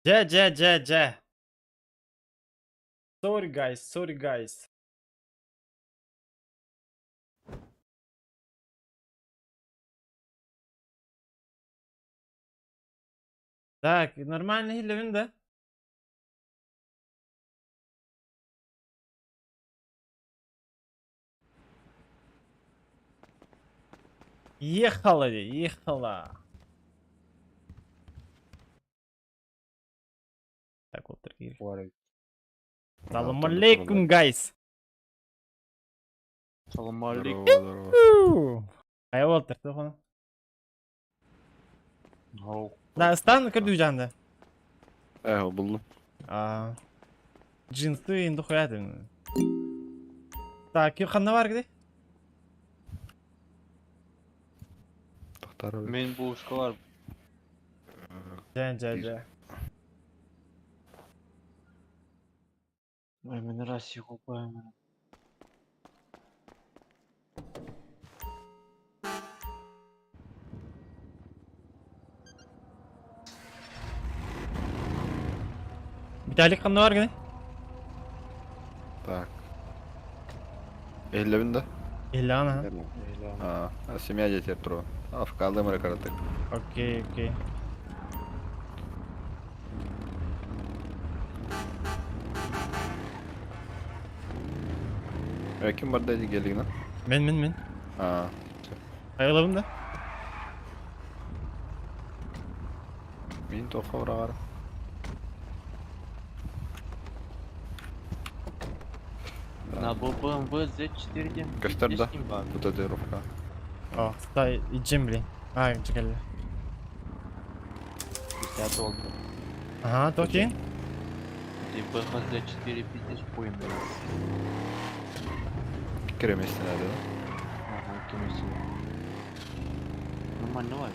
Дьэ, дьэ, дьэ, дьэ. Sorry guys, sorry guys. Так, нормально иһиллэбин да? Ехала, ехала. Так, вот такие. Салам алейкум, guys. Салам алейкум. Здорово, здорово. Хайа Уолтер, туох Да, стан көрдүү Э, булдум. А, джинсы инду хуятын. Так, ким ханна бар где? Тохтар. Мен бушкалар. Дьэ, дьэ, дьэ. Ой, мен раз его пойму. Виталик ханна бар где? Так. Эллебин да? Иллян, ага. А, семья детей туру. Афкалым рекордык. Окей, окей. Э, ким бар деди келигин? Мен, мен, мен. А, Айылабын да? мен тоққа бұрағар. На BMW Z4 дем. Көстөр да. Бу татуировка. О, стай, иджим, блин. А, чекали. 50 oldu. Ага, то окей. Ти BMW Z4 пиздец пойму. Киреместин да? Ага, кемеси. Нормально var.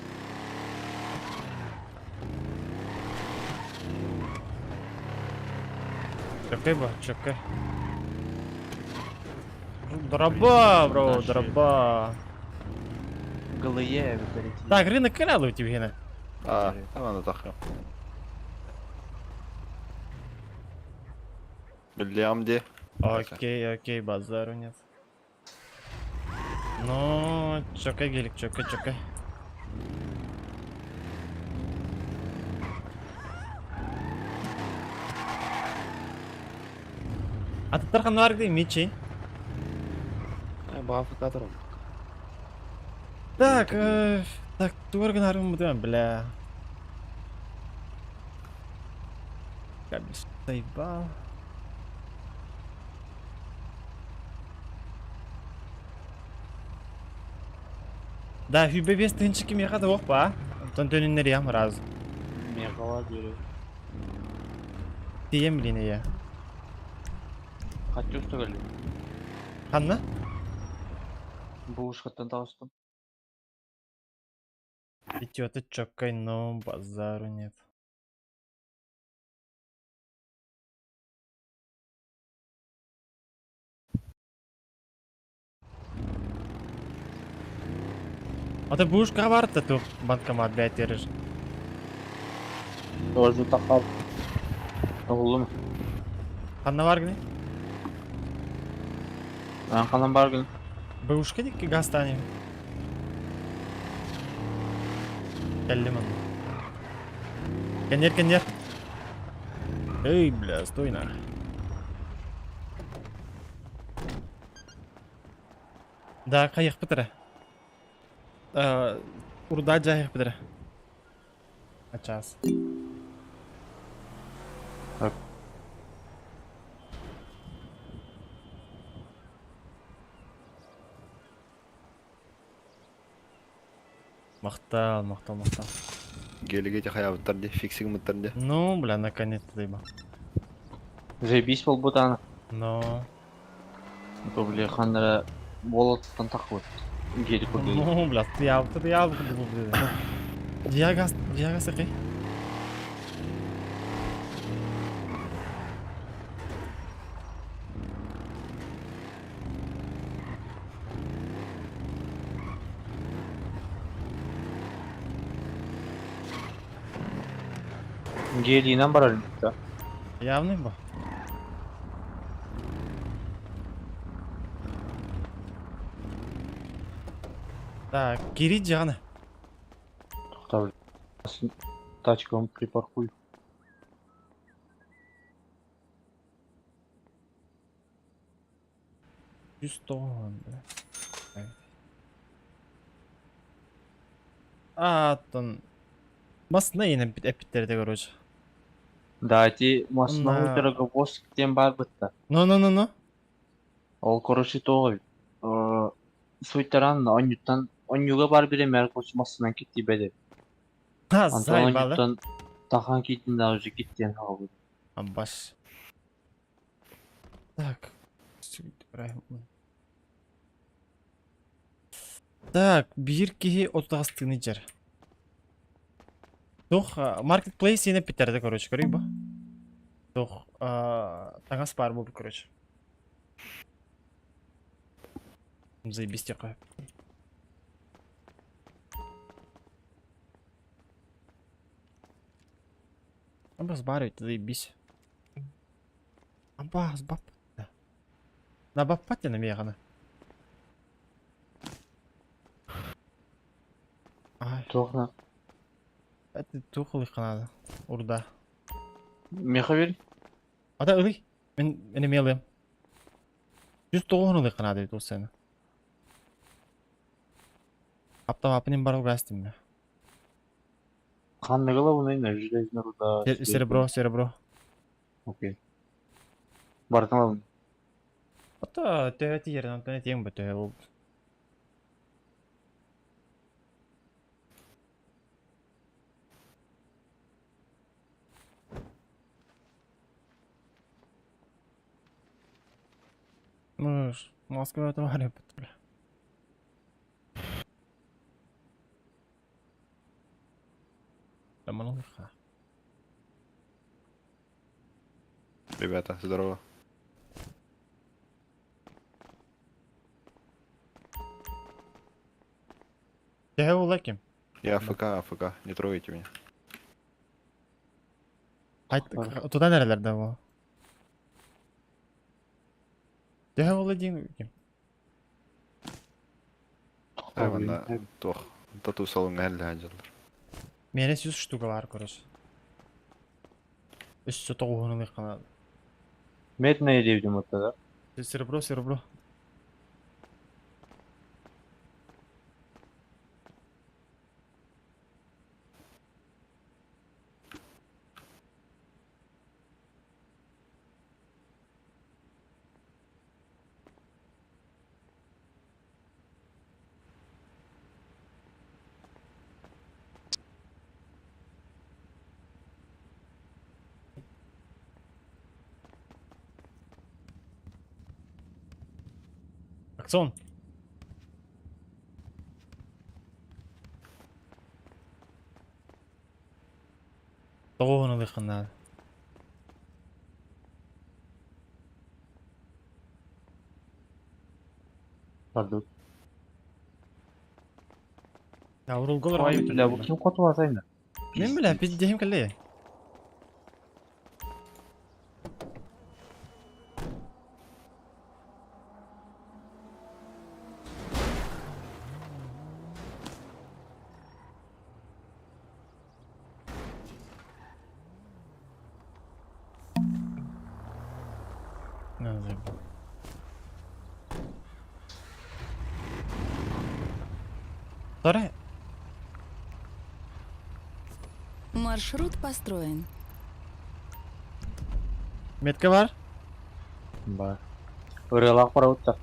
Чекай, ба, чекай. Дроба, бро, дроба. ГЛЕ виталити. Так, рынок каналы у тебя, А, там аны тахы. Билям де. Окей, окей, базару нет. Ну, чекай, гелик, чекай, чекай. Аттар ханвар где мечи? Бафыкатор. Так, так, туарган харым бля. Как бы заебал. Да, хүбе бес тынчы меха да ба. Онтон төнүннер ям раз. Мегала бери. Тием блин я. Хочу что ли? Ханна? Бушкаттан тауыстым. Идет и чокай, но базару нет. А ты будешь кавар-то тут банкомат, блядь, терешь. Тоже тахал. Oğlum. Ханна бар гни? Ben kalan bargın. Бэушка дикки гастани. Кэллиман. Кенер, кенер. Эй, бля, стой на. Да, кайық бітірі. Урда жайық бітірі. Ачас. Так. Мақтал, мақтал, мақтал. Гелиге те хаябыттар де, фиксиг мыттар де. Ну, бля, наконец-то заебал. Заебись бол бутана. Но... То бля ханнара болоттан тахып. Гелик көрдү. Ну, бля, ты явты, ты явты, бля. Диагаз, диагаз окей. Гелийинэн барар да. Явный бу. Так, кири дьаҕаны. Тохтоо. Тачкам припаркуй. 190 бля. Ааттан масына иэнэн эппиттэр этэ короче. Да, ити массыына Онна дороговоз диэн баар бытта. Ну ну ну ну. Ол короче тоҕой суйтаран онньуттан онньуга бар биремэр короче массыынан киттибэт эбит. Ха, Онтон заебало. онньуттан тахан киитин да уже киттиэн хаалбыт. Амбаш. Так. Так, биир киһи отутаҕастыыны дьэр. Туох маркетплейс иэнэ эппиттэр да короче, көрүй бу. Туох таҥас баар буолбут короче. Заебись диэххэ. Абас баар эбит заебись. Абас бап. На баппат диэн эмиэ ҕана. Ай, Туох на это туох ылыахха наада. Урда. Миэхэ бер. Ата ылый. Мин мин эмиэ ылыам. 109 ылыахха наада эбит ол сцена. Аптамаппын бар угастым мен. Ханныгы ылабыный железный руда. Серебро, серебро. Окей. Барытын ылабын. Ата төһө тиийэрин онтон этиэҥ бу төһө ол. Ну, Москва товары бля. Романовха. Ребята, здорово. Төһө буолла ким? Я АФК, АФК, не трогайте меня. Туда nerelerde bu? Төһө буолла диэн ким? Манна туох тату салоҥҥа эллэһэн дьаллар. Миэнэ 100 штука баар короче. Өссө тоҕуһун ылыахха наада. Медное диэбитим да? Серебро, серебро. Аксон. Тоҕуһун ылыахха наада. Пардон. Урулга Ой, бля, бу ким хотула? Мин бля, пиздехим кэллэ. На, заебал. Вторая. Маршрут построен. Метка бар? Бар. Ырыалаах барабыт.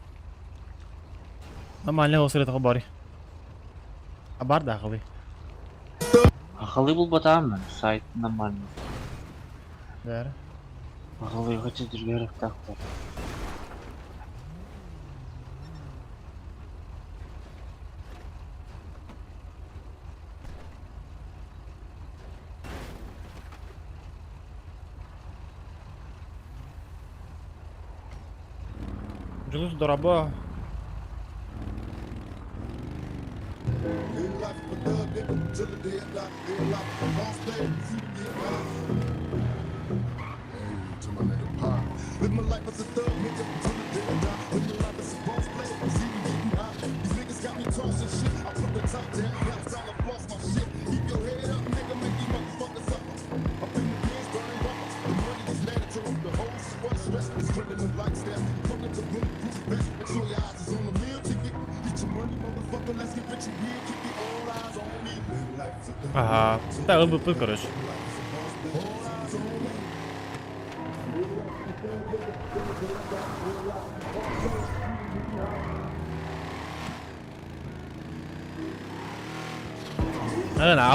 Нормально ол сырытыгы бар. А бар да акылы. Ахалы булбатаам сайт нормально. Да. Ахалы чедиргерек тахтар. Дьулус дорообо. Ага. Да, ылбыппыт, короче.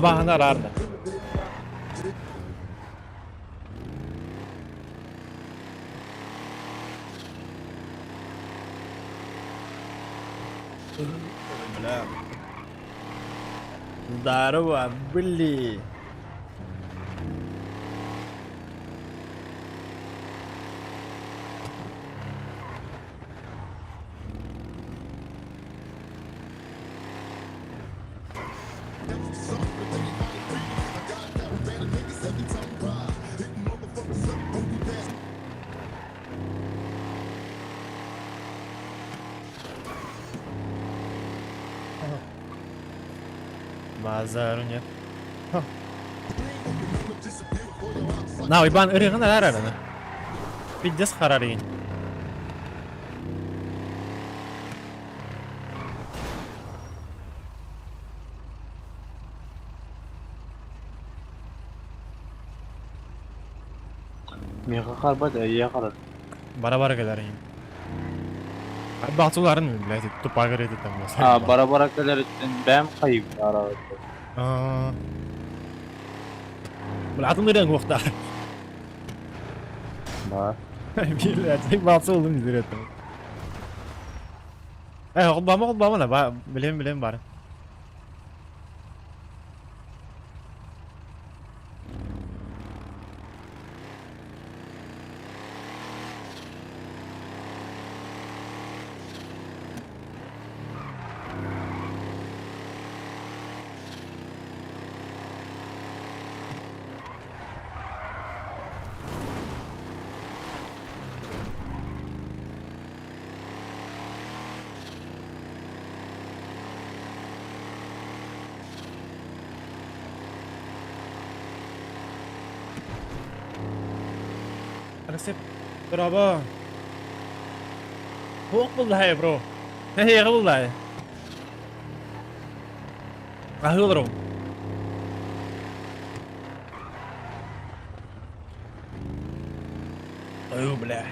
Абаһаны араарда. Бля. Здорово, бли. Базару нет. На, Уйбан ырыгын арар араны. Пиздец харар игин. Миэхэ харбат, эйиэхэ харар. Бара-бара кэлэр игин. Баатыларын, блядь, тупа говорит там. А, бара-бара кэлэриттэн бэйэм хайыыбын араабыт. Бля, атын ырыаҥ уохтаах. Баар. Блядь, баатсы болдум дедер это. Э, холбама, холбама на, ба, билем, билем бар. Алексей, браво. Туох буллаһай, бро? Эһиэхэ буллаһай. Аһыы олоробун. Ой, бля.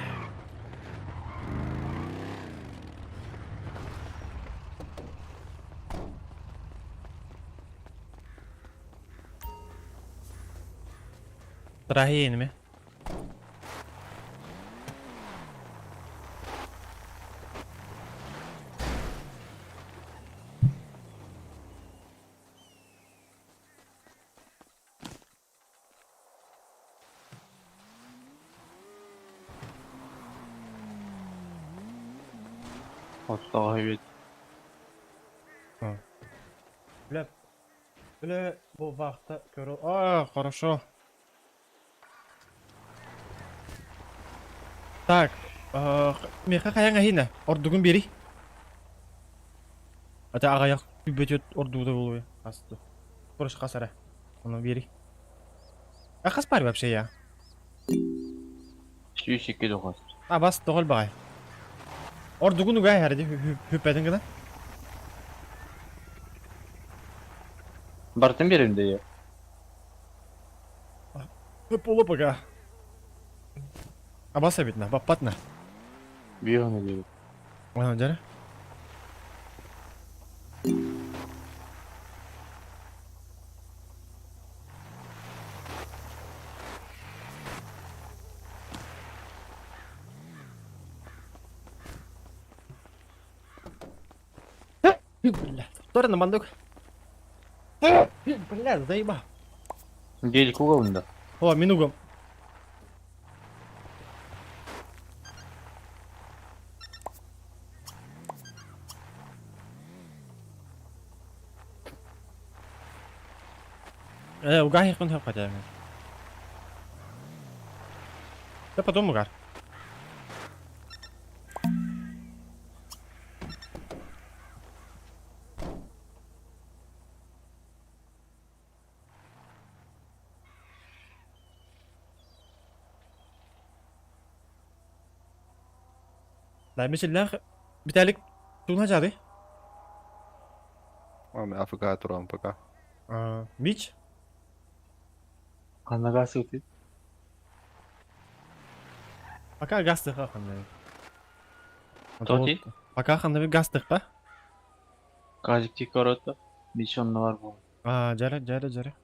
Трагедия Оттоҕо үөт. Бля, бля, бу вахта көрө... А, хорошо. Так, миэхэ хайаҥ аһыына, ордугун биэрий. Ата аҕыйах бөтүөт ордугута буолуой хас Короче, хас эрэ. Ону биэрий. А хас пар вообще я? 102 тоҕус. А бас тоҕол баҕай. Ордугун угай хәрди хүппэтин гына. Бартын берем дии. Полу пока. Абас эбит на, баппат на. Биир ону диэбит. Ана дьэрэ. Бля, второй мандук. Бля, заеба. Гелик угол да. О, минугом. Угаһи кун хотя. Да потом угар. Мичиллээх Виталик тугун хачаады? АФК туран пока. Мич? Ханна газ ытый? Пока газ тыха ханна. Тоти? Пока ханна газ тыха. Газик коротто. Мич онно бар бу. А, жаре, жаре, жаре.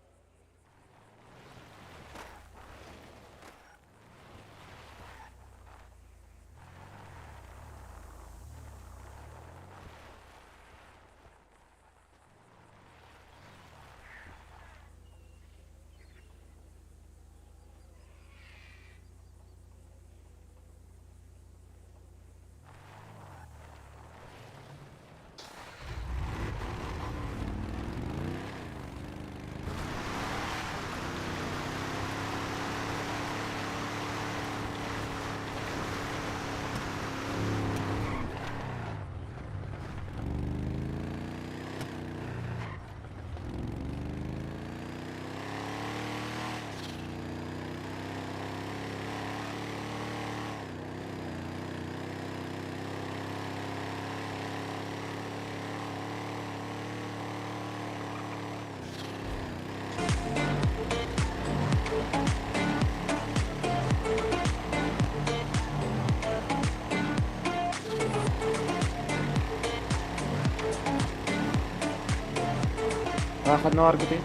Ханна баргыты?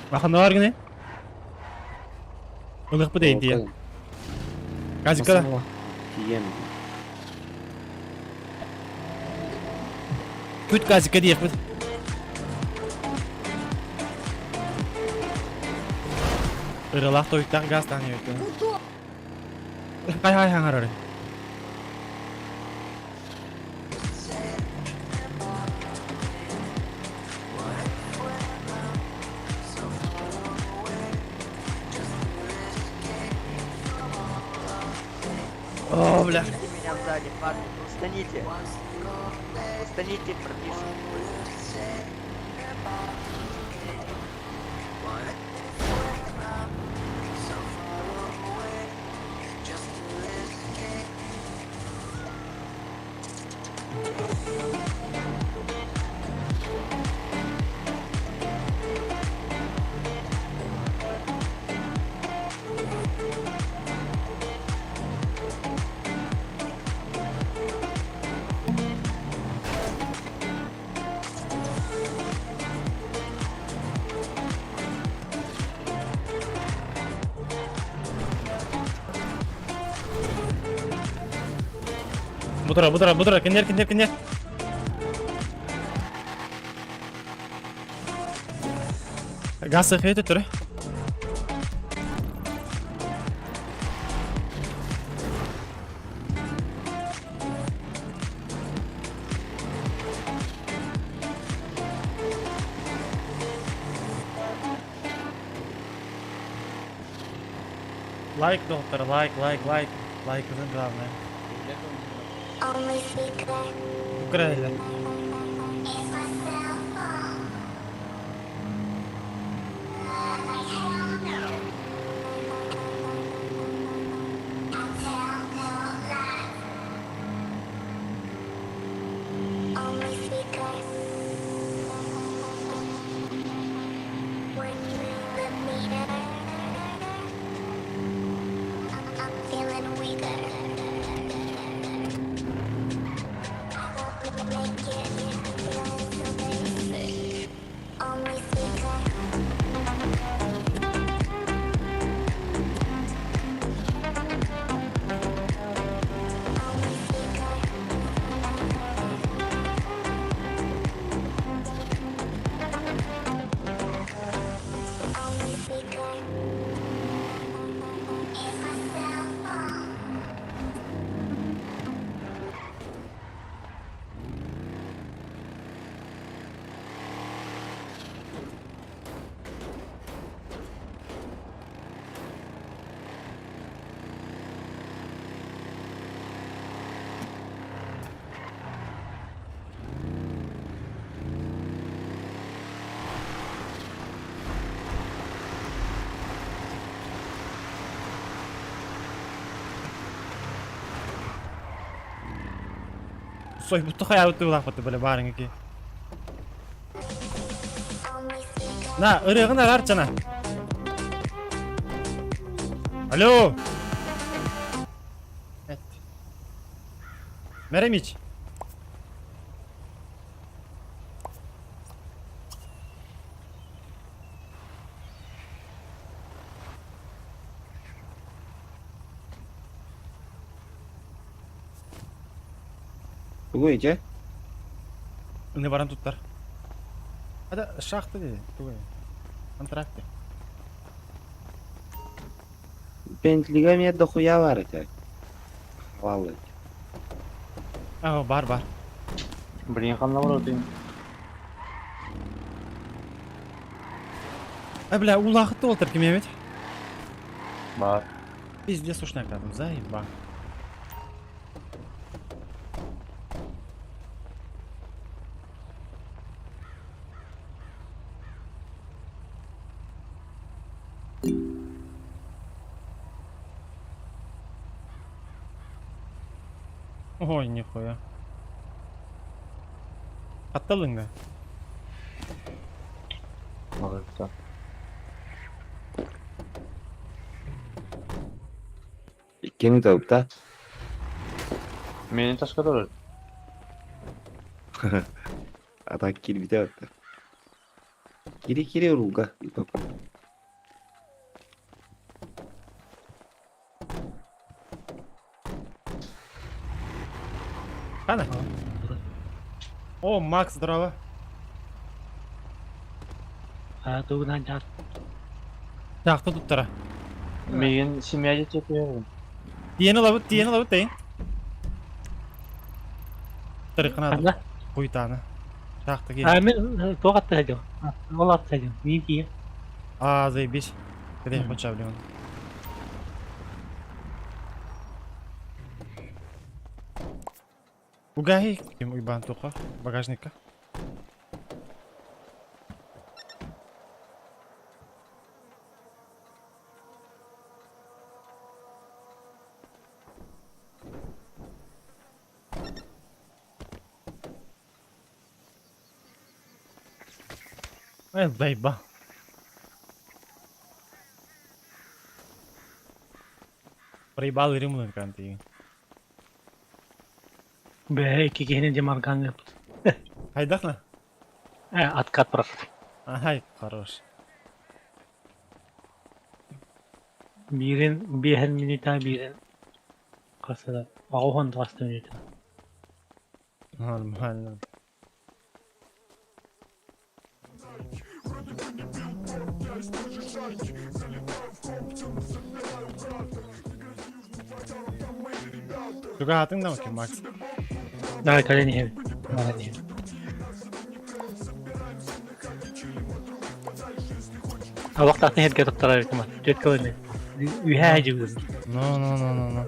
Ханна баргыны? Ылык бу дейди. Газика. Тием. Күт газика диэх бит. Ырылах тойуктах газ тан өтө. Хай хай хаңар О, бля. Меня сзади, парни, устаните. Устаните, братишки. Бутара, бутара, бутара, кинер, кинер, кинер. Газ сыхы түрі. Лайк, доктор, лайк, лайк, лайк. Лайк это главное. Украина. Feeling weaker. I won't make it. Сойбутту хайаабыт тыылаахпыт бile баарыҥа ки. На, ырыаҕын араар чана. Алло! Эт. Меремич. Тугуй дьэ? Ини баран туттар. Это шахта дии, тугуй? Контракты. Бентлига эмиэ дохуя баар этэ. Хавалы. А, бар бар. Блин, ханна барытын. Э, бля, улаахытты уолтар ким эбит? Бар. Пиздец ушнайдадым, заеба. Ой, нихуя. Атталыҥ да? Мағырта. Иккини да. Мени таска турар. А так киирбитэ барда. Кири-кири уруулга. Хана? О, Макс, здорово. А, тугунан дьаат. Таахта туттара. Миигин семья жетиэтиһэбин. Тиэн ылабыт, тиэн ылабыт тейин. Тарыкына Ханна? куйтаана. Таахта киэн. А, мен туох атта сылдьабын. Ол атта сылдьабын. Миин тиийэн. А, заебись. Кэдэ хоча блин. Угаһи ким уйбаан туха багажникка. Э, заебал. Проебал римлан канты. Бээ, икки киһини демарган ыыппыт. Хайдахна? Э, откат просто. Ай, хорош. Биирин биэһэн минута, биирин хас да аҕыс хас да минута. Нормально. Чугаһатыҥ да окей, Макс. Давай, кэлэн иһэбин. Баран иһэбин. Абахтаатын иһэргэ туттарар этим. Түөрт кылыны. Үһээ дьыбын. Ну, ну, ну, ну, ну.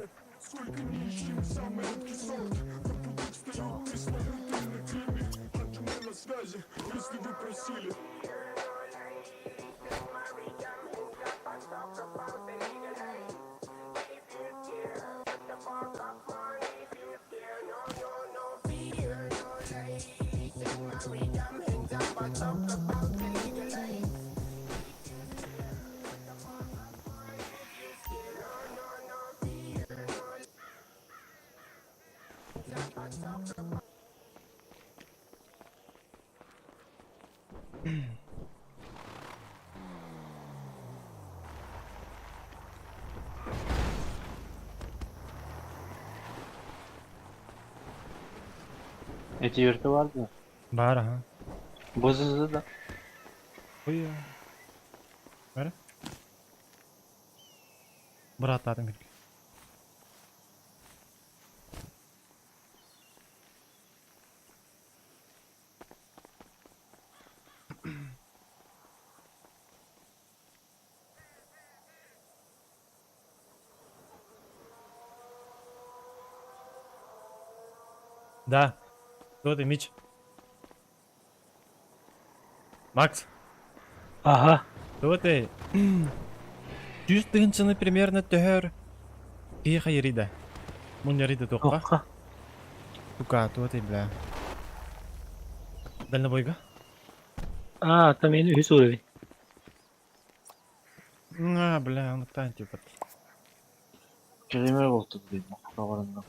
Эти өртө бар да. Бар, аха. Бозузу да. Ой. Бары. Бырааттаатым кирге. Да. Кто ты, Мич? Макс, Аха. кто ты? Жүз тыһынчаны примерно төһөр киһи хайырыйда. Мунньарыйда туохха? Туохха? Сука, туох этэй бля. Дальнобойга? Аа, там мин үһүс уровень. А, бля, он тань типа. Кэлимэр буолтун диэн махталларынан.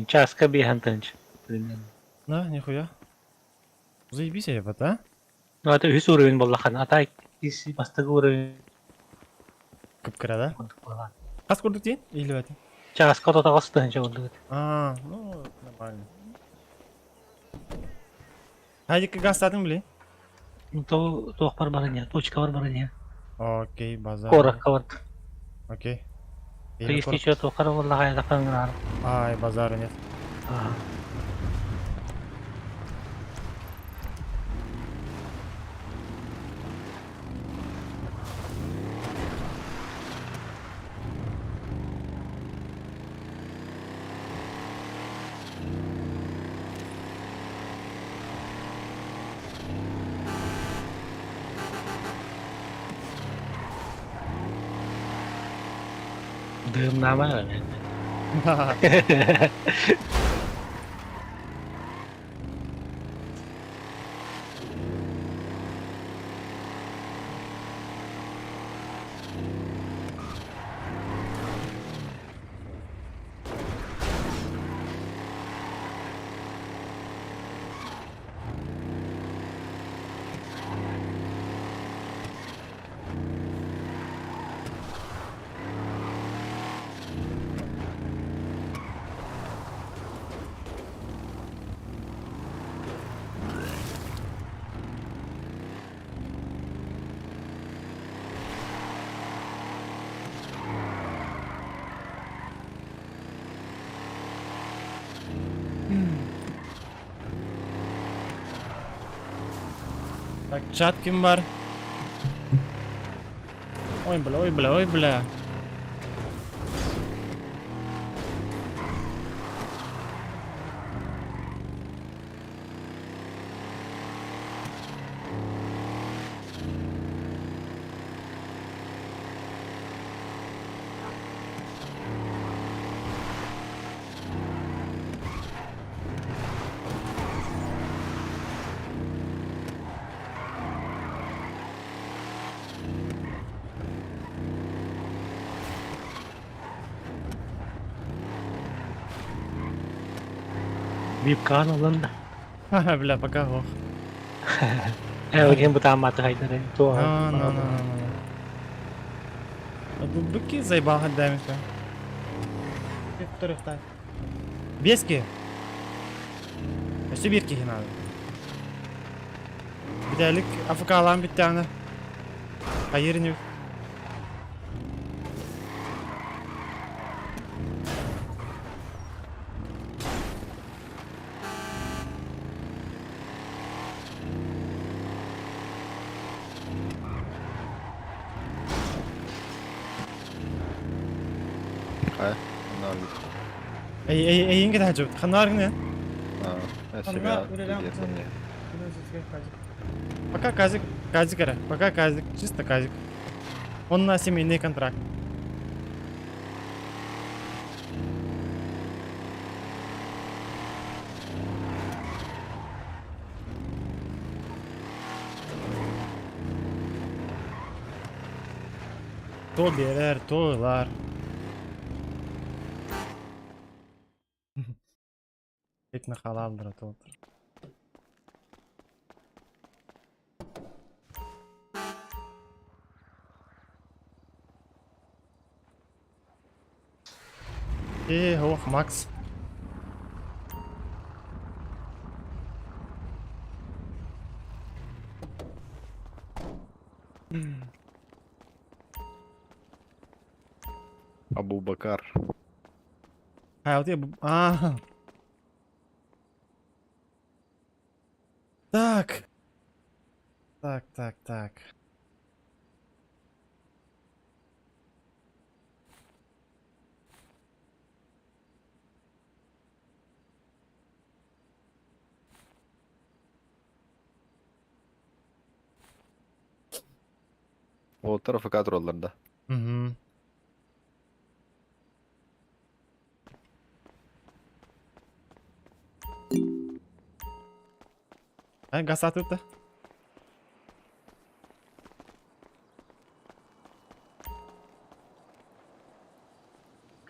Чааска биэһэн тыһыынча. Примерно. На, нихуя. Заебись, ебать, а? Ну, это үһүс уровень буоллаххына, а так иккис бастакы уровень Кып-кыра, да? курдук буоллаҕа. Хас курдук диэн? Иһиллибэтин. Чааска отут тыһыынча курдук. А, ну, нормально. Хайдикка газтаатыҥ били? Ну, то туохпар баран иһэ, точкабар баран иһэ. Окей, базар. Куоракка барда. Окей. То если еще туоххар буоллаҕа айдахтан гынаарым. Ай, базара нет. Аа. Дыымнаама эрэ. Так, чат ким бар? Ой, бля, ой, бля, ой, бля. Випкаан ылан да. Ха-ха, бля, пока ох. Ээ, ол иһин бытаамматы хайдары. Туох. А, ну, ну, ну, ну. Быки заебал дэмэджа. Бески. Өссө биир киһи наада. Бүтээлик АФК-лаан бүттэҕинэ хайыыр инибит. Хайа, онно Эй, эй, эйин кэтэһэ Ханна аргын Аа, семья диэтэн Пока казик, казик эрэ, пока казик, чисто казик. Он на семейный контракт. То биэрэр, то ылар. Бек нахалалдыра толтур. Э, ох, Макс. Абу Бакар. А, вот я... А. Так. Так, так, так. Уолаттар АФК тураллар да. Угу. Ай, газ атыта.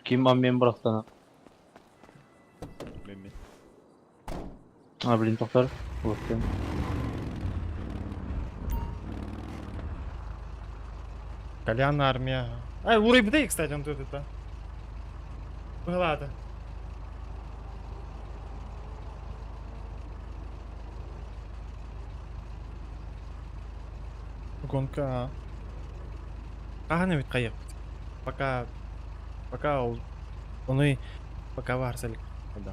Ким мен бырахтана? Мен мен. А, блин, тохтор. Вот. Колян армия. Ай, Урай кстати, он тут это. Была-то. Гонка. Ага, ведь кайып. Пока пока ол оны пока барсалик. Да.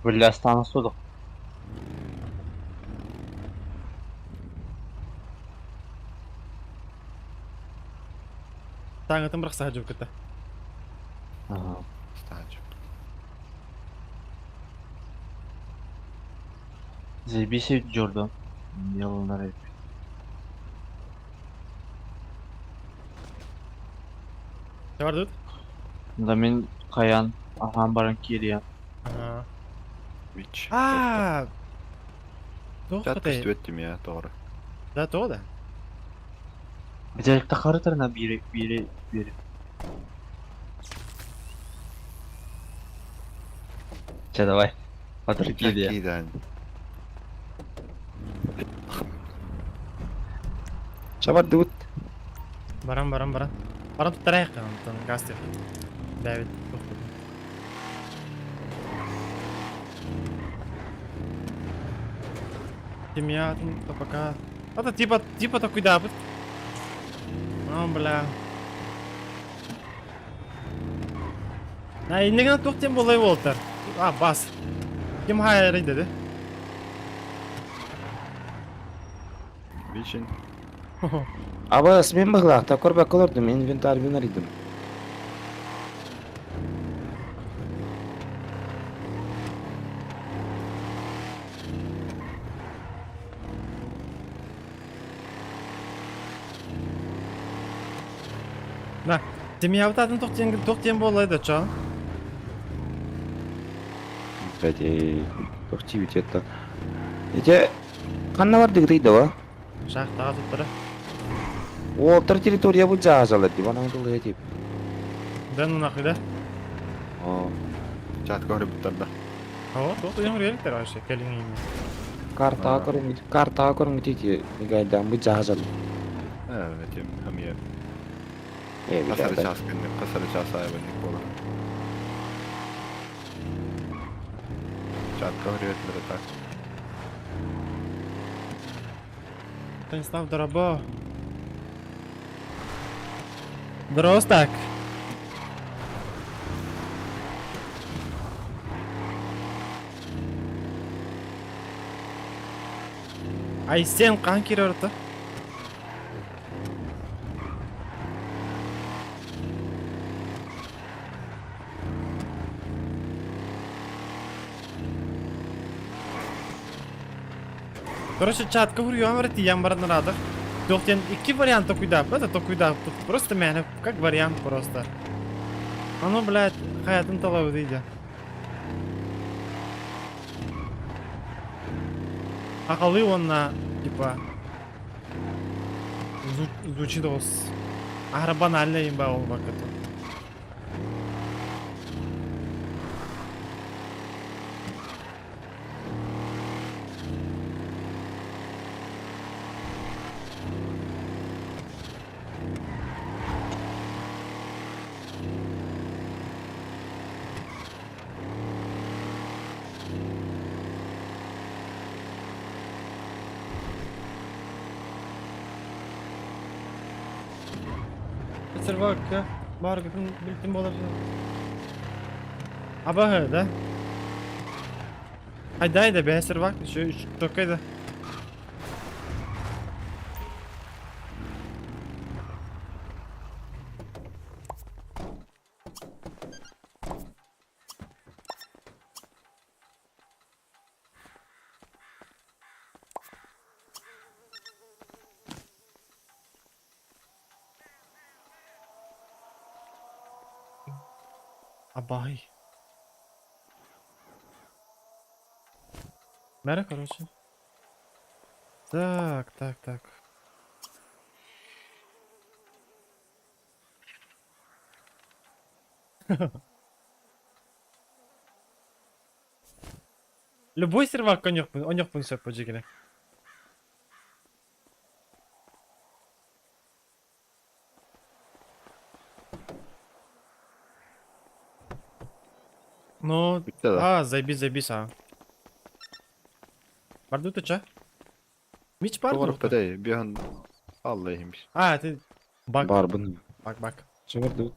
Бля, стану судок. Таңытын бірақ саға жүріп кетті. Ага. Стач. Заебись Джордан. Делал на рэпе. Не бар тут? Да мен Каян, ахан баран кирия. Ага. Вич. А. Тоқ Чат қытай. көстүбэт я тоҕо. Да, то да. Бизелик тахарытарына бири бири бири. Че, давай. Поторопили. Кидан. Чабардыбыт. Баран, баран, баран. Баран туттарайық антон газ деп. Давид, тоқтады. Семья, то пока. Это типа, типа такой да. А, бля. А, иннеген тоқтен болай болтар. А, бас. Ким хайрый деді? Вичин. Абас мен быһылаахта көрбөккө олордум, инвентарь арыйдым. На, семья бутатын тоқтен тоқтен болай да чон. Блядь, тохти ведь это. Эти ханна бар дигрей да Шахтаға туттара. Уолтер территория бу жаажалар деп анан дылы деп. Да ну нахуй да. О, Чат көрүп да. О, тоқтен үреліктер вообще, келин карта көрүң, карта көрүң дейт, негайдан бу жаажал. Этим хамия. Э, Касары биле. час күнүк, касары час айбынник болар. Чат көрүп так. Станислав Дорабо. Здорово, так. Айсен қан кире орты. Короче, чатка вурьем тиям барнарадах. Доктен iki вариант такой да, это такой да, тут просто меня как вариант просто. А ну, блядь, хаятын талабы дейді. Ақалы онна, типа, звучит ос. Ара банально имба ол бакыту. Сервак, бар билтим болар. Аба да? Айда да бе сервак, еще үч токайда. Абай. Бәрі, короче. Так, так, так. Любой сервак оньохпун сөп бу дьигини. Ну, Bitti да. а, заебись, заебись, а. Барды туча? Мич бар Doğru ду? пәтей, бихан Allah'ım. А, ты бак, Барбын. бак, бак. Че барды?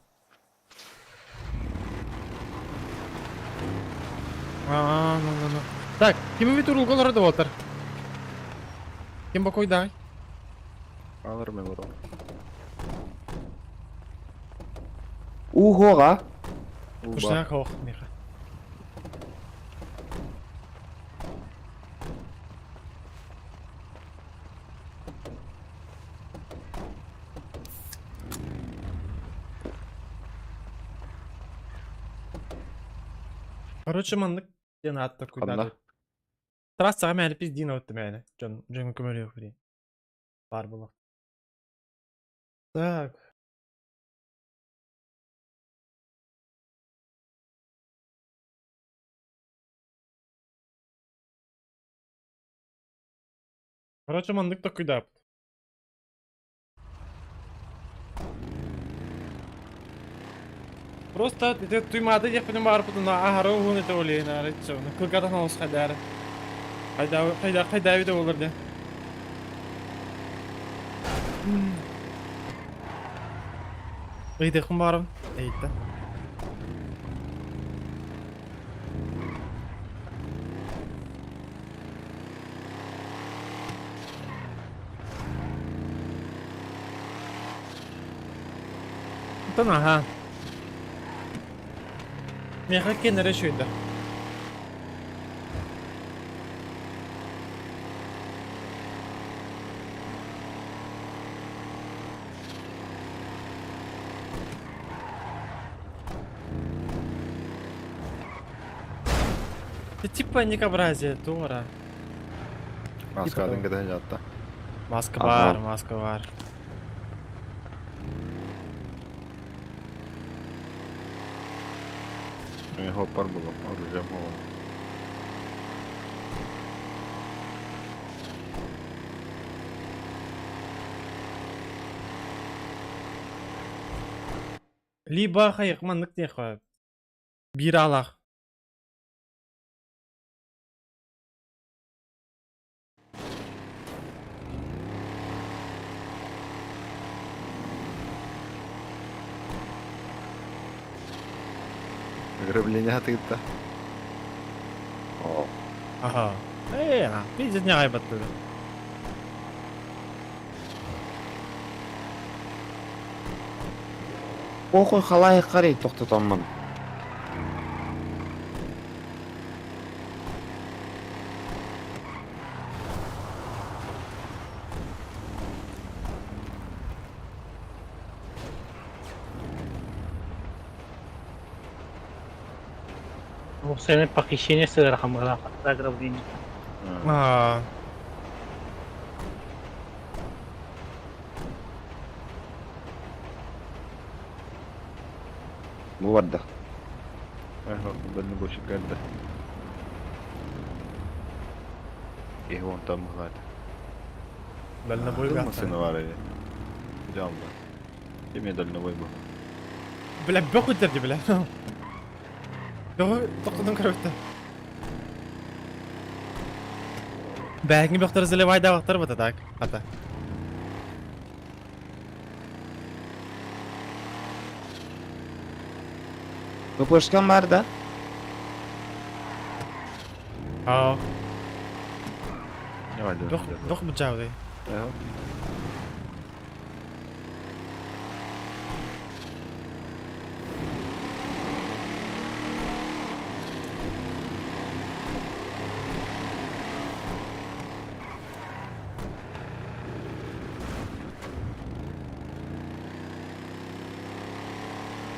А, ну, ну, ну. Так, ким бит урулган орды болтар? Ким бакой дай? Alır mı bunu? Ухоға. Кушняк ох, миха. Короче, маннык ден атта Ханна? куйдады. Трассаға мәні пиздин өтті мәні. Жон, жон көмөлі өкірі. Бар бұл. Так. Короче, маннык та куйдап. Просто ты туймады деп күнім барып бұны ағары уын ете олейін ары чоны. Кылгатан олыс қайдары. Қайда қайда қайда үйде олар де. Ыйдықым барым. Эйтті. Тон аха. Меха кенере шүйді. Это типа никобразие, Тора. Маскадın kadar hatta. Маска Ага. бар, маска бар. Men hoppar bu. Arayacağım o. Либо хайықманнык не қой. Бір алақ. Ограбление атыгытта. Ага. Эй, а, пиздец не айбатты. Похуй халай қарай тоқтатамын. Ол сені похищение сыгыра хамыра ограбление. А, Бу барды. Дальнобойщик geldi. Eh ondan mıhlar. дальнобой Машина var ya. Canlı. Değil дальнобой bu? Бля, бөх өтерді, бля. Бөх тоқтадым көрөтті. Бәгін бөхтер заливай да вақтар бата так. Ата. ППшкам бар да? Аа, Ne var бөх бөх бужауды.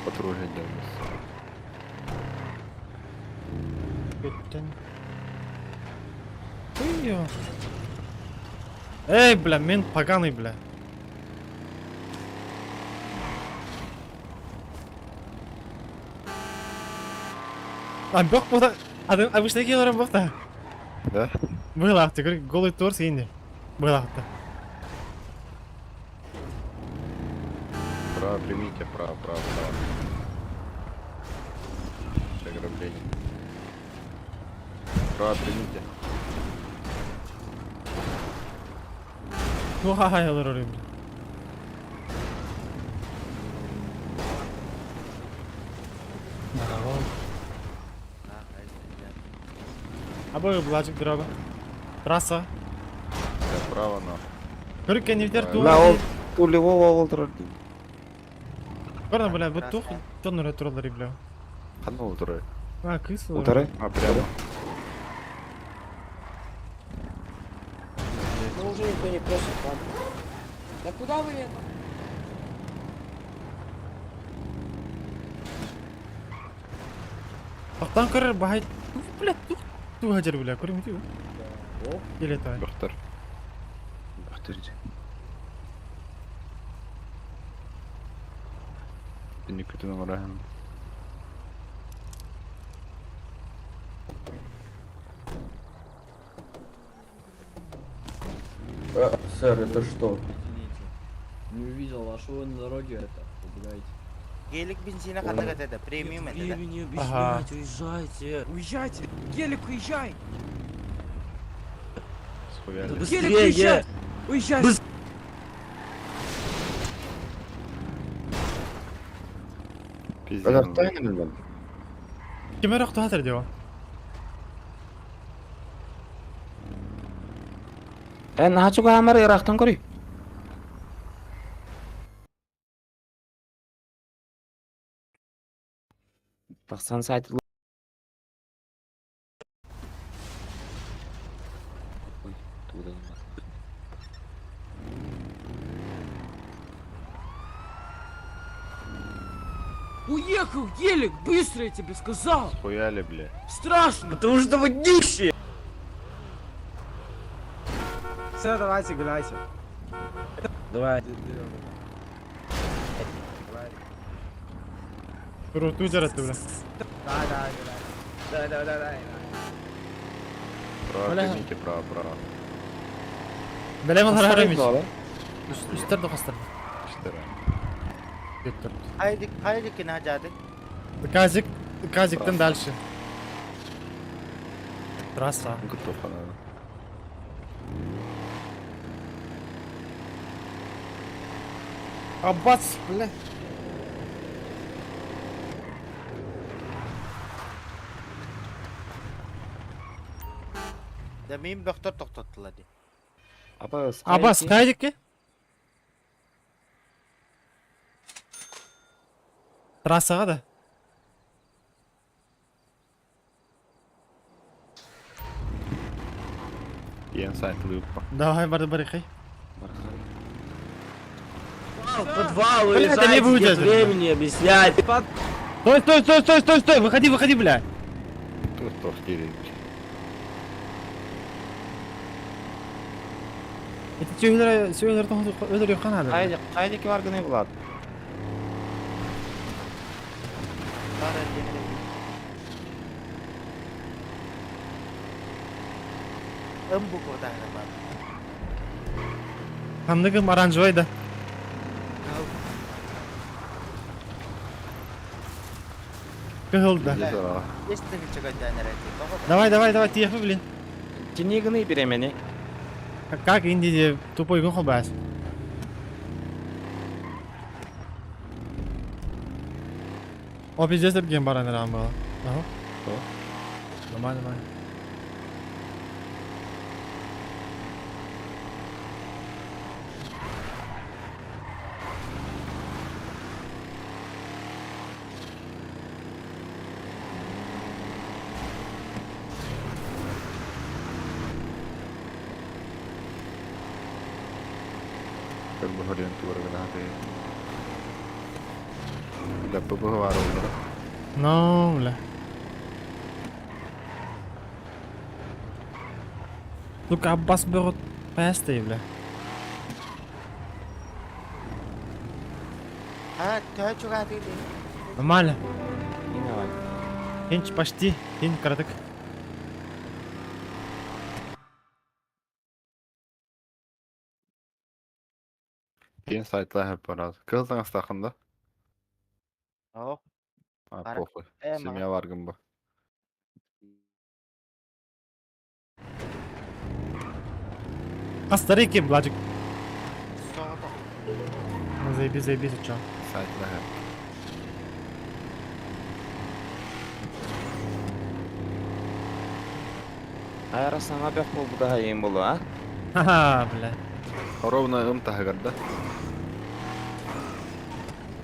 Patrol edeceğiz. Көттөн. Ой, Эй, бля, мент поганый, бля. А бөх бута, обычно келерем бохта. Да? Быһылаахты, көр, голый торс инде. Быһылаахты. Право примите, право, право, право. Ограбление. Право примите. Ну, ха-ха, олорор, бля. Браво. Абы булажык дроба. Трасса. Да, право на. Көр кеневдер ту. Ла ол тулево ол турар. Көрнө, бля, бу тух тоннор туралар, бля. Ханна ол турар? А, кыс. Утары. А, прямо. Ну уже никто не просит, ладно. Да куда вы это? Тохтан көрөр бахай. Бля, тух ту хажар, бля, көрүм түү. Келе той. Бөхтөр. Бөхтөр. Тини күтүн оҥораһын. Сэр, это что? Извините. Не увидел, а что вы на дороге это? Убегаете. Гелик бензина хатыгат это, премиум это, да? Времени Ага. уезжайте. Уезжайте. Гелик, уезжай. Схуяли. Гелик, уезжай. Уезжай. Пиздец. Өлөртөйүн билбем. Ким өрөх тухатыр дио? Э, нахачуга амар ирактан көрүй. Тахсан сайт. Ой, туда. Уехал, гелик, быстро я тебе сказал. Схуяли, бля. Страшно. Потому что вы нищие! Все, давайте, гуляйте. Давай. Туру ту жаратты, бля. Да, да, гуляй. Давай, давай, давай. Право Бля. примите, право, право. Бля, мен харамич. Үстер дохастар. Четыре. Кеттер. Хайдик, хайдик кина жадык. Казик, Казиктен дальше. Трасса. Готов она. Аббас, бля. Да мин бөхтөр тоқтоттылар ди. Абас. Аббас, кайдикке? Трассаға да. Иен сайт лыппа. Давай, барды барыхай. В подвал Бля, это не уезжайте, будет нет это. времени объяснять. Стой, стой, стой, стой, стой, стой, выходи, выходи, бля. Тут тохтири. Это сөйлер, сөйлер өлөр yok kanada. Кайдик, кайдики бар гыны булат. Бары денере. Ым бу кодагы бар. Ханныгым оранжевый да. Кыһыл да. Давай, давай, давай, тихо, блин. Тини гыны биремени. Как инди тупой гын хобас. О, пиздец, ген баран рам было. Ага. Нормально, нормально. Как бы ориентура гранаты. Бля, ППГ вару, Ну, бля. Сука, Аббас бөҕө пээстэй, бля. А, төһө чугаатый дии? Нормально. Давай. Хинч почти, хин кыратык. Киин сайтла хеп барат. Кыл таҥастааххын да? Оо, А, Бара. похуй. Э, Семья баргын бу. Хастары ким, Владик? Соҕотох. Заебись, заебись, чё? Сайтла хеп. Айара саҥа бөх буолбута хайын болу, а? Ха-ха, бля. Ровно ым таһыгар да.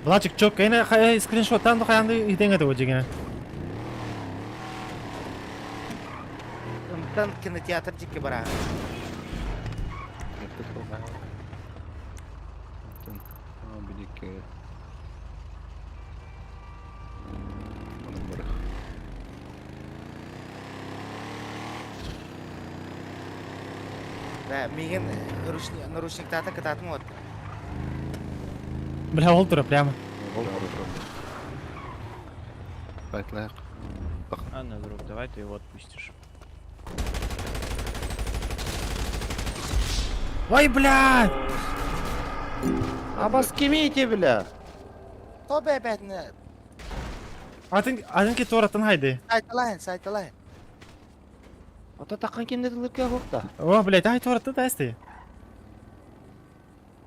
Владик, чё, кайна хай скриншоттан да хаянды идең это дигән. Ымтан кинотеатр дикки бара. Биликке. Да, миигин наручниктаата кытаатым вот. Бля, ол тура прямо. Сайтла Ладно, друг, давай ты его отпустишь. Ой, бля! Абас кимейте, бля! То бэбэтне. Атын, атын ки туораттан хайды. Сайталайын, сайталайын. Ата таккан кимде тылырка хокта? О, блядь, ай туораттан тасты.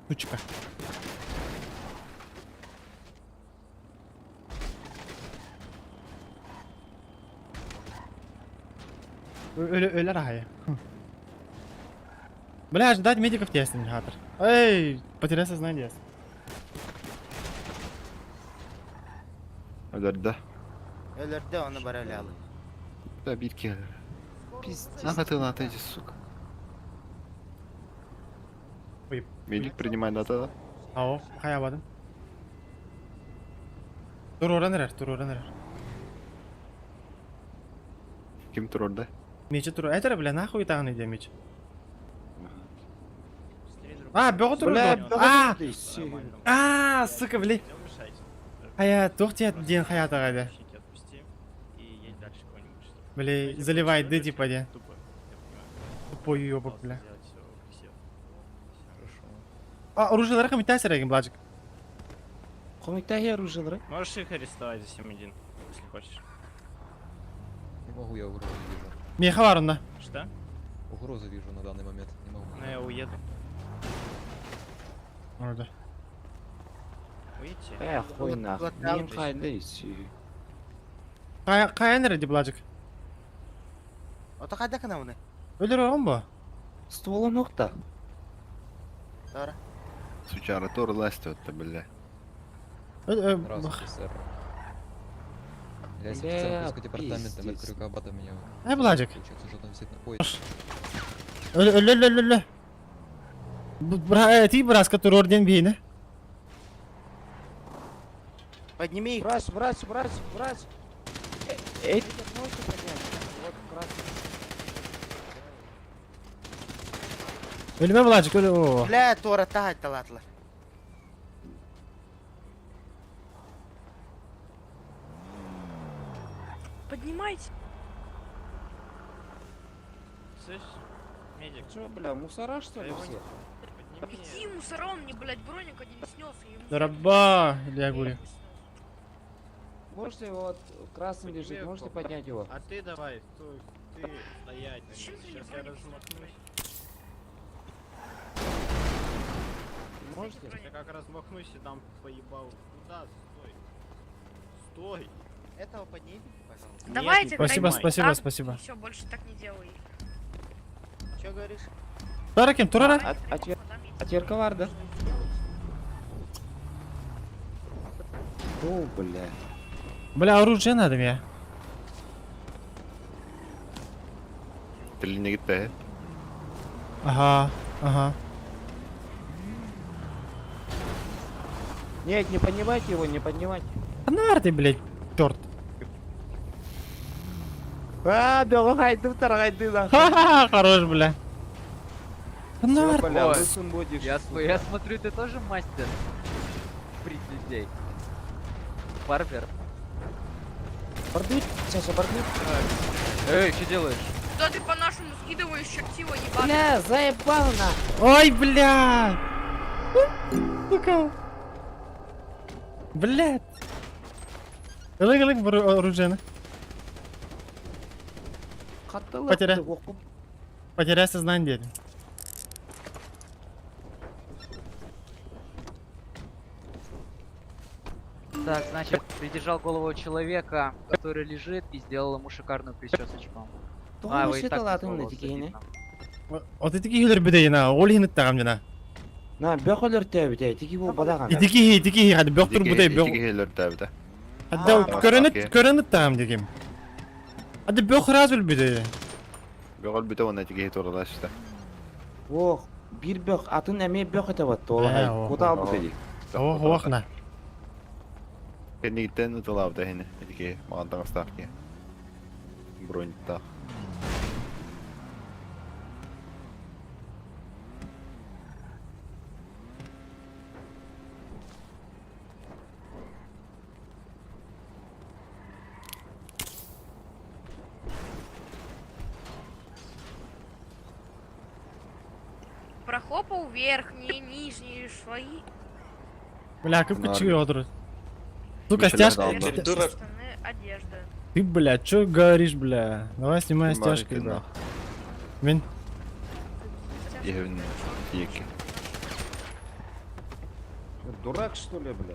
Сучка. Өлө өлөр ахай. Бля, ждать медиков тесен, хатыр. Эй, потерял сознание. Өлөрдө. Өлөрдө оны бара өлө алып. Да бир киһи. Пиздец. Нахуй ты на ты, сука. Ой. Медик принимай дата, да? Ау, хаябадым. Тур оран эрер, тур оран эрер. Ким турорда? Мечи тур. Этер, бля, нахуй тагын иде меч. А, бөҕө тур. Бля, А, бөҕө а, сука, бля. Хая, туох диэт диэн хаятаҕа дэ. Бля, заливай, да типа де. Тупой уебок, бля. А, оружие комитет сереген, Бладжик. Комитет оружие Можешь их арестовать за 7-1, если хочешь. Не могу, я угрозу вижу. Меха бар онда. Что? Угрозу вижу на данный момент. Не могу. Ну я уеду. Orada. Уедете? Э, хуй нахуй. Мин хайда Кая, кая нереди, Бладжик? Ото кайда кана уны? Өлөр орон бу? Стволом нокта. Тора. Сучара тур ластет, бля. Здравствуйте, сэр. Я из Бля, офицера департамента пиздец. Меркурий Абада меня. Эй, Бладжик. Получается, что там висит на поясе. Өлө, өлө, өлө, өлө. Бра, ти браска тур орден бейне. Подними их. Врач, врач, врач, врач. Э, Этих можете поднять? Вот красный. Өлүмө, Бладжик, өлө. О. Бля, туора таһайталаатылар. Поднимайте. Слышь, медик, Чё, бля, мусора что ли его все? подними. Какие мусора, он мне, блядь, броник один снес. и ему Дораба, я говорю. Можете его вот красный Подними лежит, можете его. поднять его? А ты давай, стой, ты стоять. Зачем ты мне Сейчас я броник размахнусь. Можете? Я как размахнусь и дам поебал. Куда? Стой. Стой. Этого поднимите, пожалуйста. Давайте, Спасибо, поднимай. спасибо, спасибо. Все, больше так не делай. Че говоришь? Тура ким, турара? А, а, те- а терка да? О, бля. Бля, оружие надо мне. Тилине гитте. Ага, ага. Нет, не поднимайте его, не поднимайте. А нар ты, блядь, черт. А, бөҕө хайды, таргайды нахуй. Ха-ха-ха, хорош, бля. Нар. Бля, Ой. лысым будешь. Я, сука. я смотрю, ты тоже мастер брить людей. Барбер. Бардык, Саша, бардык. Эй, что делаешь? Куда ты по-нашему скидываешь, чертила ебаная? Бля, заебал на. Ой, бля! Сука! Блядь! Ылык, ылык, оружие. Потеря. Потеряй сознание, дядя. Так, значит, придержал голову человека, который лежит, и сделал ему шикарную причесочку. А, вы и так без волос, обидно. Вот и такие хилер бедей на, ол хинет тагам жана. На, бөхөлөр төбүтэ, тики бу бадаган. Итики итики хadi бөх тур будай бөх. Итики хейлер тәбіті. Хадда А. көрөнөт көрөнөт тагам дегем. Хadi бөх раз өл бедей. Бөғөл бүте оны итики туралашты. Ох, бир бөх, атын эме бөх эте батты Э, олай. о. Куда албыт эди. О, охна. Кеннигиттен ытылабыта хини. Итики маған таңыстақ ки. Броньтақ. Прохлопал верхние, нижние слои. Бля, как Нар. кучу отыр. Сука, Мишеля стяжка. дал, да. Верхние штаны, одежда. Ты, бля, чё говоришь, бля? Давай снимай стяжки, бля. Мин. Ехевин тиеки. Дурак что ли, бля?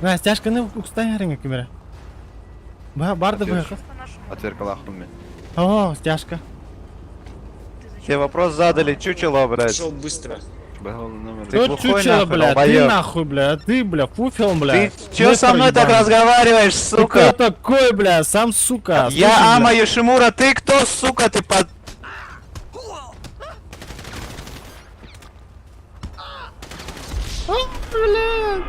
На, стяжканы укстай харыңа кемере. Ба, барды бу. По-нашему. Отверкалахпын мен. О, стяжка. Ты зачем? Тебе вопрос задали, чучело, блядь. быстро. Бәғыл номер. Ты Ты глухой чучело, нахуй, бля, ты долбоёб. нахуй, бля, ты, бля, фуфел, бля. Ты чё со мной так разговариваешь, Ты сука? кто такой, бля, сам сука. Я Слушай, Ама бля. Йошимура, ты кто, сука, ты под... А, бля.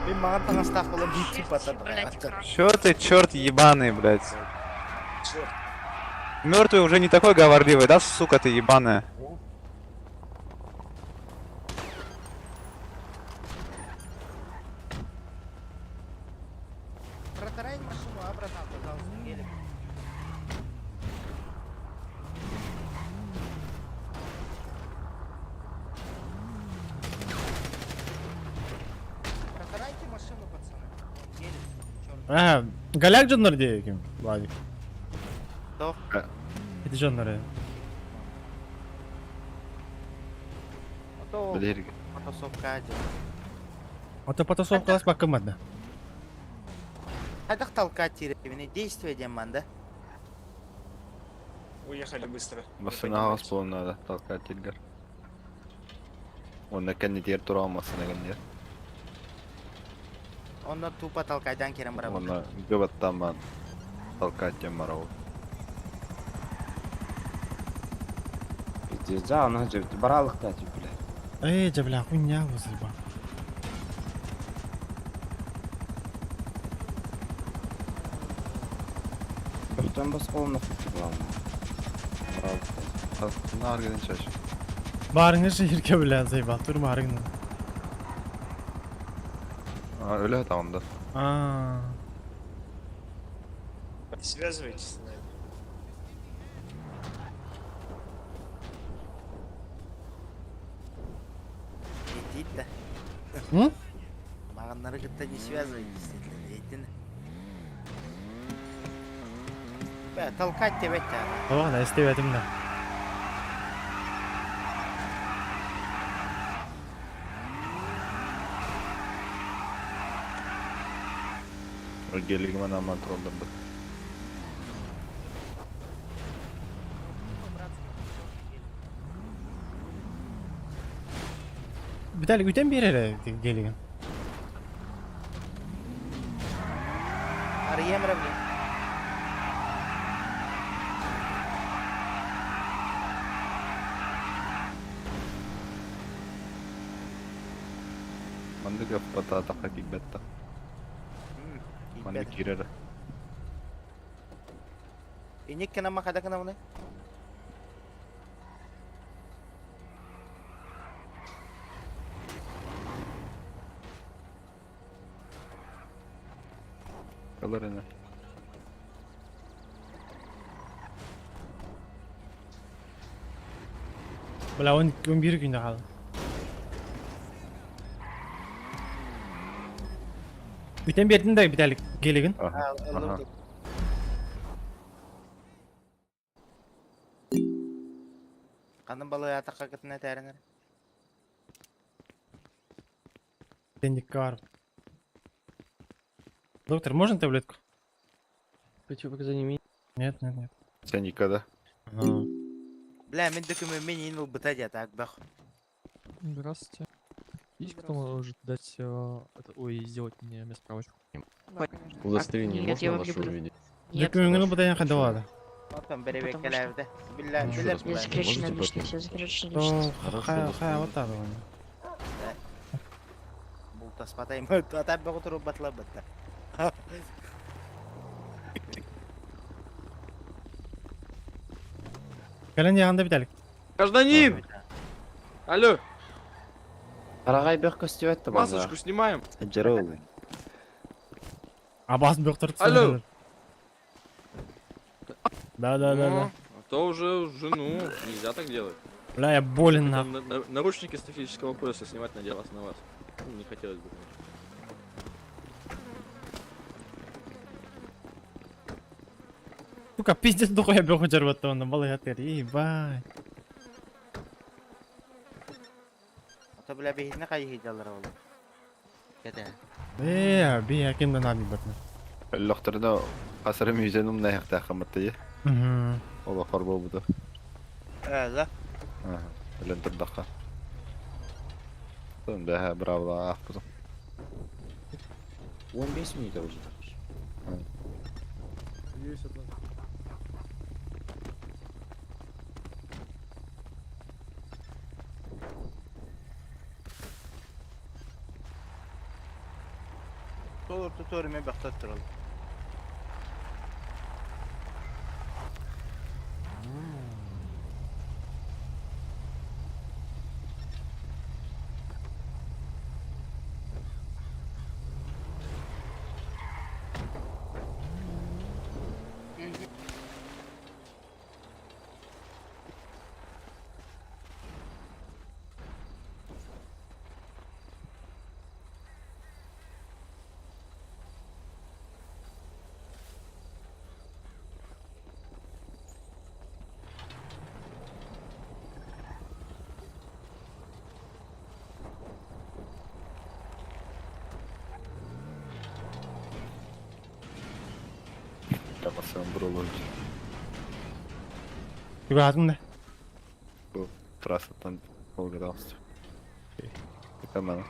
Мен маған таңыстақ болам бит Блядь, экран. Чё ты, черт ебаный, блядь? Мертвый уже не такой говорливый, да, сука ты ебаная? Протарань машину, а, братан, пожалуйста, гелик. Протарайте машину, пацаны. Вон гелик, чёрный. А, голяк жоннор дейким, Владик. Да. Это жоннор. А то Білер потасовка один. Ото потасовка класс бакымады. Хайдах толкать тире, действие деман, да? Уехали быстро. Басына ағас болын надо, толкать тилгер. Онна кәнне тер тура алмасына кәнне. Он на тупо толкайдан керем брат. Онна гыбаттан толкать тем марау. Пиздец, да, она же баралык та, бля. Эй, да, бля, хуйня вы заебал. Бөхтөн бас колун нахуй главное. Баралык та. Нар геден чаш. Барыңы шehirге, бля, заебал. Тур барыңны. Өлі тағында. А. Связывайтесь с нами. Иди да. М? Маған то не связывайтесь, дейтін. Бә, толкать деп айтты. О, да, истеп этим да. Гелигімен аман тұрылдырды. Виталик, үтен берер гелигин. Арьемра, блин. Мандык пата тақа кигбетта. Мандык кирер. Иник кена махада кена уны? Ылар ини. Бля, он 11 күндө хаалла. Бүтэн биэрдин да Виталик гелигин. Ага. Ага. Ханын балыга атаққа кытына тәрінер. Дендикке бар. Доктор, можно таблетку? Хочу показать Нет, нет, нет. Сен никогда. Ага. Бля, мен дөкүмө мен ин ылбыта дия так бах. Здравствуйте. Есть кто может дать, ой, сделать мне справочку? Да, конечно. Удостоверение Нет, я вам не буду. Нет, Дөкүмөңүнү бутайын кайда Отон беребек Потому что- келебде. Билля, Еще билля. раз я засекреченная Можете личность, я засекреченная То личность. хая хая вот так вот. Бул таспатайм. Атай бөгө туруп батла батта. Кэлэн ягында Виталик. Гражданин! Алло, Арагай бөх көстүбөт да масочку снимаем. Жароолы. Абасын доктор. Алло. Да, да, да, да. А то уже жену нельзя так делать. Бля, я болен нахуй. Там наручники с тактического пояса снимать надел вас на вас. Ну, не хотелось бы, конечно. Сука, пиздец дохуя бөхө жарбатты онда бала ятыр. Ебать. Ото бля бихине кай хидалар ол. Кете. Э, би акимден аби батны. Лохтарда асыры мүйзенум наяқта қаматты. Мгм. Ол ақар болбуду. Э, да. Ага. Өлен турдаққа. Сон бәһә бравла ақпызым. 15 минут уже. Толур тутор мен бактат турал. Тамасан бролу. Югатын да. Бу трассаттан олгадалсты. Камана.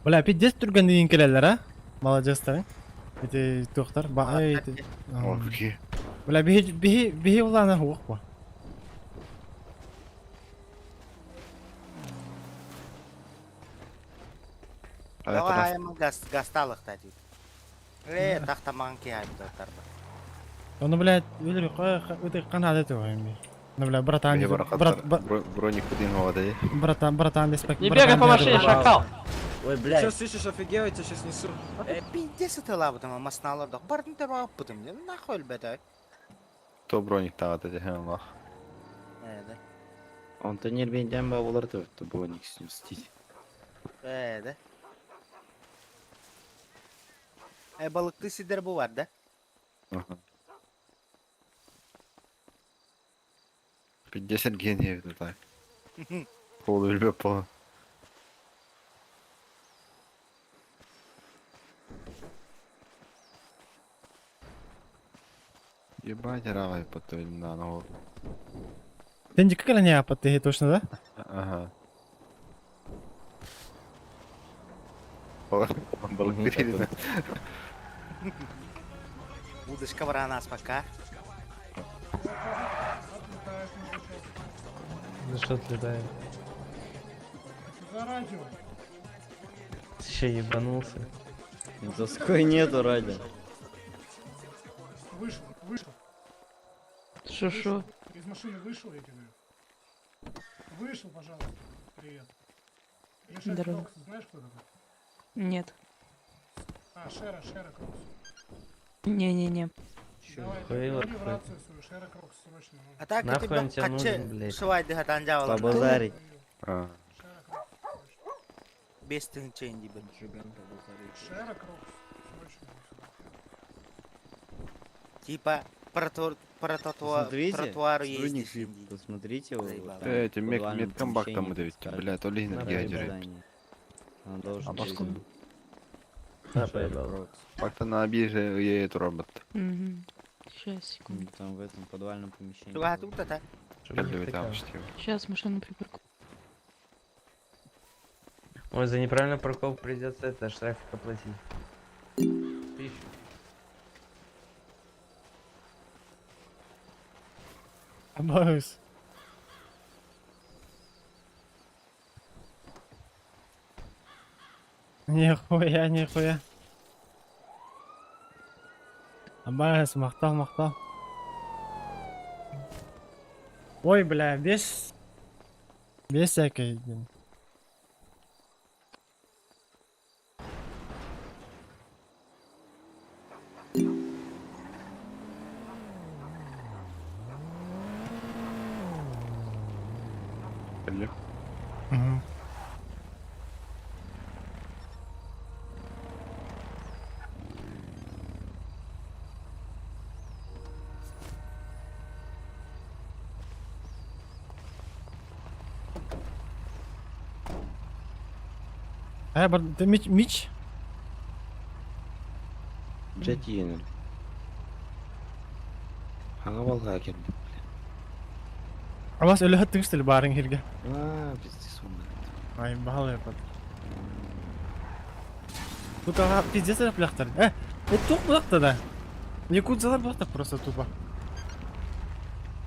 Бля, пиздец түргөн деген келелер, а? Молодец-то. Эти доктор, ба, эти. О, какие. Бля, бихи бихи бихи улана хук ба. Давай газ гасталык та дейт. Э, тахтаман ки айып тарба. Оны, блядь, өлөр өтө канада деп эми. Ну, бля, братан, брат, Броник один вода. братан, братан, респект. Не бегай по машине, шакал! Ой, блядь. Сейчас слышишь, офигел, я тебя сейчас несу. Пиздец это лабытым, масналар бардын деп аппытым. Нахуй элбете. То броник тагат эти хэмлах. Э, да. Онтон нербенден ба болар да броник снести. Э, да. Э, балыкты сидер бу бар да? Ага. 50 гениев это так. Пол өлбөп пол. Ебать, рай потом на ногу. Сен жеке келе не апат точно, да? Ага. Балык тирилин. Удочка баран аспакка. Ну что отлетает? За радио. Ты че, ебанулся? Доской нету, радио. Вышел, вышел. Шо-шо? Из машины вышел, я тебе говорю. Вышел, пожалуйста. Привет. Я Шера Здорово. Крокс, знаешь, кто такой? Нет. А, Шера, Шера Крокс. Не-не-не. Давай, Хуйло говори в такой. рацию свою, Шера Крокс, срочно. А так Нахуй ты он тебе нужен, блядь? Швайды хатанжавала. Побазарить. А, Шера Крокс, срочно. Без тынченди, блин. Шера Крокс, срочно. Типа Смотрите, тротуару сотрудник ездишь. ФИП, посмотрите, вот Заебало. там, Э, эти в мек- подвальном медкомбак там помещении, это ведь, так бля, то ли сказать, энергия дерет. здание. Он должен А быть. баскун. Да, Шер поебал. Крокс. Факта на бирже едет робот. Угу. Сейчас, секунду. Там в этом подвальном помещении. Туга был. тут это. Чтобы не Кэлливи там втыкал. штив. Сейчас машину припаркую. Ой, за неправильную парковку придется это штрафик оплатить. Тысячу. Абаюсь. Нихуя, нихуя. Абаюсь, махтал, махтал. Ой, бля, без... Без всякой... блин. Кэлли. Мгм. Э, бар, ты Мич, Мич? Джетиенер. Хаңа балға келді. А вас өлі хаттың что ли барың хирге? А, пиздец, он. Ай, бал я под. Тут ага, пиздец это пляхтар. Это тух бұлақта да. Якудзалар бұлақта просто тупо.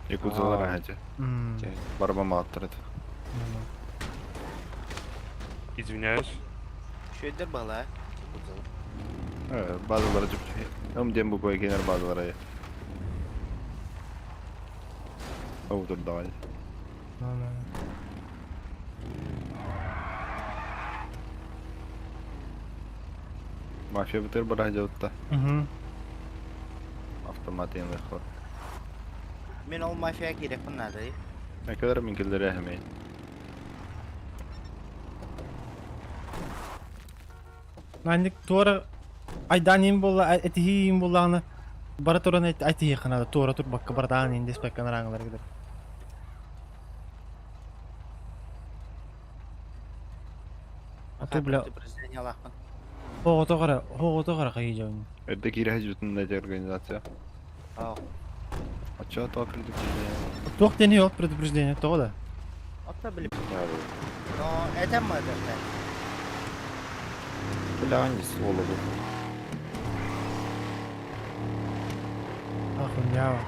Якудзалар ахати. М, Барба маттырды. ну, Извиняюсь. Шөйдер бала. Э, базалары жүп. Ым дем бу кенер базалары. Оу, тут давай. ну, ну. Мафия бутыр бара жаутта. Мгм. Автомат ең лехо. Мен ол мафия керек надо. Әкелер мен келдер әхмей. Наник туара айданин болла, этихиин болланы. Бара туран айтихи ханада туара тур бакка бардаан индес бакка нараңлар гидер. А ту бля, Предупреждение лахпын. хого тогара, хого тогара кайы жауын. Это кире жүтін эти организация. Ау. А чё то предупреждение? Туох дени ол предупреждение, того да. Отта билип. Но это мы даже. Бля, они сволочи. Охунява.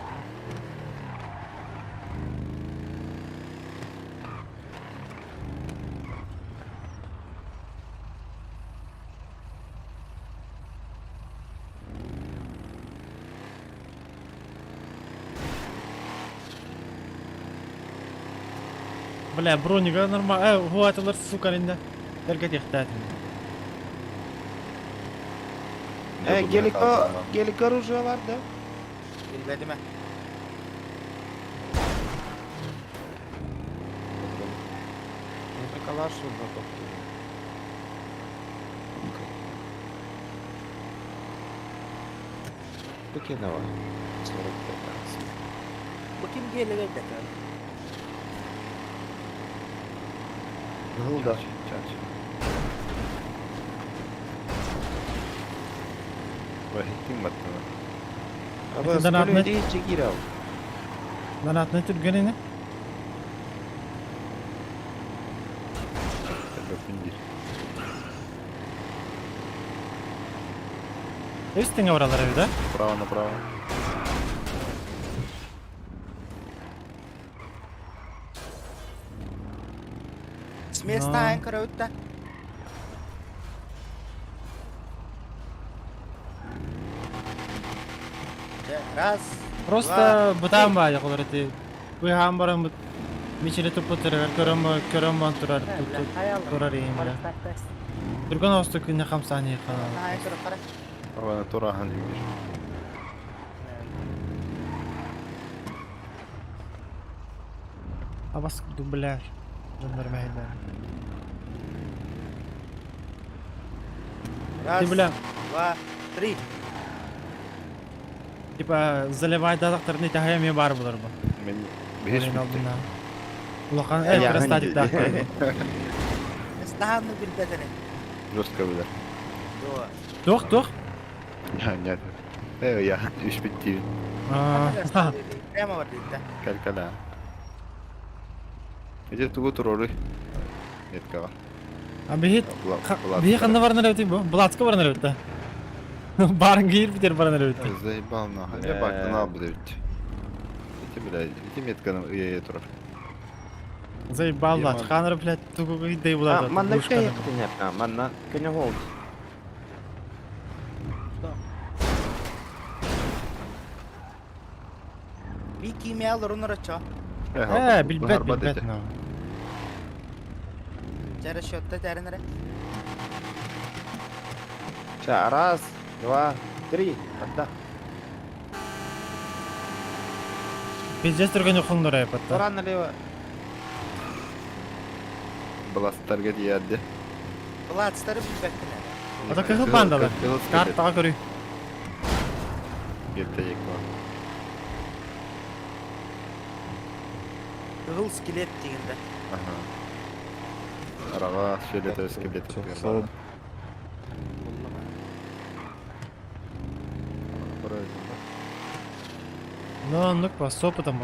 Бля, броника нормально. Хуатылар, сука, инде. Только техтат. Э, гелико, гелико оружие бар, да? Билбедиме. Это калаш готов. Покинова. 45 раз. Бу ким келеге да? Ну да. Чач. Вахитин баттыны. Аба, Донатный. сколько людей чекирал? Донатны түргеніне. Это пиндир. Үс тэҥэ бараллар эбит, да? Право направо. С места эн көрөбүт да. Чэ, раз, Просто два, бытаан баайы холор эти. Быһаан баран бут мичили туппуттарыгар көрөн көрөн бан турар турар иһин бля. Түргэн оҕустук күнне хамсаан иһин. Наһаа көрө хара. Ана турахан бир. Абас дубляж. Дьоннор мэһэйдэр. Раз, Ты, бля, два, три. Типа заливай датактарны тахая бар булар бу. Мен беш. Блин, алдына. Улахан крастатик да. Ыстаһанны билбэтини. Жестко билер. Дуо. Туох, туох? Я, нет. Я үш битти. Аа. Прямо бар дейт да. Калькала. Эти тугу турору. Меткага. А бихит бихи ханна баран эребит бу? Блатска баран эребит да. Барын киир битер баран эребит. Заебал нахуй. Я бак на бит. Эти, блядь, эти метканы я турар. Заебал лат. Ханыр, блядь, тугу дей булар. Манна кәйектен манна көне холд. Би кийме алыр онор чо. Билбет, билбет. Чәрі счетта тәрінірі. Ща, раз, два, три. Отда. Пиздец түргөн ухуңнор айпатта. Тура налево. Бласттарга тиядды. Блатстары билбеттин. Ата кыгыл бандалар. Картага көрүй. Гетте еква. Кыгыл скелет дегенде. Ага. Арага фиолетовый скелет. Ну, ну по с опытом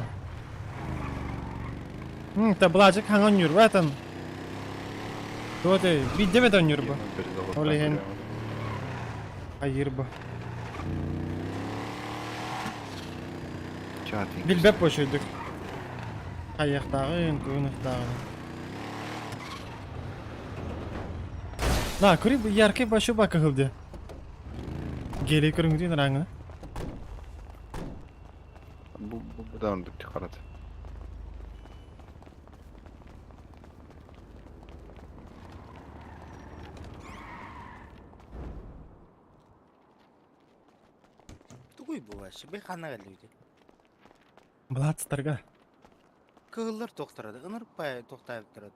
бу. Та блажик ханган юр, этом. Туоте, бидеме юр бу. Олеген. Айыр бу. Билбеп бошойдук. Аяктагы, туунуктагы. На, көрі яркий башы бакы кылды. Гели көрүңдүн раңы. Бу будан харат. Тугуй бу вообще. Би ханна келди. Блатстарга. Кыгыллар тоқтырады. Ыныр пай тоқтайып тұрады.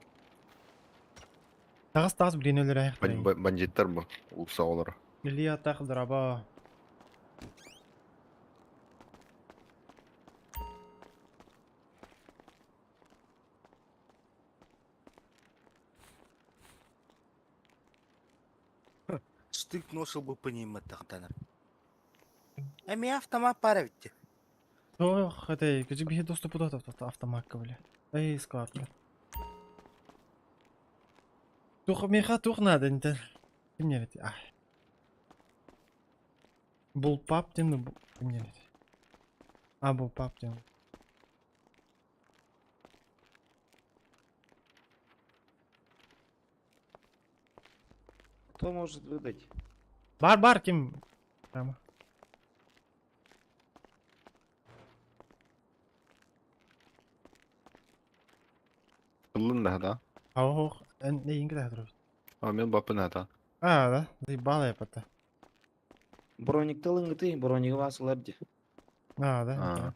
Тагыс тагыс билен аяктар. Бандиттар бу. Улса олар. Илья тах драба. Штык ношыл бы по ним тахтаныр. Эми автомат пара битти. Ох, это күжү бихи доступ автоматка бля. Эй, склад. Тух меха тух надо, не Ким не Ай. Бул пап ден ким не А, бул пап ден. Кто может выдать? Бар бар ким. Прямо. Кылын да да. Ох, не инге да. А мен бапын да. А, да, заебала я пота. Броник тылыңгы брониги басылар ди. А, да.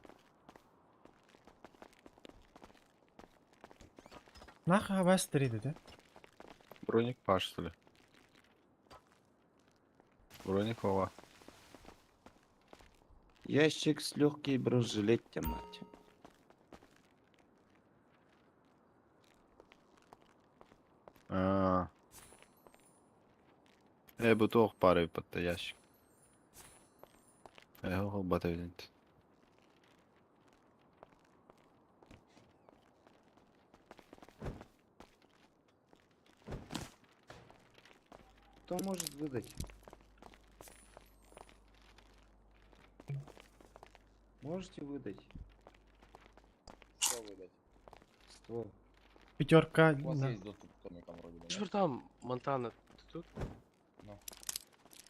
Нахуй бас три да? Броник паш, что ли? Броник ова. Ящик с легкий бронежилет, мать. А. Бу туох пары патта ящик. Хол бата видент. Кто может выдать? Можете выдать? Что выдать? Ствол. Пятерка. У вас Да. есть доступ к томикам вроде бы, да? Братан, Монтана, ты тут? Ну.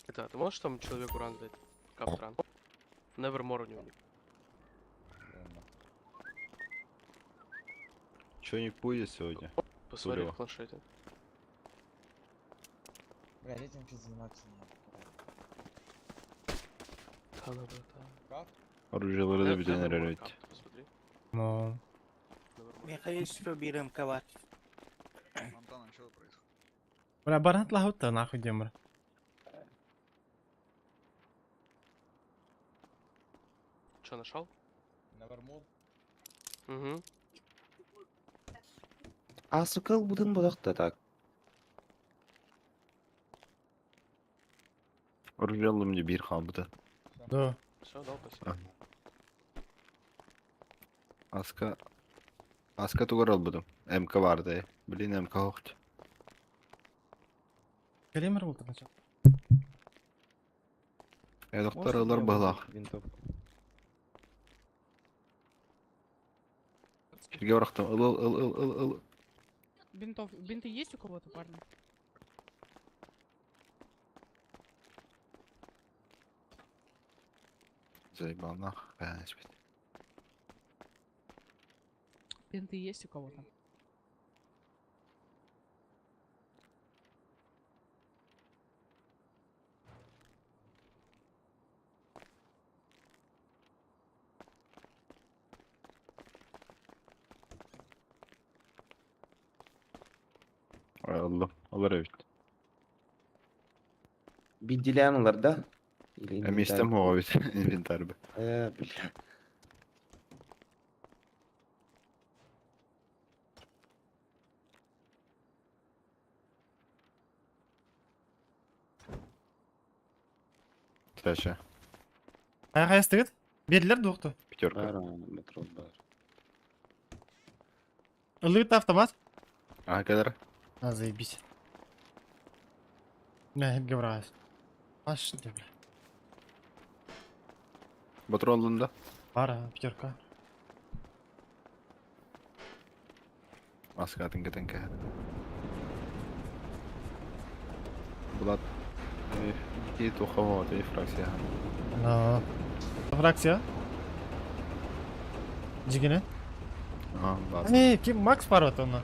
Это, ты можешь там человеку ран дать? Каптран. Nevermore у него. Чё не будет сегодня? Посмотри Тулева. в планшете. Блядь, этим что заниматься не надо. Тана, братан. Оружие вроде бы Nevermore генерировать. кап, посмотри. Ну. Nevermore. Михаил еще МК Монтана, что происходит? Бля, баран лагутта нахуй демр. Че, нашел? Угу. А сукал будын бодақта так. Оружие мне бир хамбыта. Да. Все, дал, спасибо. Аска... Аска тугар албыдым. МК барды. Блин, МК хохт. Калимер был начал. Я доктор Можете алар мне балах. выдать Винтовку. Сергей барахтым. Ыл ыл ыл ыл ыл ыл. Бинтов. Бинты есть у кого-то, парни? Заебал нах. Конечно. Бинты есть у кого-то? Аллах. Алар evet. Бидилянылар, да? Или инвентарь? Местем хоға бит. Инвентарь бы. Бля. Чаша. Аяқ аястыгыт? Берилер дуқты. Пятерка. Бар, патрон бар. Ылыгыт автомат. А, кадр. А, заебись. Бля, геврас. Аш, ты, бля. Патрон алында. Бар, а, пятерка. Аска тыңка тыңка. Булат. Ки тухаво, ты фракция. Но. Фракция? Жигине? Ага, бар. Не, ким Макс бар вот оны.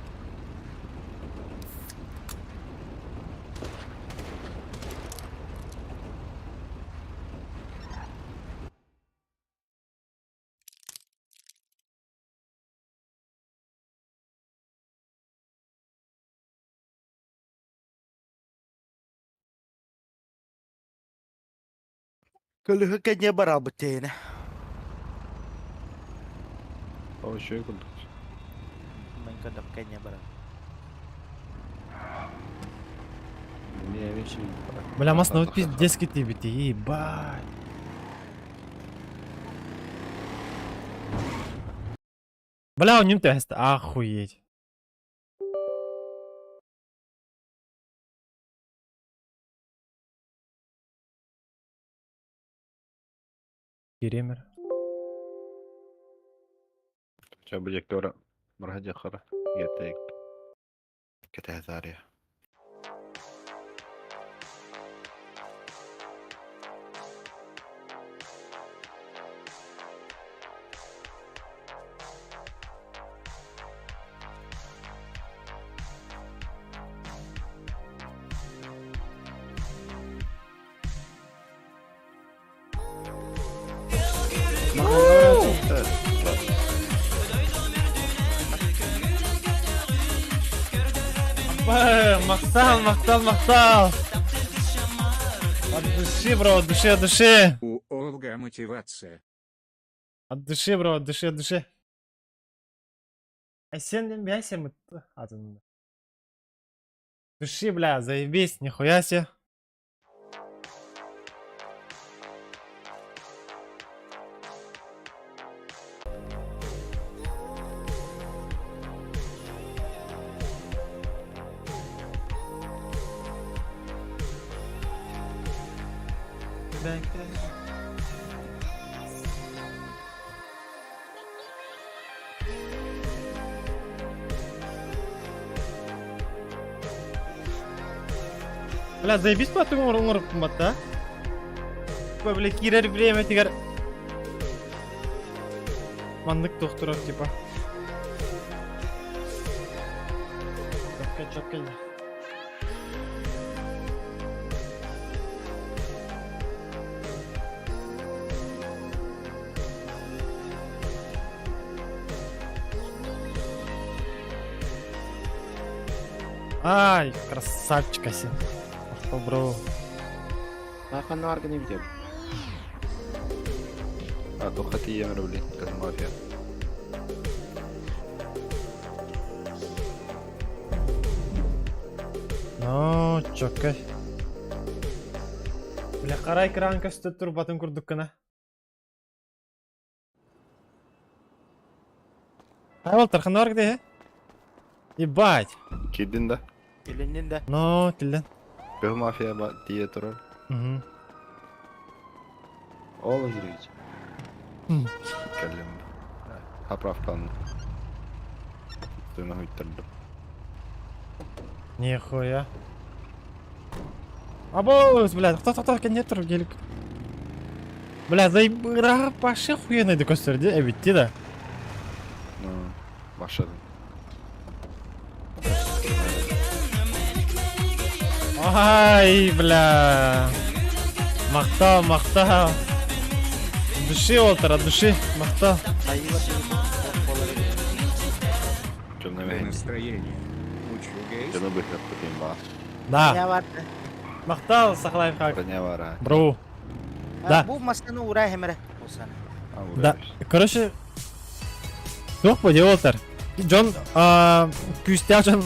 Көлүһүккэ не барал бутейне. О, еще и куда. Мен көдөккө не барал. Бля, вещи. Бля, масна вот пиздец бити, ебать. Бля, у ним тест, охуеть. Керемер. Хотя бы дектора. Мархади хара. Гетек. Кетезария. Махтал, махтал, махтал. От души, бро, от души, от души. У Олга мотивация. От души, бро, от души, от души. А сен, я сен, Души, бля, заебись, нихуя себе. Бля, заебись по оҥоруппун батта. Типа, бля, киирэр бириэмэтигэр маннык тохтурар типа. Чопка, чопка. Ай, красавчик Асин. Пошел, бро. Ханна арганы видел. А, тоха тиийэн блин, как мафия. Ну, чөккөй. Бля, хара экран көстө турбатын курдук гына. Айвал Тарханар где? Ебать. Киирдин да? Илиннин да. Но, тилден. Кыһыл мафия ба тиийэ турар. Угу. Ол Юрьевич. Кэллим. Поправканы. Тына хуйттардым. Нихуя. Абоз, бля, кто кто кто нет гелик. Бля, заебра паше хуеный да көстөр эбитти да. Ну, башладым. Ай, бля. Махтал, махтал. Души, Олтер, от души. Махтал. Настроение. Учу Дьону быһыаппытын баа. Да. Махтал, Сахалайф хак. Броня бара. Бро. Да. Бу масканы урай хемере. Осана. Да. Короче, туох бу Олтер. Дьон күүстээх дьон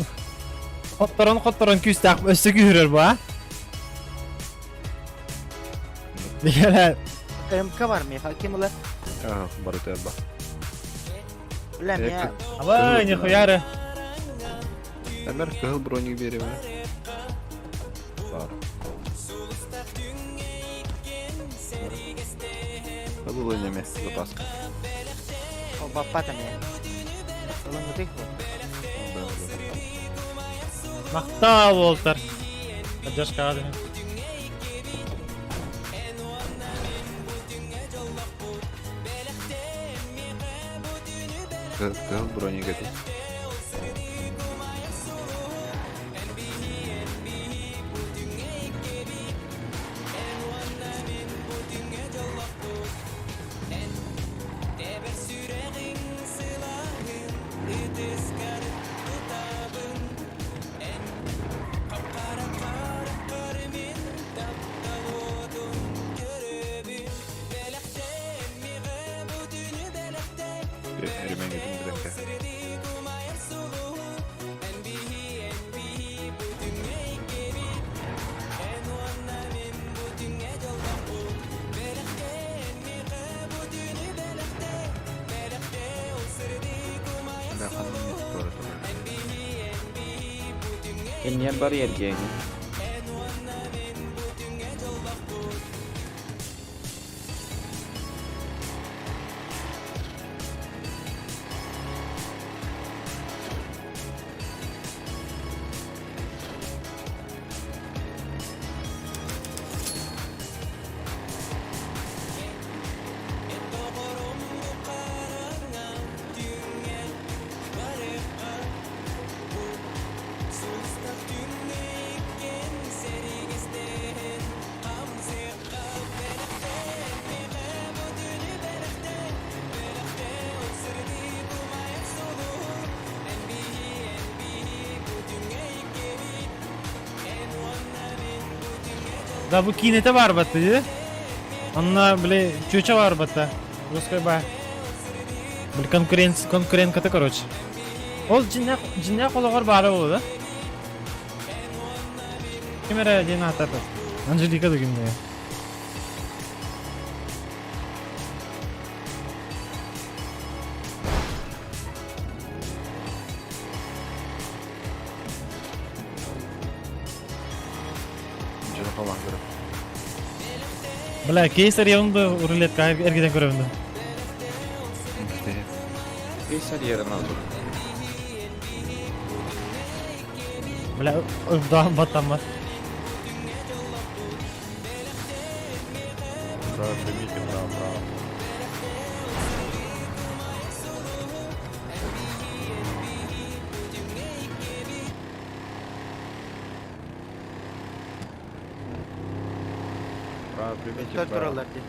хотторон хотторон күүстээх өссө күүһүрэр бу а? Дигәлә. МК бар меха ким улар? Ага, барыта ба. Бля, мя. Абай, нихуяры. Әмер кыһыл броник берем. Бар. Бұл неме запаска. О, баппата мя. Улан гутых. Махтал, Уолтер. Поддержка адми. Кыһыл броник эти. Ремень этим биренке. Да, ханны тоже. Кеннер бар ерге. Да бу кинете бар батты, ди. Анна, бля, чуча бар батта. Русской ба. Бля, конкурент, конкурентка короче. Ол жинна, жинна кологор бары болду да. Ким эре ден ататы? Анжелика да кимде? Жана қалан көріп. Бля, кейсер явынды рулетка эргеден көрөмдү. Кейсер yerine aldı. Бля, да, баттаммат. Право, примите, право, право. Право, примите, Төр право. тураллар дии.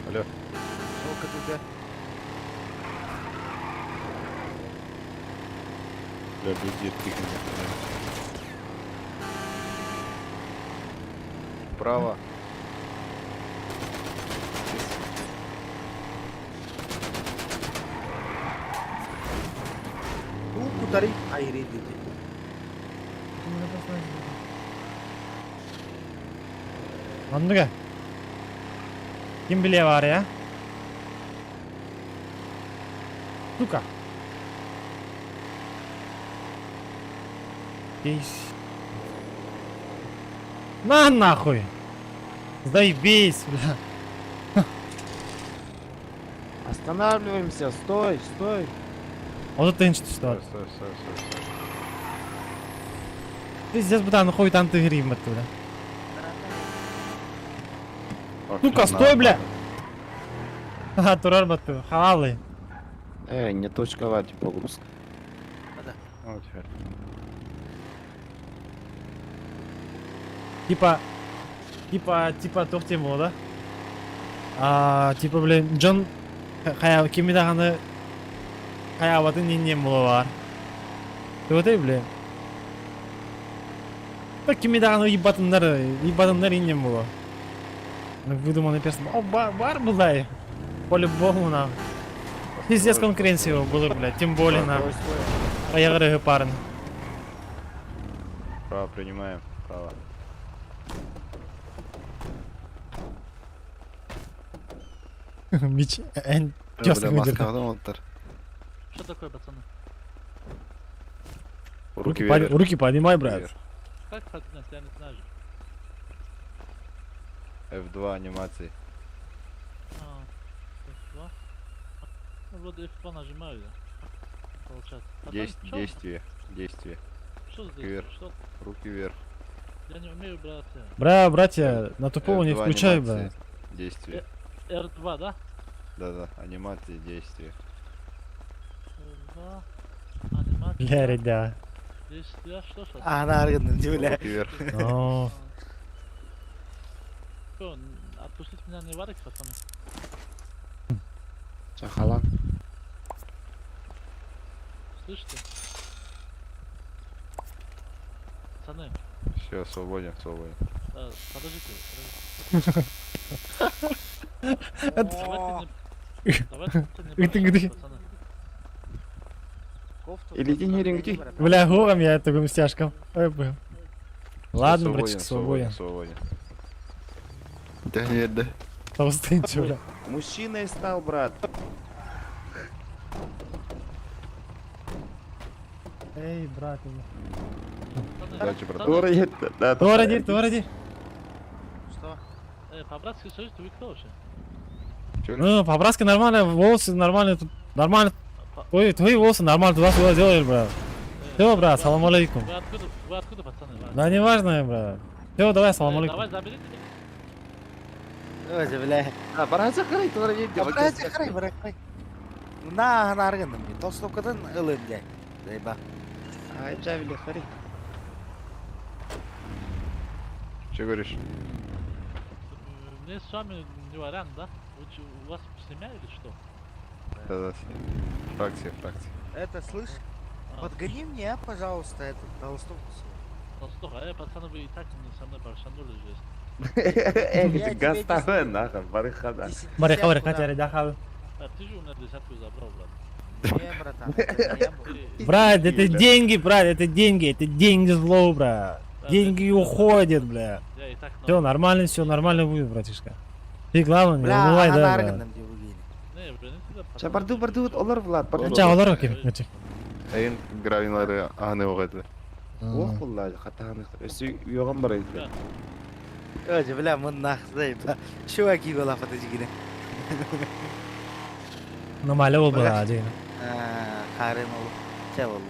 Алло. Ол кытыга. Бля, люди, тыкни. Право. Уу кутары айры диди. Манныга. Ким биле бар я? Сука. Кейс. На нахуй. Заебись, бля. Останавливаемся, стой, стой. Вот это инч что. Стой, стой, стой, стой. Пиздец, бля, ну хуй там ты грим оттуда. Ох, Сука, на, стой, бля! на. Ха, турар баттı. Халалы. Эй, не точковать погрузка. Вот теперь. Типа, типа, типа туох тем да? А, типа, блин, Джон хайа кими даҕаны хайаабатын ниннем була бар. Туотай, блин. Та кими даҕаны ебатыннар, ебатыннар иннем була. Выдуманный персонаж. О, бар, бар булай. По-любому нахуй. Пиздец конкуренция было, блядь, тем более нахуй. Аягыры парын. Право принимаем. Право. Мич, эн, Бля, тёск маска оттар. Что такое, пацаны? Руки вверх. Руки поднимай, брат. Вверх. Как поднять? Я не знаю. F2 анимации. А, F2. Ну, вроде F2 нажимаю я. Получается. А там чё? Действие. Действие. Что здесь? Вверх. Что? Руки вверх. Я не умею, брат. Бра, братья, на тупого не F2 включай, анимации. бля. Действие. R2, да? Да-да, анимации, действие. R2. Анимация. Бля, ребя. Действия. Что сейчас? Ана аргынным дии бля. Руки вверх. О, Что, отпустить меня не варик, пацаны? Чахалан. Слышите? Пацаны, Все, свободен, свободен. подождите, подождите. Давайте не... Давайте не Ты где? прощаться, пацаны. Кофту Или ты не рингти. братан. Бля, гором я эту стяжком. Ой, бля. Ладно, Свободен, братчик, свободен. Свободен. Да нет, да. Толстый, чё, бля. Мужчиной стал, брат. Эй, брат. Удачи, братан. Тора, да, Торади, торади. Что? По-братски скажите, вы кто вообще? Чё? Ну, по-братски нормально, волосы нормально, тут нормально. Твои, твои волосы нормально туда-сюда делаешь, брат. Все, брат, салам алейкум. Вы откуда, пацаны? Да не важно, брат. Все, давай, салам алейкум. Давай заберите. Ой, бля. А, барача харай, тора едет. Братья, харай, брат, харай. На, ана аргынным дии. Толстовкадан ылым дии. Заеба. Ай, джавили, хари. Че говоришь? Мне с вами не вариант, да? Вы чё, у вас семья или что? Да-да. Фракция, фракция. Это, слышь, А, подгони мне, пожалуйста, этот толстовку свою. Толстуха, пацаны, вы и так не со мной баршанули же. Эй, Я ты тебе гаставе, нахуй, барыхада. Барыха, десятку барыха, дам. тебя рядахал. А ты же у меня десятку забрал, брат. Не, братан, это не я был. Ты- Брат, это деньги, брат, это деньги зло, брат. Да, Деньги уходят, бля. Я и так Все нормально, все нормально будет, братишка. Ты главное, не Бля, унывай, ана да, брат. аргынным дии бугини. Не, блин, это Ча, барду, барду, олар, Влад, барду. Ча, олар окей, мечи. Эйн гравинлары аны оғайды. Ох, Влад, хатаны. Өсі уйған бар еді. Ой, бля, мы нах, заеба. Чуваки была фоточкина. Нормально был, брат, один. Харын ол. Че ол.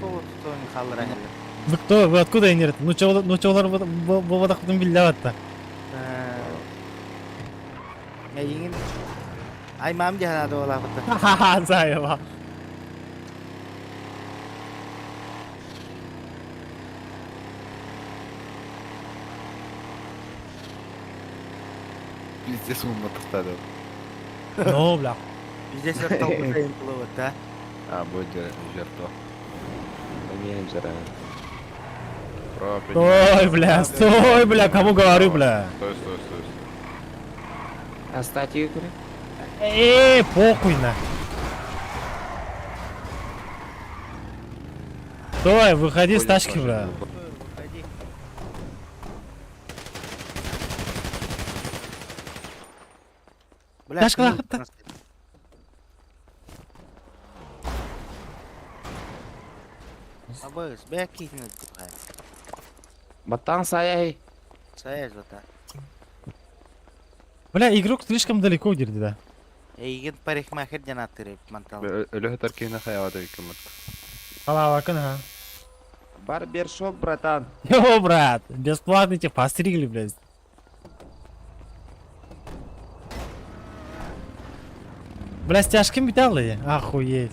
Соло тут. Халлара кэллим. Вы кто? Вы откуда инерт? Ну чего, ну чего буолбатахпытын биллэбэт да. Эйигин аймаам дии санаата буолаабыта. Ха-ха, заеба. Пиздец умматахтады. Ну, бля. Пиздец ортолбута интылыбыт, да? А, будет жертва. Поменяем заранее. Право принимаем. Стой, бля, стой, бля, кому говорю, бля. Стой, стой, стой, стой. А статью говори? Эй, похуй на. Стой, выходи с Ходит тачки, машина. бля. Выходи. Бля, Тачка ты лахатта. Абыс, бля, кихнет кутхай. Батан саяй. Саяй зата. Бля, игрок слишком далеко где да. Эйигин парикмахер диэн ааттыыр мантал. Өлө таркина хаявата иккиммит. Халавакын, ага. Барбершоп, братан. Йо, брат, бесплатно тебя постригли, блядь. Бля, с тяжким металлы, охуеть.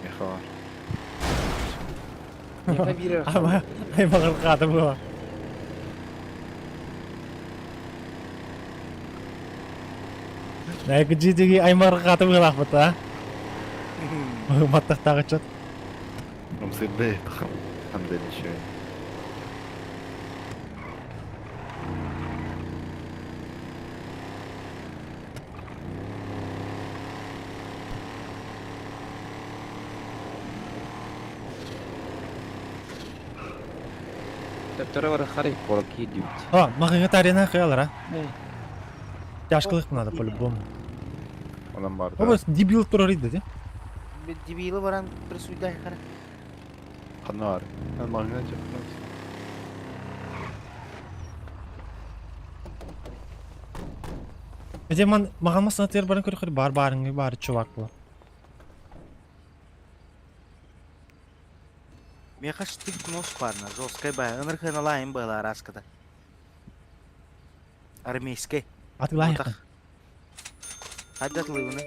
Михаил. Ай, мағырқаты было. Найкы жидеги аймарқаты было ақбыта. Маттақтағы чот. Умсыбы. Хамден еще. Төптөрө бар харый кораки дьют. А, мағыңа тарина қиялар, а? Тяжкалық надо по-любому. Онан бар. Оба, дебил турар иді, де? Дебилы баран бір суйдай қара. Ханна бар. Мен маңына жаппын. Эде ман маған масына тер барын көрі бар барыңы бар чувак был. Меха штык нос парна, жесткая бая. Ынырхын лайым была раскада. Армейской. Атылайық. Хадат лывны.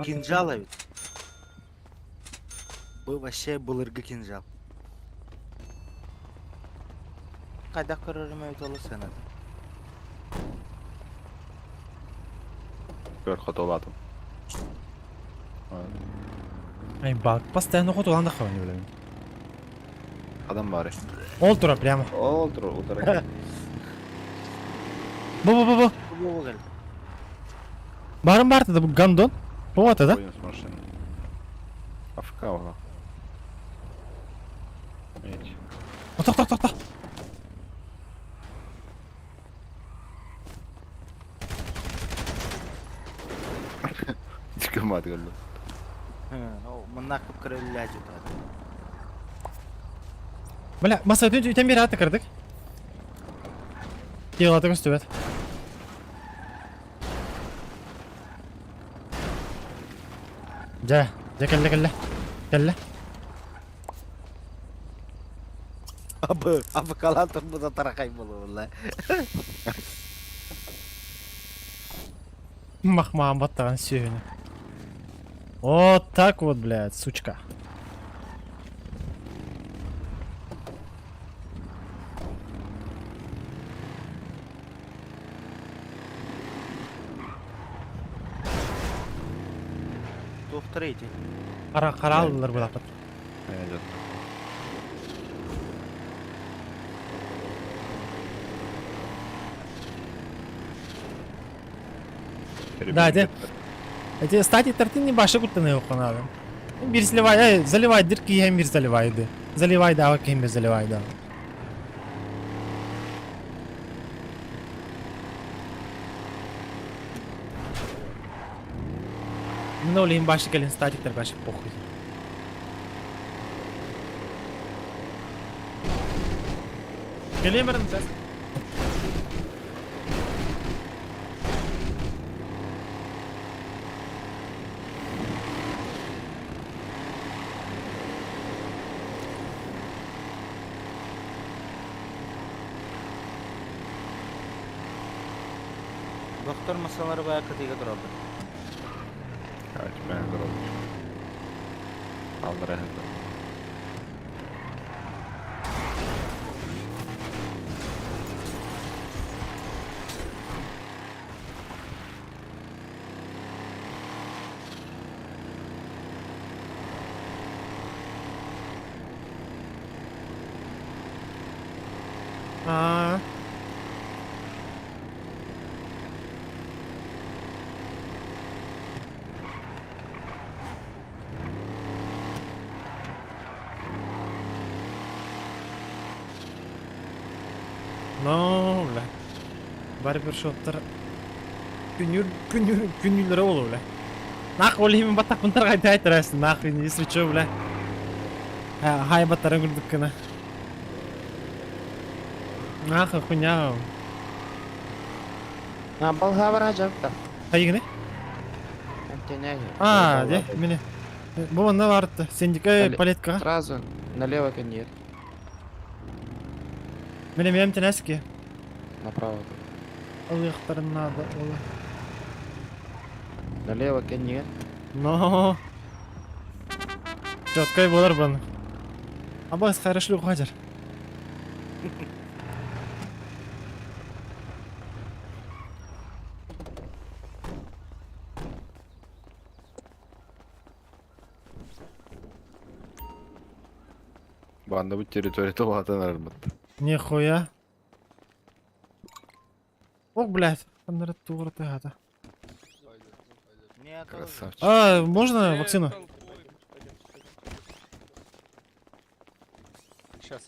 Кинжал ведь. Был вообще былыргы кинжал. Қайда көрөрүм өтөлі сенат. Көр хотолатым. Ай, баг, постоянно хотулан да хавани, блин. Адам бар. Ол тура прямо. Ол тур, утара. Бу-бу-бу-бу. Бу кел. Барын бар да бу гандон. Болады да? Ходим с машины. АФК ола. Эти. Тоқ, тоқ, тоқ, тоқ. Чыкамады көрдүм. Мына кып кірелі жатады. Бля, маса өтен өтен бері аты кірдік. Келаты көстөбет. Жа, жа кәлле кәлле. Кәлле. Абы, абы калатыр бұда тарақай болу олла. Махман баттаған сүйені. Вот так вот, блядь, сучка. Доктор эти. Қара қара алдылар бұл апат. Да, де. Эти стати тартын не башы куттаны оқын Bir заливай, заливай дырки hem bir заливайды. Заливай да, hem bir заливай да. Ну, олейін башы келін статиктер башы похуй. Келем бірін сәс. Доктор массалары баа кытыыга тураллар. Мен тураллар. Аллара иһэллэр. Аа. Но, бля. Барбершоптар күнүр күнүр күнүлөрө болу, бля. Нах ол иһин баттахпын тарҕайда айтарасың, нах, если чё, бля. Хай баттарын курдук гына. Нах, хуйня. А, балга жапта. Хайыгыны? А, де, мине. Бу онна барытты. Сендика палеткага. Сразу налево коньер. Мине мем тенески. Направо. Алыктарын надо, ола. Налево коньер. Но. Четкай болар баны. Абас хорошо хажар. Банда бу территорията улаатан арбыт. Нихуя. Ох, блядь. Там тугры хата. Красавчик. А, можно вакцину? Сейчас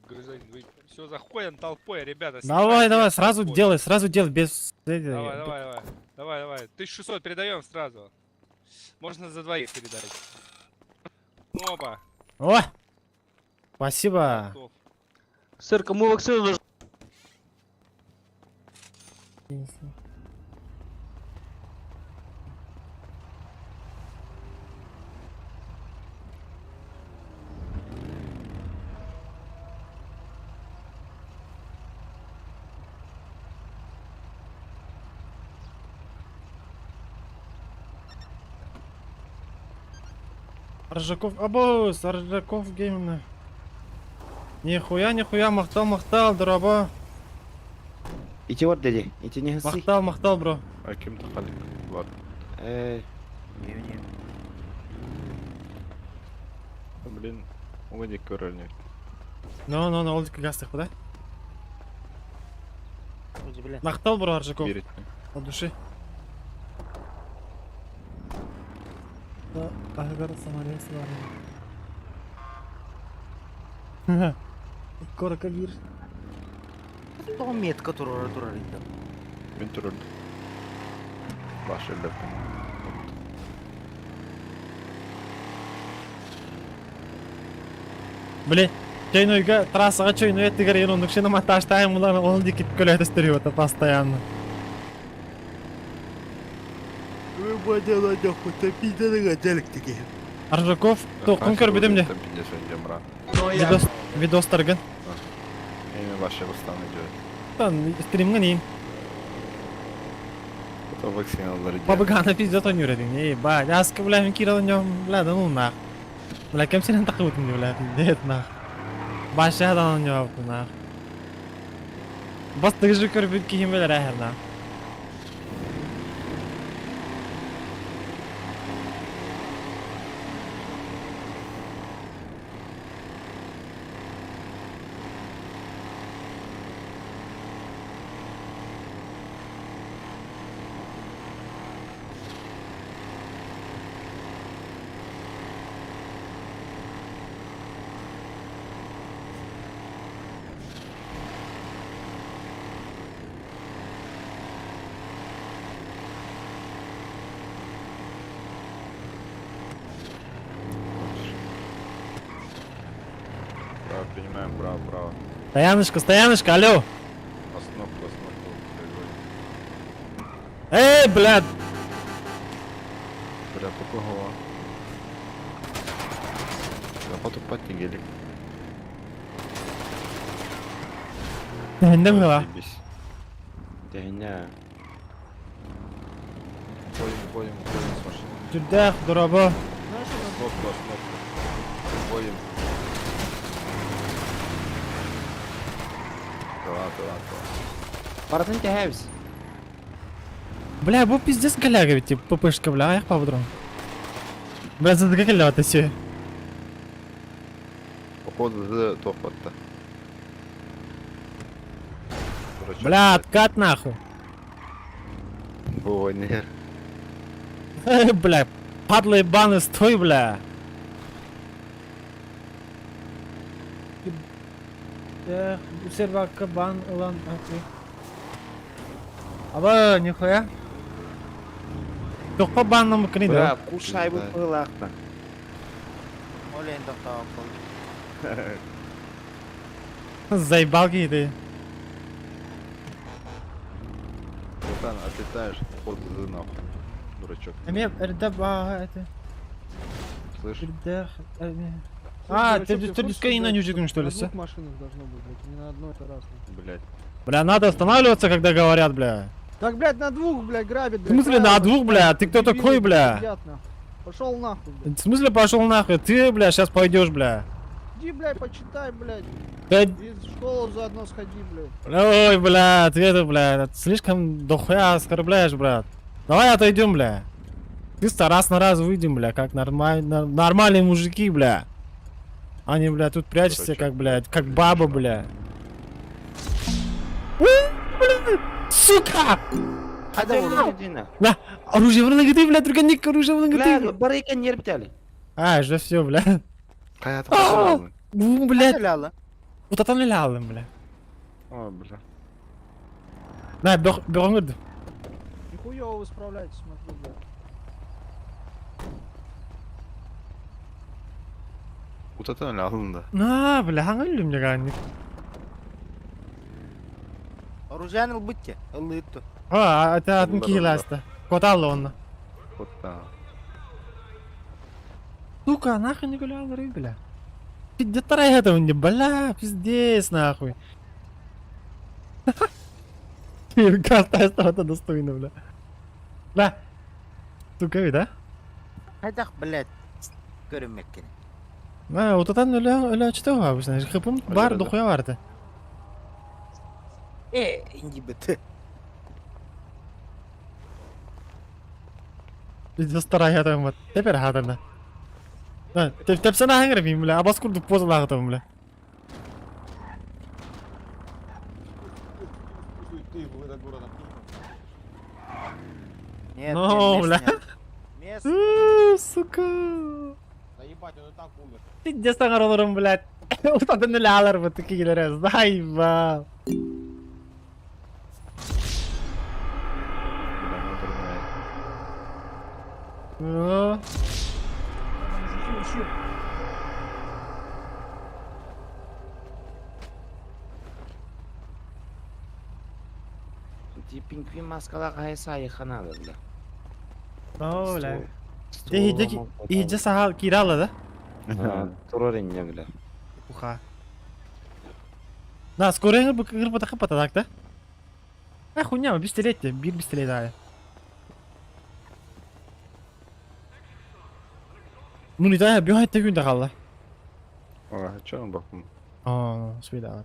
гражданин выйдет. Все, заходим толпой, ребята. Давай, давай, сразу делай, сразу делай, без... Давай, давай, давай. Давай, давай. 1600 передаем сразу. Можно за двоих передать. Опа. О! Спасибо. Сэр, кому вакцину нужна? Аржаков, абоз, Аржаков геймна. Нихуя, нихуя, махтал, махтал, дроба. Ити вот дяди, ити не гасы. Махтал, махтал, бро. А ким тахалик? Ладно. Не. Блин, угоди көрөрнү. Но, но, но, ол гастых, да? Махтал, бро, Аржаков. От души. Агар самолет сварен. Корка бир. Тоҕо метка турара турар инде. Мен турар. Баш эллеп. Блин, чайнойга трассага чайной эттигер ен ондук шена монтажтайм булар ол дикип көлөтөстөрүп это постоянно. Аржаков, тоқын көрбүдүм де. Видос, видостаргын. Эми башы бастан идет. Тан стримгын ин. Потом вакциналары. Бабыгана пиздет он юредин. Эй, ба, аска бля мен кирал нем, бля, да ну нах. Бля, кем сенен такыбытын бля, пиздет нах. Башы адан нем нах. Бас тыгыжы көрбүт кихим белер әһер нах. Право принимаем, право, право. Стояночка, стояночка, алло. Остановку, остановку. производим. Эй, блядь. Бля, какого? Да потупать не гелик. Не было. Заебись. Да не. Уходим, уходим, уходим с машины. Сүрдээх, дорообо. Кнопку, кнопку. Уходим. Тыла, тыла, тыла. Барытын кэһэбис. Бля, бу пиздец голяга ведь, ППшка, бля, ах павдрон. Бля, задыга кэллэ все. Походу, за тохпатта. Бля, откат нахуй. Ой, нет. Бля, падла ебаный, стой, бля. Эх, сервакка бан ылан окей. Аба, нихуя. Тохха банным кини Бля, да. кушай бу пылахта. Олен тоқтауып Заебал ты. Братан, отлетаешь, походу, за нахуй. Дурачок. Эме эрдэ ба это. Слышь? Эрдэ А, ты ты ты на нюжигун что ли, На всё? двух машинах должно быть, блядь, не на одной, это раз. Блять. Бля, надо останавливаться, когда говорят, бля. Так, блядь, на двух, блядь, грабят, В смысле на двух, бля? Ты кто такой, бля? Пошел нахуй, блядь. В смысле пошел нахуй? Ты, бля, сейчас пойдешь, бля. Иди, блядь, почитай, блядь. Да- И в школу заодно сходи, блядь. Ой, бля, ты это, бля, слишком дохуя оскорбляешь, брат. Давай отойдем, бля. Ты раз на раз выйдем, бля, как нормальные мужики, бля. Они, бля, тут прячешься, как, блядь, как баба, бля. Ой, бля, сука! На, оружие в ты, бля, только ник оружие в Бля, барыка нербитали. А, уже все, бля. Ну, блядь. Вот это лялым, бля. О, бля. На, бёгнгд. Нихуёво вы справляетесь, смотрю, блядь. Вот это лялым, да. На, бля, хаңылым мне Оружие ылбытте, ылытту. А, это атын кииласта. Коталлы онна. Кота. Сука, нахуй не гулял, бля. Пиздец, этого не, бля, пиздец, нахуй. Карта достойна, бля. Бля. Сука, да? Хайдах, блядь, көрүммеккин. А, вот это өлө өлө что обычно. Хыпым бар дохуя барды. Э, инди бит. Пиздец, старая там вот. Теперь хатана. Да, тепсена хангер бим, бля. Абас курдук поза бля. Нет, Ну, бля. Мест. Сука. Да ебать, он и так умер. Пиздец, таңар блядь. Утатын өлө вот такие заебал. Ну. Ти пингвин маскала кайса айханада, бля. О, бля. Иди сахал кирала, да? Турариння, бля. Уха. Да, скоро гырбы так, да? А хуйня, бистилет, бир бистилет, да. Ну не да, бьет так күндә калды. А, чё он бахум? А, свида.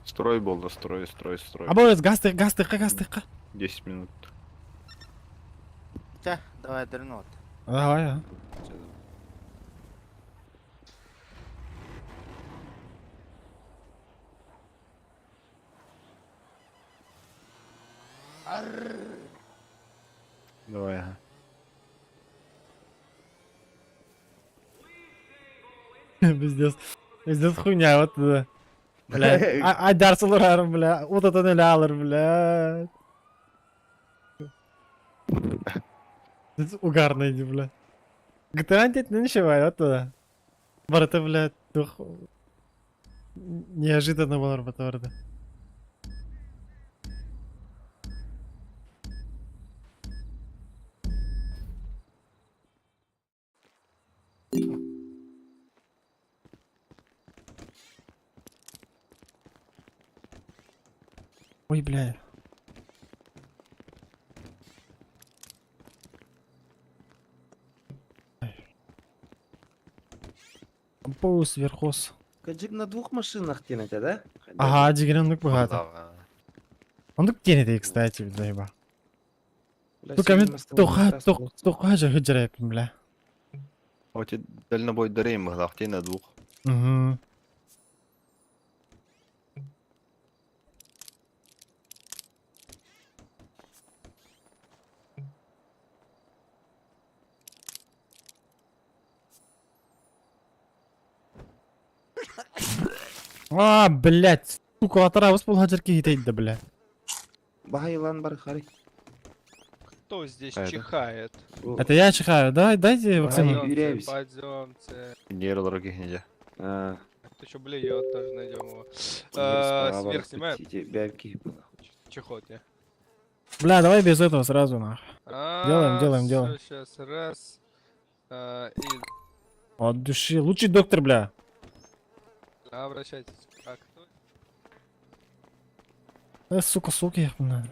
Строй был, да, строй, строй, строй. А бо газ газ газ 10 минут. Ча, давай дырнот. Давай, а. Давай, ага. Пиздец. Пиздец хуйня, вот это. Бля, айдарсылар, бля, вот это налялар, бля. Угарно иди, бля. GTA дед не ничего, вот туда. Барата, бля, дух. Неожиданно было барата. Ой, бля. Опа, сверхос. Каджик на двух машинах тянете, да? Ага, дигерен ондук быһата. Ондук тенете, кстати, заеба. Сука, мен тоха, тоха же хыджырайпын, бля. Оти дальнобой дарейм быһылаах на двух. Угу. А, блядь, сука, атарабыз бул хажыр кихитейді, бля. Бахайлан бар хари. Кто здесь А это? чихает? Это я чихаю, да? Дайте вакцину. Пойдемте, пойдемте. Нейролору кихнеде. А, Кто еще блюет, тоже найдем его. Сверх снимаем. Чехотня. Бля, давай без этого сразу, нах. А, Делаем, делаем, делаем. Сейчас, раз. И От души. Лучший доктор, бля. Обращайтесь. А кто? Сука, сука, я надо.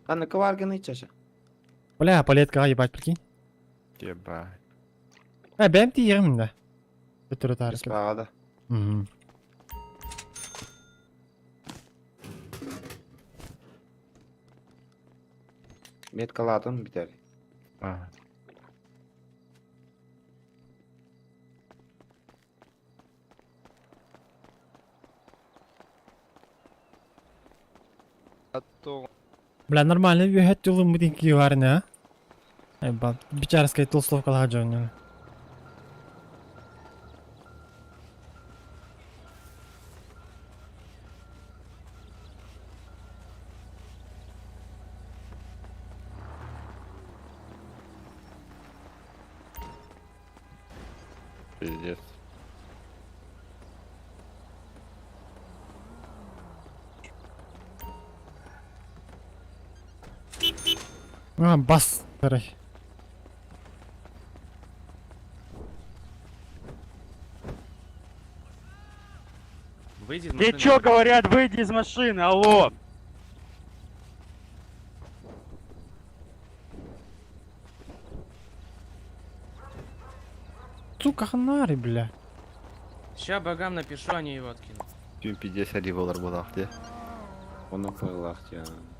А на коварганы чаша. Бля, палетка, ебать, прикинь. Ебать. А, бэм ти ерім, да. Өтірі тарысы. Справа, Угу. Метка ладан битер. Ага. А то Бля, нормально, вүйәт жолы мүден киюарны, а? Ай, бичарская толстовка ладжонин. Пиздец. А, бас. Карай. Выйди из Тебе чё говорят, выйди из машины, алло! Сука, ханари, бля. Ща богам напишу, они его откинут. Тюм 50 доллар булах, де. Он на файлах,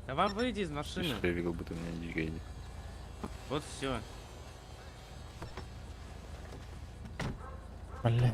Давай выйди из машины. Я видел, будто меня не двигали. Вот все. Блять.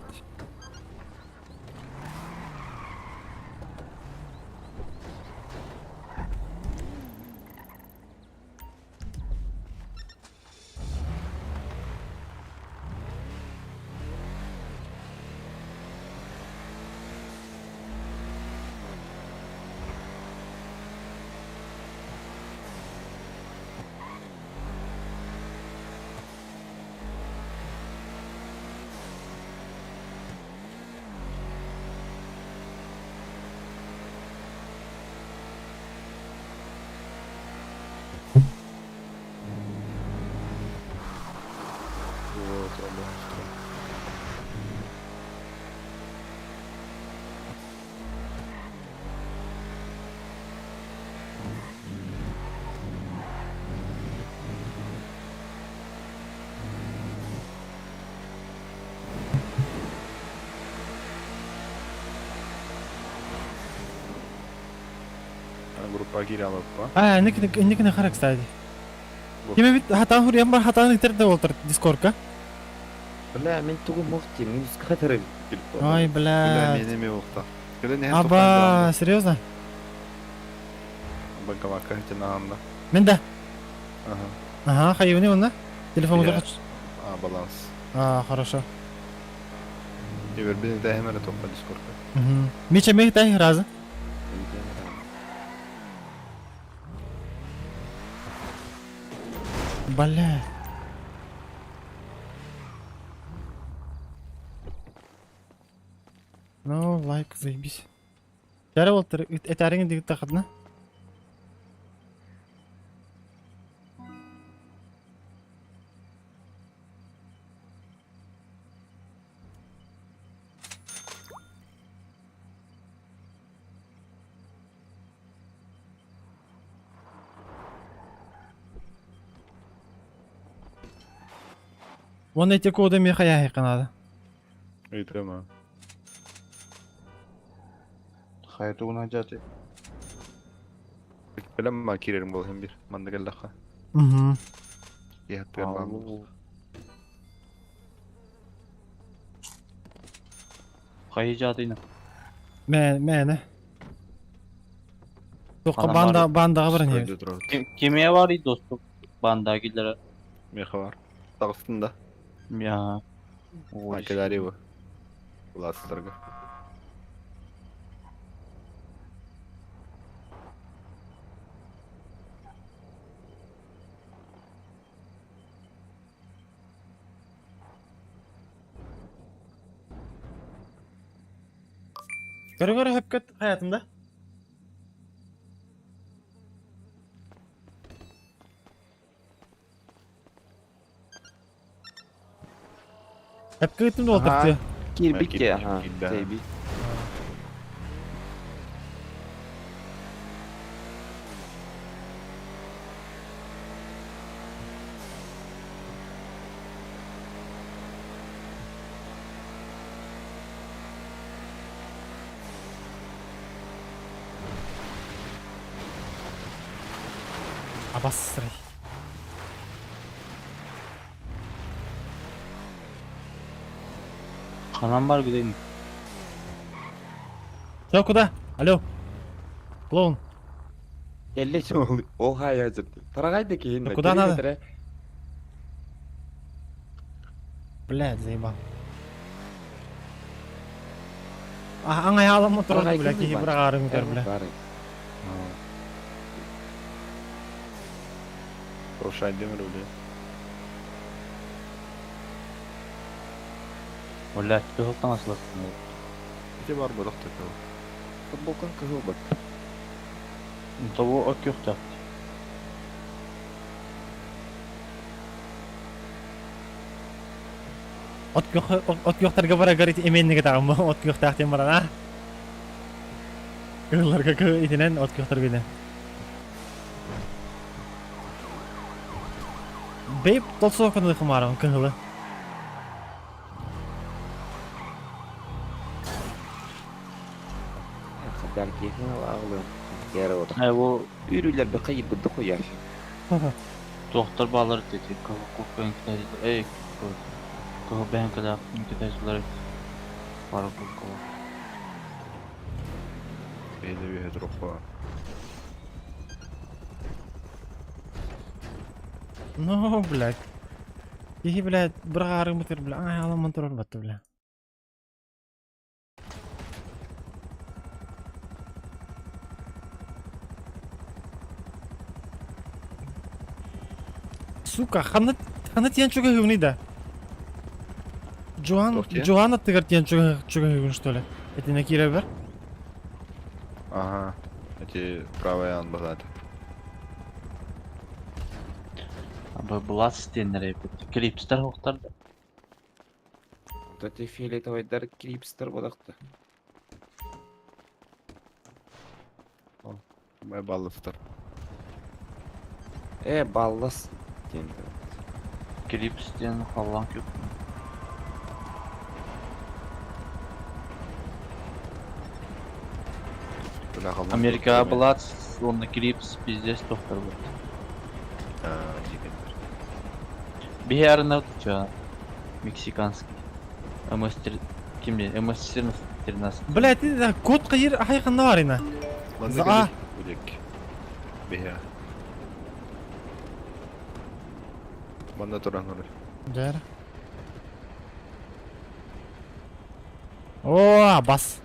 Вот, я Группа кирялып па? А, никне хара, кстати. Кеме бит хатан хуриям бар хатан итерде олтыр дискордка. Бля, мен тугу мохти, минус катеры. Ой, Бля, бля. мен эме ухта. Аба, серьезно? Банкоматка хотя Мен да. Ага. Ага, хайвани онна. Телефон Я. удыр. А, баланс. А, хорошо. Ибер бен да хемере топа дискордка. Угу. Мича мех тай разы. Бля. Ну, лайк, заебись. Тәрі олтыр, этәріңі дегіп тақыдына. Уонна ити коды эмиэ хайааһыахха наада. Ыйытыам аа. Хайа тугунан дьааты? Бэлэм ма киирэрим буолла син биир. Манна кэллэххэ. Угу. Иһаттыгар баар буолуо. Хайы жаатыйна. Мэ мээнэ. Туохха Анам баанда бар. баандаҕа баран иһэбит. Стройда турабыт. Кимиэ бар доступ банда киллere. Миэхэ бар. Таҕыстын да. Я. А кэлээри бу. Улаастарга. Көрө-көрө хөпкөт хаятында. Хөпкө ыттым Аха. дуолтартыа. Киирбит аха. Киирбэ. Тэйбит. Абассырай. Ханан бар гидейин. Все, куда? Алло. Клоун. Кэллэ ол хайа дьырды. Тарагай да киһин. Куда надо? Блядь, заебал. А, аңай алам отырады, бля, киһи быраҕаарым үтэр, бля. Рошай демир бля. Блядь, кыһылтан асылаттын. Ити бар бодох такого. Футболкан кыһыл бат. Того өккөхтө. От күөхтарга бара говорит именниге тағым, от күөхтаах баран, а? Кыһылларга кы итинен от күөхтарга итинен. Бейп толсоо кыны хымарым кыһылы. Хабар киһин алаҕылым. Кэрэ от. Бу Үрүлэр бе кайы быды кояр. Доктор балар dedi. Кыһыл кук Эй, кыһыл бэнкелер инкитәҗиләр. Бар кук. Бейде бейде трохва. Ну, блядь. Киһи, блядь, быраҕаарым үтэр, бля, аңай алам отырар батты, бля. Сука, ханна ханна тиэн чуга да. Джоан, Туох тиэн? Джоан аттыгар тиэн чуга чуга что ли? Это на кире бер? Ага. Эти правая ан базат. Бу блац деннәре бит. Клипстер хоктар. Тати фиолетовайдар крипстер бодакты. Май баллыстар. Э, баллас. Ден. Клипстен халлан күп. Бля, халлан Америка күп. блац, онны клипс пиздец доктор бу. А, дигендер. Бихәрне туча. Мексиканский. МС ким де? МС 13. Блядь, ты код кайыр ахай ханна бар ина. Манна За- кели. Будек. Бихә. Манна туран орой. Жар. О, бас.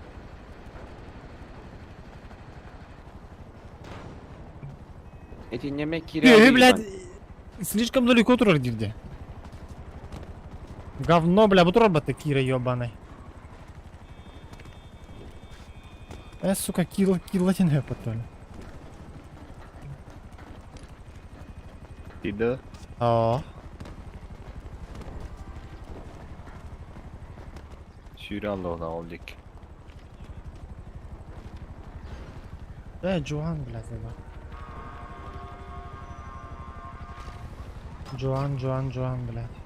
Эти неме кире. Э, блядь, слишком далеко турар дирде. Говно, бля, бу турар батты Кира ебаный. Э, сука, килл, килл тенэ потоли. Тиде. О, Сүүрэ аллоҕуна ол дик. да, Джоан, блядь, заебал. Джоан, Джоан, Джоан, блядь.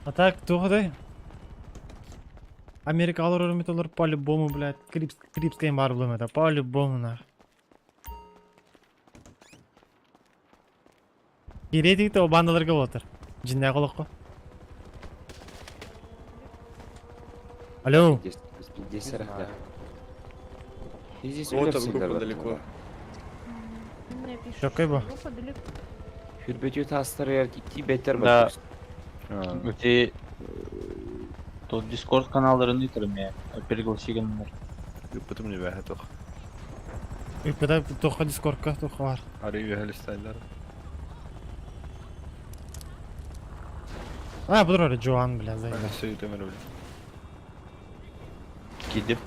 А так, туох Америка олорор по-любому, блядь. Крипс, крипская бар булам это, по-любому, нах. Киретик те бандаларга отыр. Жиннә колокко. Алло. Здесь рахта. Здесь Вот там группа далеко. Какой бу? Хүрбөтү тастар ки бетер Да. Ти то Discord каналларын үтірім я. Пригласигеннер. Үппүтүм не бәһә тох. Үппүтэ тоха дискордка тоха бар. Ары үһәлистайлар. А, буdur öyle Joan, бля, заебал. Сөйтемер бля. Кидip.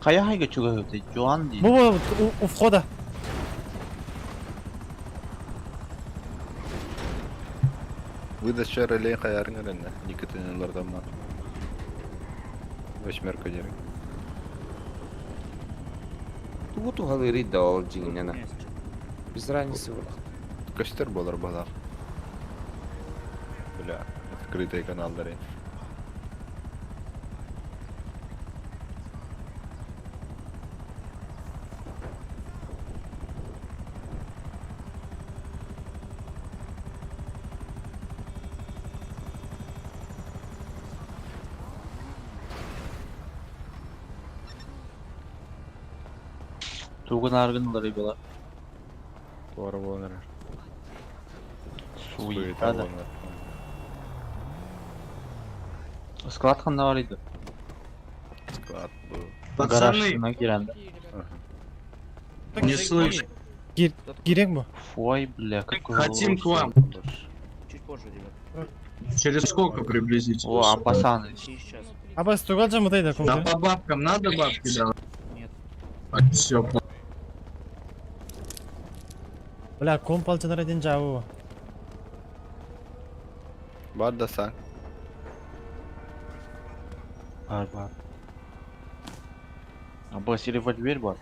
Кая хайга чуга өтө? Жуан ди. Бу бу у входа. Выдача релей хаярың әрәнне. Никотинлардан ма. Восьмерка дерин. Тугу тухалы да ол жиңнена. Без разницы бар. Костер болар балар. Бля, открытые каналдары. Тугун аргынлары была. Туара болар. Суета да. Склад ханда бар иде. Склад был. Гаражына кирәнде. Не слышу. Кирәк бу. Фой, бля, какой Хотим к вам. Чуть позже, ребят. Через сколько приблизительно? О, Апасан. Через час. Аба стугал жамытай да Да по бабкам надо бабки давать? Нет. Все, Бля, комп алчанар один жабы. Бар да сан. Бар, бар. Абас револьвер бар.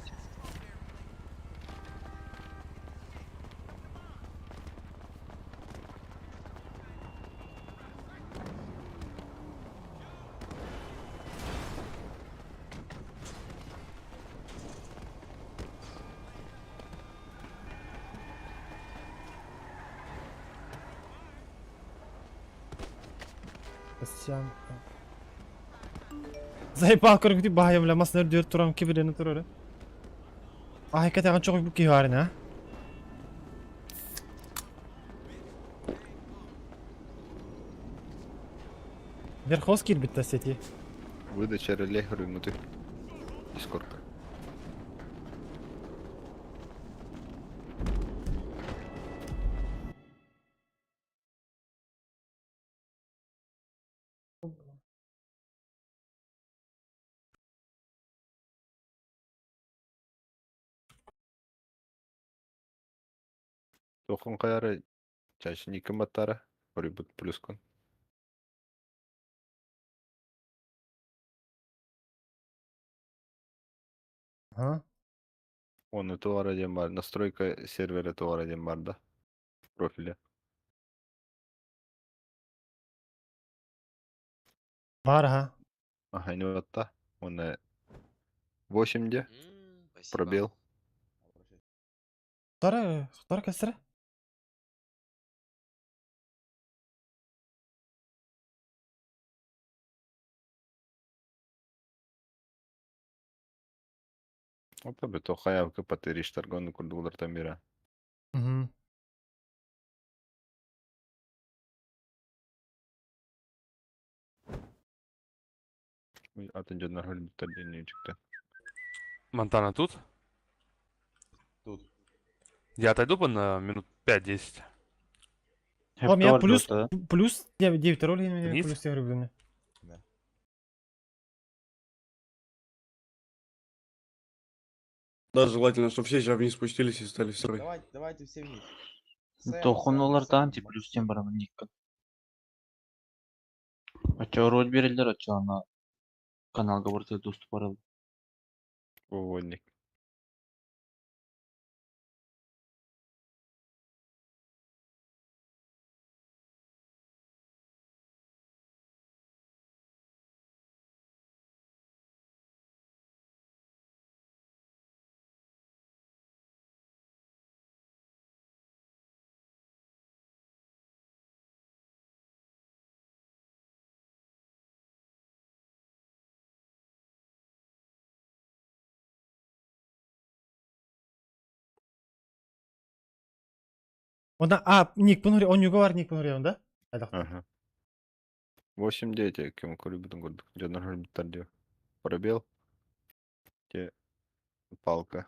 Бастиан. Заебал көрүнгү баайым бля, масына дүрт турам кибирени турары. Ай, катаган чогу бу кийбарын, а? Верховский кирбит сети. Выдача реле рынуты. Дискордка. Тохон каяры чашы никем баттара. Хорибут плюс кон. Ага. Оны туара дем бар. Настройка сервера туара дем бар да. Профиля. Бар, ага. Ага, не батта. Оны 8 де. Пробел. Тара, тара кесре. Опа, бе, то хаявка патериш таргону курдулар тамира. Угу. Атын жоннор хөлбүттер дени чыкты. Монтана тут? Тут. Я отойду по на минут 5-10. О, меня плюс, плюс 9 ролей, Вниз? плюс 7 рублей. Да, желательно, чтобы все сейчас вниз спустились и стали в строй. Давайте, давайте все вниз. Тохонулардан ти плюс тем барам никка. Ача роль берилер, ача ана каналга барса доступ бар. Воводник. Онда а ник он бар ник пун да? Айдах. Ага. 8-9 кем көрбүтүн көрдүк. Дьоннор көрбүттэр диyor. Пробел. Те палка.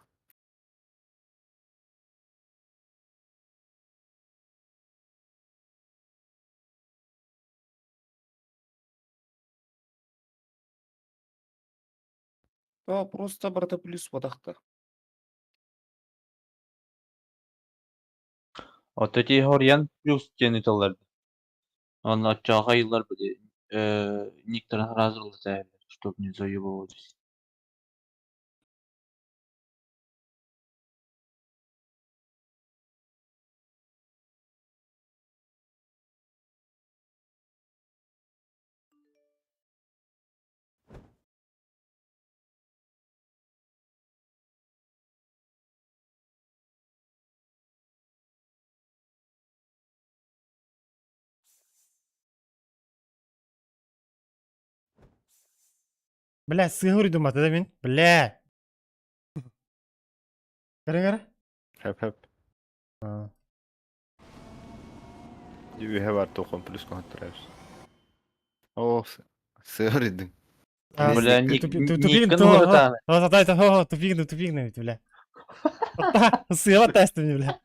Да, просто барда плюс бодахта. Ото ти хорьян плюс тени таллар. Он отчаға йыллар били. Никторын разрылды, чтоб не заебывались. Бля, сыгыр думат, да мин? Бля. Көрүңөр? Хэп хэп. Дүйүһэ бар тохон плюс контрабс. О, сыгыр идин. Бля, ник Тупик, никын уртан. Тупик, тупик, бля. Сыла тестами, бля.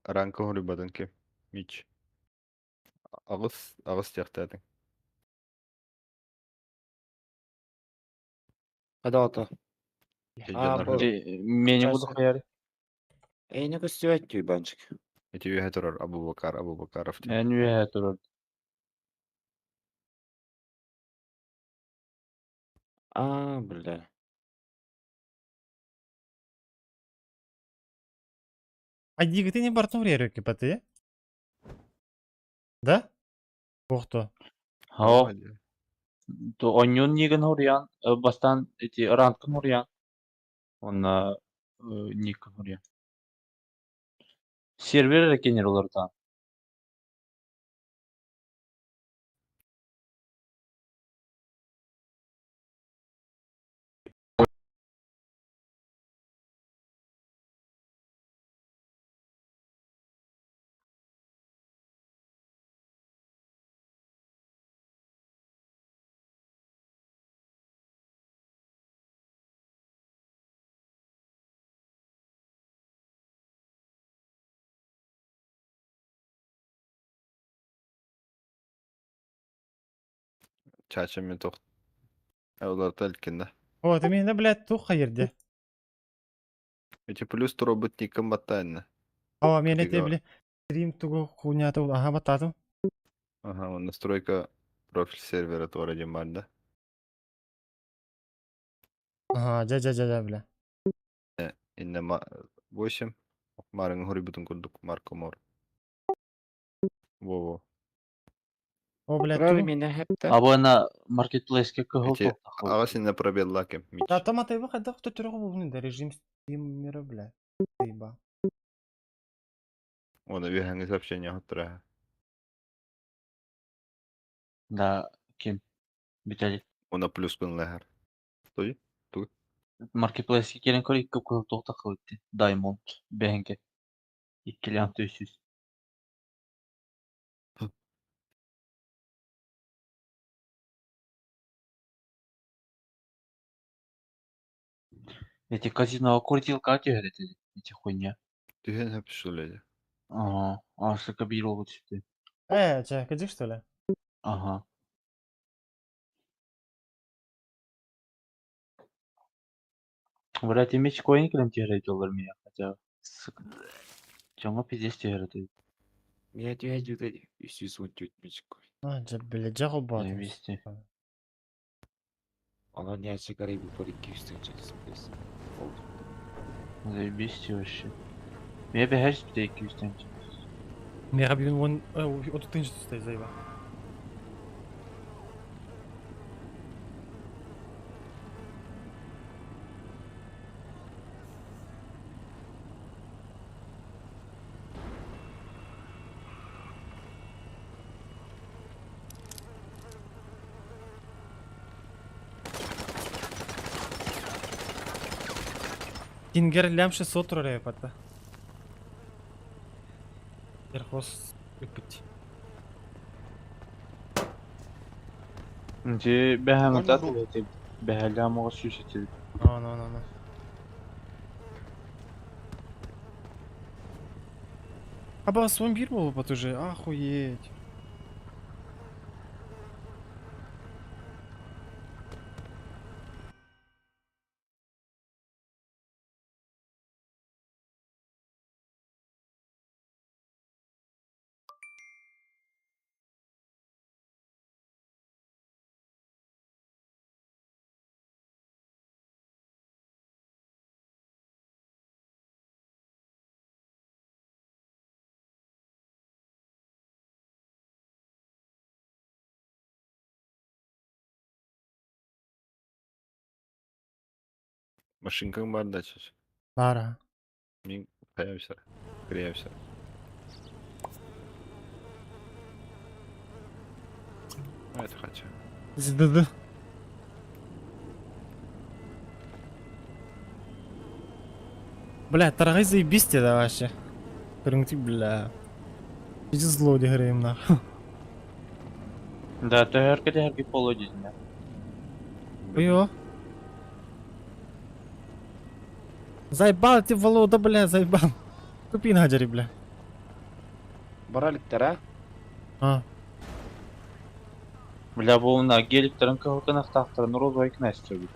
Ранка хорибатын ки. Мич. Агыс, агыс тяхтадың. Када ата. А, бу. Меня буду хаяри. Эй, не көстүбәт түйбанчик. Эти үйе турар Абубакар, Абубакаров. Мен үйе турар. А, бля. А ты не бартун рерики, ты? Да? Охто. Хао. То оньон нигын хорьян, бастан эти ранкын хорьян. Онна никын хорьян. Сервер кенер олардан. Чача мен тоқ. Олар тәлкенде. О, ты меня, блядь, туха ерде. Эти плюс робот никым баттайны. О, мен это, бля, стрим тугу хуйня ту, ага, баттадым. Ага, он настройка профиль сервера туара бар да. Ага, жа жа жа жа, бля. Инне 8. Марың хорибутун курдук Марко Мор. Во-во. О, блядь, Турар ту. меня хепте. Абына маркетплейске кыһыл Эти тоқтақыл. ага синне пробел лакем. Да, там ата его хотя кто түрі бу да режим стримера, бля. Заеба. Оны үйәңе сообщение хоттура. Да, ким? Виталий. Оны плюс күн ләһәр. Той? Ту. Маркетплейске келен көр икки кыһыл тоқтақыл итти. Diamond. Бәһенке. Иккилям төсүз. Эти казино крутилка тегерет эти хуйня. Түһен хөп шуледе. Ага, а что бир болуп түштү. Че, кадик, что ли? Ага. Блять, меч коин килем тегерет олар меня, хотя, сука. Чоңго пиздец тегерет. Меня түйә жүдә 314 мечик. А, дьэ, бля, дьэ холбоотум. Заебись. Онон ящик арыйбыт бар 200 тысяча. Заебись вообще. Я бэһэр бите 200 тыһыынча. Миэхэ бүгүн уон 30 тыһыынча түстэ заеба. Кингер лям 600 рублей патта. Верхоз ыппыт. Дьэ бэһэн атат бэһэлээх моҕус сүүс этибит. Но, но, но, но. Абас, он бир буолбут уже, охуеть. Машинкаҥ баар да чэ? Бара. Мин хайа Криявся. А это хочу. ЗДД. Бля, тарагай заебись тебе да вообще. Көрүҥ бля. Иди зло дегрейм нахуй. Да, төһөргө төһөргө поло дизинэ. Ой. Заебал ты, Волода, бля, заебал. Купи наджари, бля. Бараликтар, а? А. Бля, бу мына геликтерин кыһылтын розовый князь бит.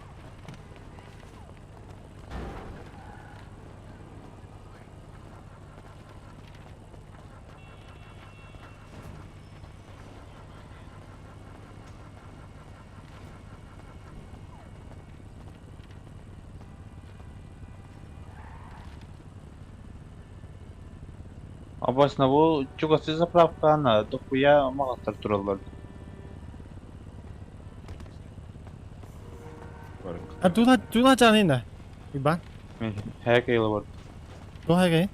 Абасына бу чугасы заправканы дохуя магаттар тураллар. А туна туна чанина. Ибан. Хэк бар. Ту хагай.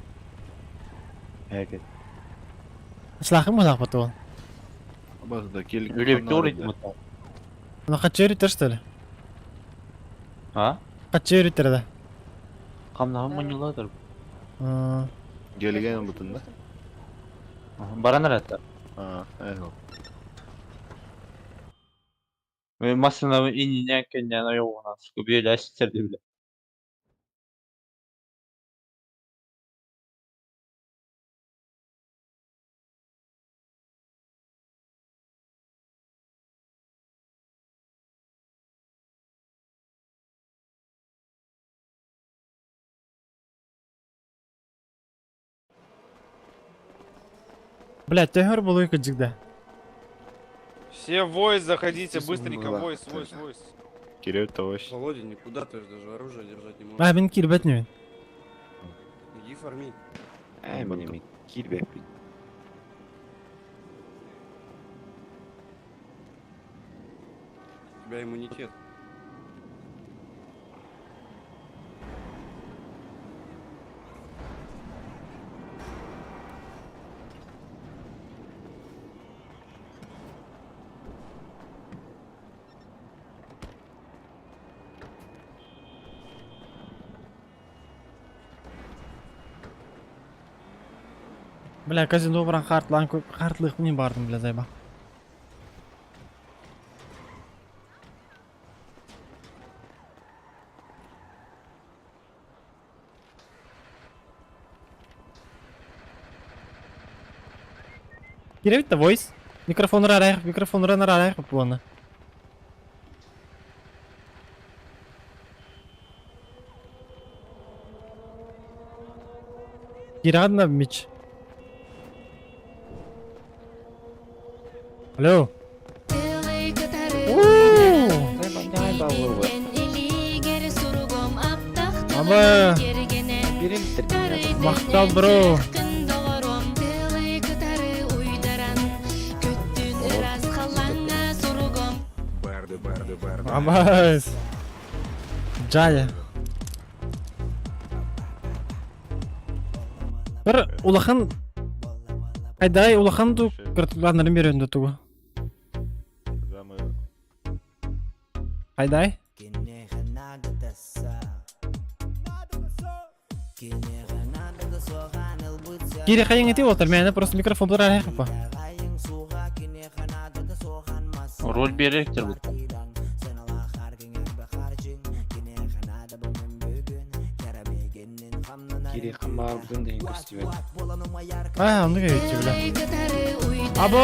Хэк. Слахым мулах потом. Абас да келик. Үле тур ити мутта. Ну хачери тер что ли? А? Хачери тер да. Камнаһын муньуладыр. А, Келген бутын да? Баранар атта. А, эхо. Машина ининен кеннен ойоғынан суку бүйелі әстерді біле. Бля, төхөр болуй кыджыгда. Все в войс заходите, быстренько, войс, войс, войс. Кирилл товарищ. Володя, никуда ты же даже оружие держать не можешь. А, мен кирбет не. Иди фарми. Эй, мне кирбе. У тебя иммунитет. Бля, казино баран хартлан хартлых не бардым, бля, зайба. Киребит voice. Микрофон рарах, микрофон рарах буона. Кирадна мич. Алло. Аба. Махтал, бро. Абас. Джая. Бір улахан Айдай улахан ду кыртыланарын берөнді тугу. Когда мы Айдай. Кири хайың ити олтар, мені просто микрофон бұлар арай қапа. Роль беректер бұл. Кири хамар бүтін деген көстүбөт. А, оны кәйетті бля. Або!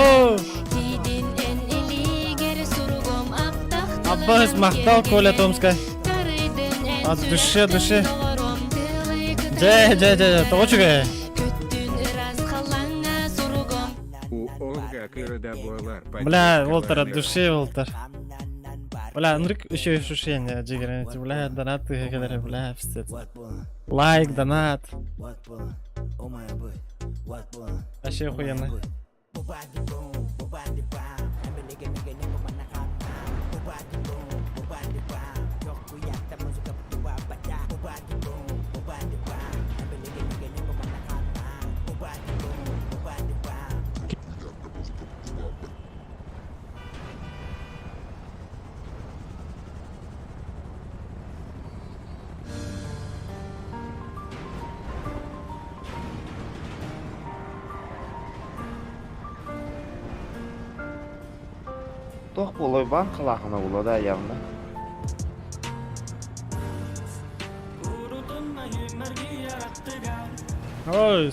Аббас, мақтал Коля Томская. От души, от души. Жэ, жэ, жэ, жэ, тоғычуге. Бля, Волтер, от души, Волтер. Бля, нұрик еще ощущение, жигер, бля, донат, бля, пиздец. Лайк, донат. Вообще охуенно. Тох болой бан кылахына була да явно. Ой.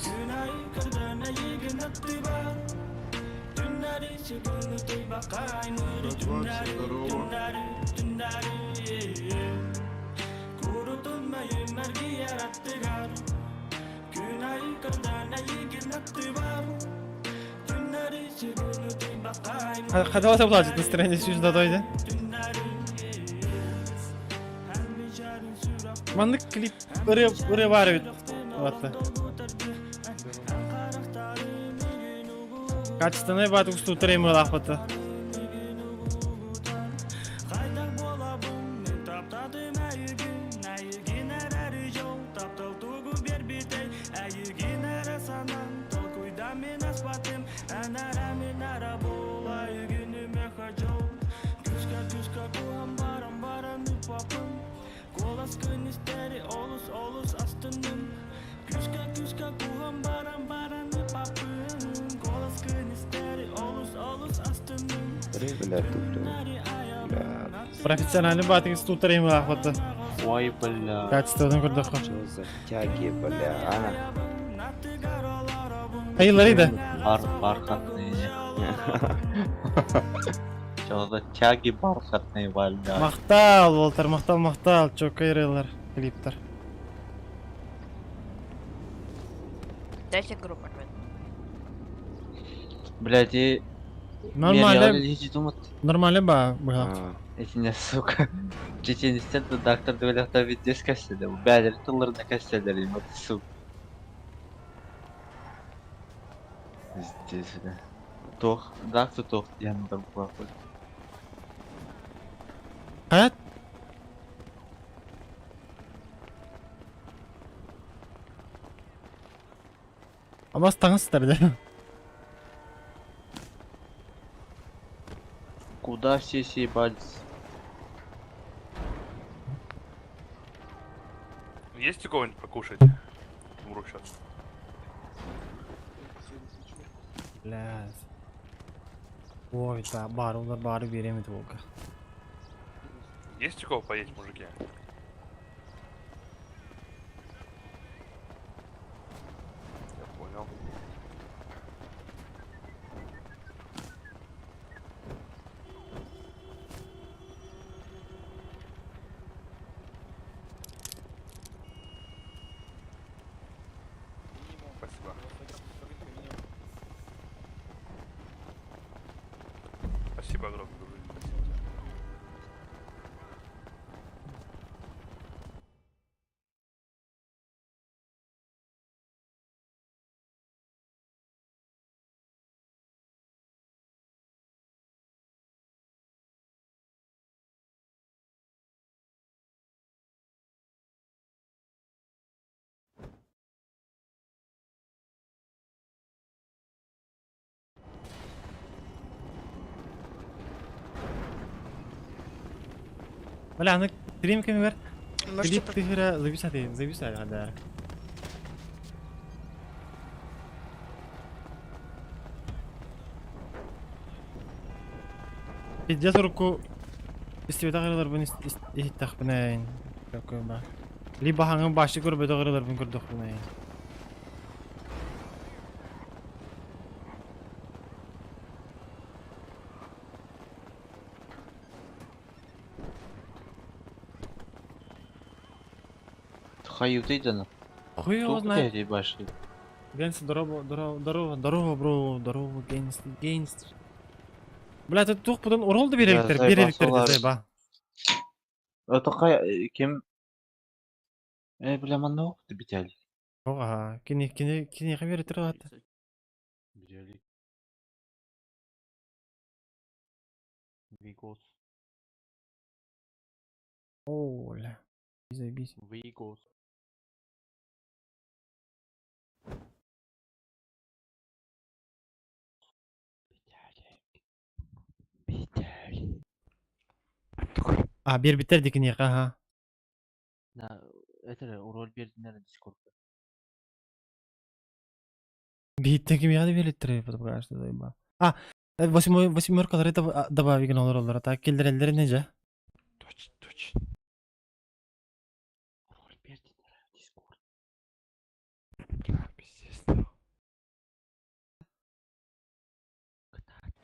Хотелось оплатить настроение чуть дойде. Маннык клип ыры бар бит. Вот. Качественный бат усту тремы лахота. Бля, тут, бля. Профессиональный бат усту тремы лахота. Ой, бля. Качественный курдахо. Что за тяги, бля, а? Айылары да. Бар, бархатные. Что за тяги бархатные, бля. Мақтал, Волтер, мақтал, мақтал. Чок айрылар клиптер. Дайте группу, ребят. Блядь, и... Нормально. Думать. Нормально ба, быга. Эти не, сука. Чеченистен доктор двелехта видес кәсәләр. Бәлер тылларына кәсәләр, вот, сука. Здесь, бля. Тох, доктор тох, я на там плохой. Хаят? Абас таңыстар да. Куда все съебались? Есть у кого-нибудь покушать? Умру сейчас. Блядь. Ой, да, бар, олар бары беремеді волка. Есть у кого поесть, мужики? Я понял. Спасибо. Спасибо огромное. Бля, аны стрим кэмигэр Можете клип түһэрэ зависать, зависать хадаар. Пиздец урукку истибэтэх ырыаларбын иһиттэхпинэ такой ба. Либо хаҥын башы көрбөтөх ырыаларбын көрдөхпүнэ. Хаюты да Хуй его знает. Ты башни. Гэнс, здорово, здорово, здорово, здорово, бро, здорово, гэнс, гэнс. Бля, тут тух потом урол да береликтер, заебал береликтер солар. заеба. Это хай кем? Бля, манна ты битяли. Ага, кини кини кини беретер ата. Битяли. Вигос. О, бля. Заебись. Вигос. Битяли. А, бер битер дикини, ага. Да, это урол бердинер дискорд. Битте ким яды береттер, потому что заеба. А, восьмой восьмеркалар это добавить олар так келдерелер неже? Точно, точно. Урол бердинер дискорд. Бля, пиздец.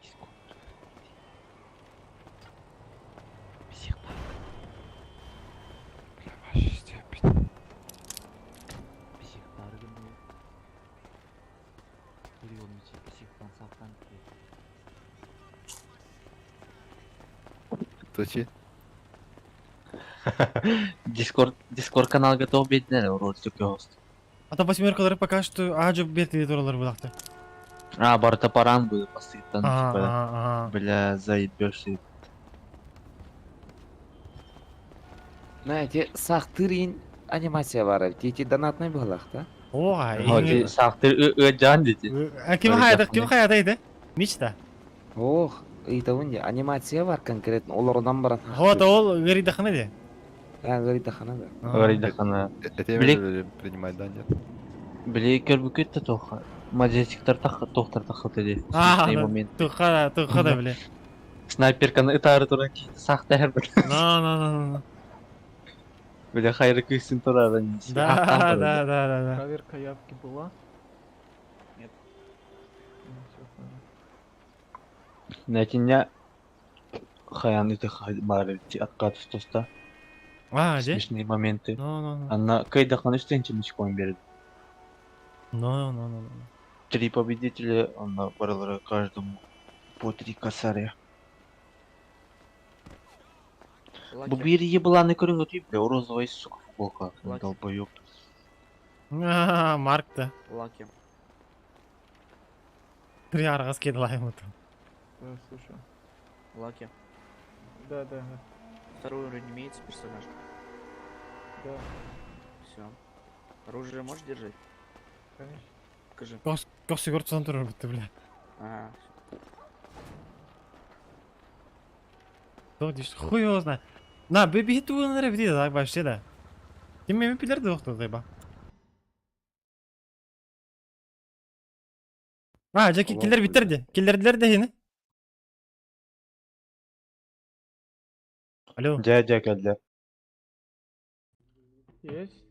Дискорд. Психпарк. Бля, вообще степень. Психпарк. Психпан сақтан. Точи. Дискорд, Дискорд канал готов беднер, урол хост. А то восьмеркалар пока что ажы бертили туралар булакты. А, барта паран будет постоянно, Ага, типа, ага, ага. бля, заебешься. Знаете, сахтырин анимация бар. Тити донатный было, да? О, Ой, сахтыр жан дети. А ким хайда, ким хайда иди? Мичта. Ох, это унди анимация бар конкретно. Олардан баран. Вот ол гыридахана де. А, гыридахана да. Гыридахана. Это я принимать, да, нет? Били көрбүкөт да тоха. Мадетиктер тах тохтар тахыт иди. А, момент. Туха, туха да, бля. Снайперканы ытары туран кийди сахта бир. На, на, на, на. Бля, хайры күйсүн турары. Да, да, да, да, да. Проверка явки была? Нет. Нәтине хаян ите бары откат тоста. А, же? Смешные моменты. Ну, ну, ну. Анна кайдахан үстен чемичкон берди. Ну, ну, ну, ну. Три победителя, она баралара каждому по три косаря. Бу бир ебланы көрүнгө түйүп, бля, розовый, сука, футболка, долбоёб. А, Марк да. Лаки. Три аргас кедалайм это. Слушаю. Лаки. Да, да, да. Второй уровень имеется персонаж? Да. Все. Оружие можешь держать? Конечно. Покажи. Кос көрсөн турар битти, бля. Ага. То диш, хуй его знает. На, беби туган бити да, вообще да. Ким меми пилер доктор заеба. А, жаки киллер биттерди. Киллердилер да хини. Алло. Жа, жа, келди. Есть?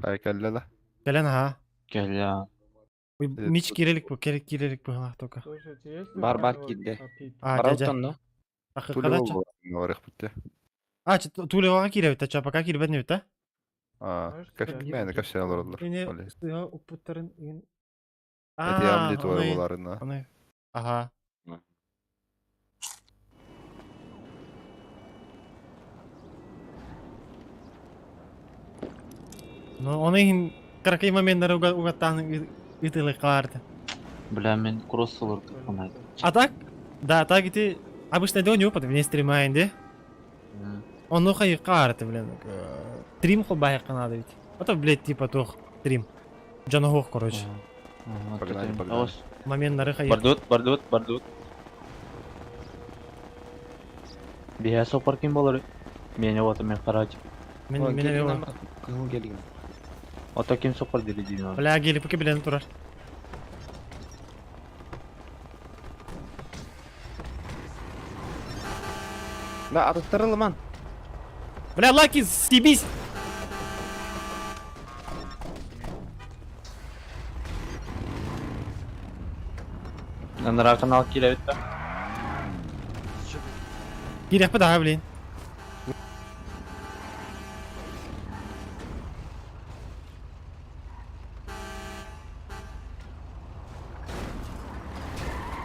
Ай, келди да. Келен ха. Келди. Мич кирелик бу, керек кирелик бу ха только. Слушайте, есть Бар бар кидде. А, жа, жа. Баралтан, да? Акы Говорих битти. А, тулева киребит, а пока кирбет не бит, а? А, как мен, как все алырдылар. Мени суя упуттарын Это я мне твой буларына. Ага. Ну, оны иһин кыракый моменттары угаттаан ытылыккаларды. Бля, мен кросс олор. А так, да, так ити обычно дөө не опыт, вне стрима инде. Ону хайыкка блин. Трим холбайыкка надо ведь. А то, блядь, типа тух трим. Джаногох, короче. Погнали, погнали. Моменттары хайык. Бардут, бардут, бардут. Бия сопар ким болар? Меня вот мен карать. Мен Кызыл келген. Ото ким сопар деди дейм. Бля, келип билен турар. Да, атыттырылыман. Бля, Лаки, съебись! Нара канал килебит да. Кирек да, блин.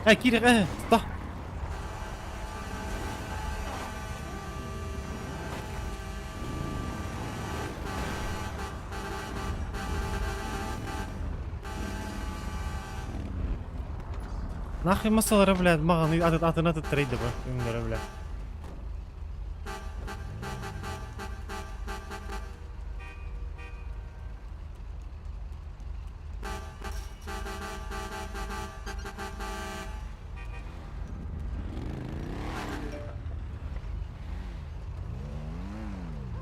А, Кирек, стой. Нахуй масалары, блядь, маған атын аты трейді бу, өңдері, бля.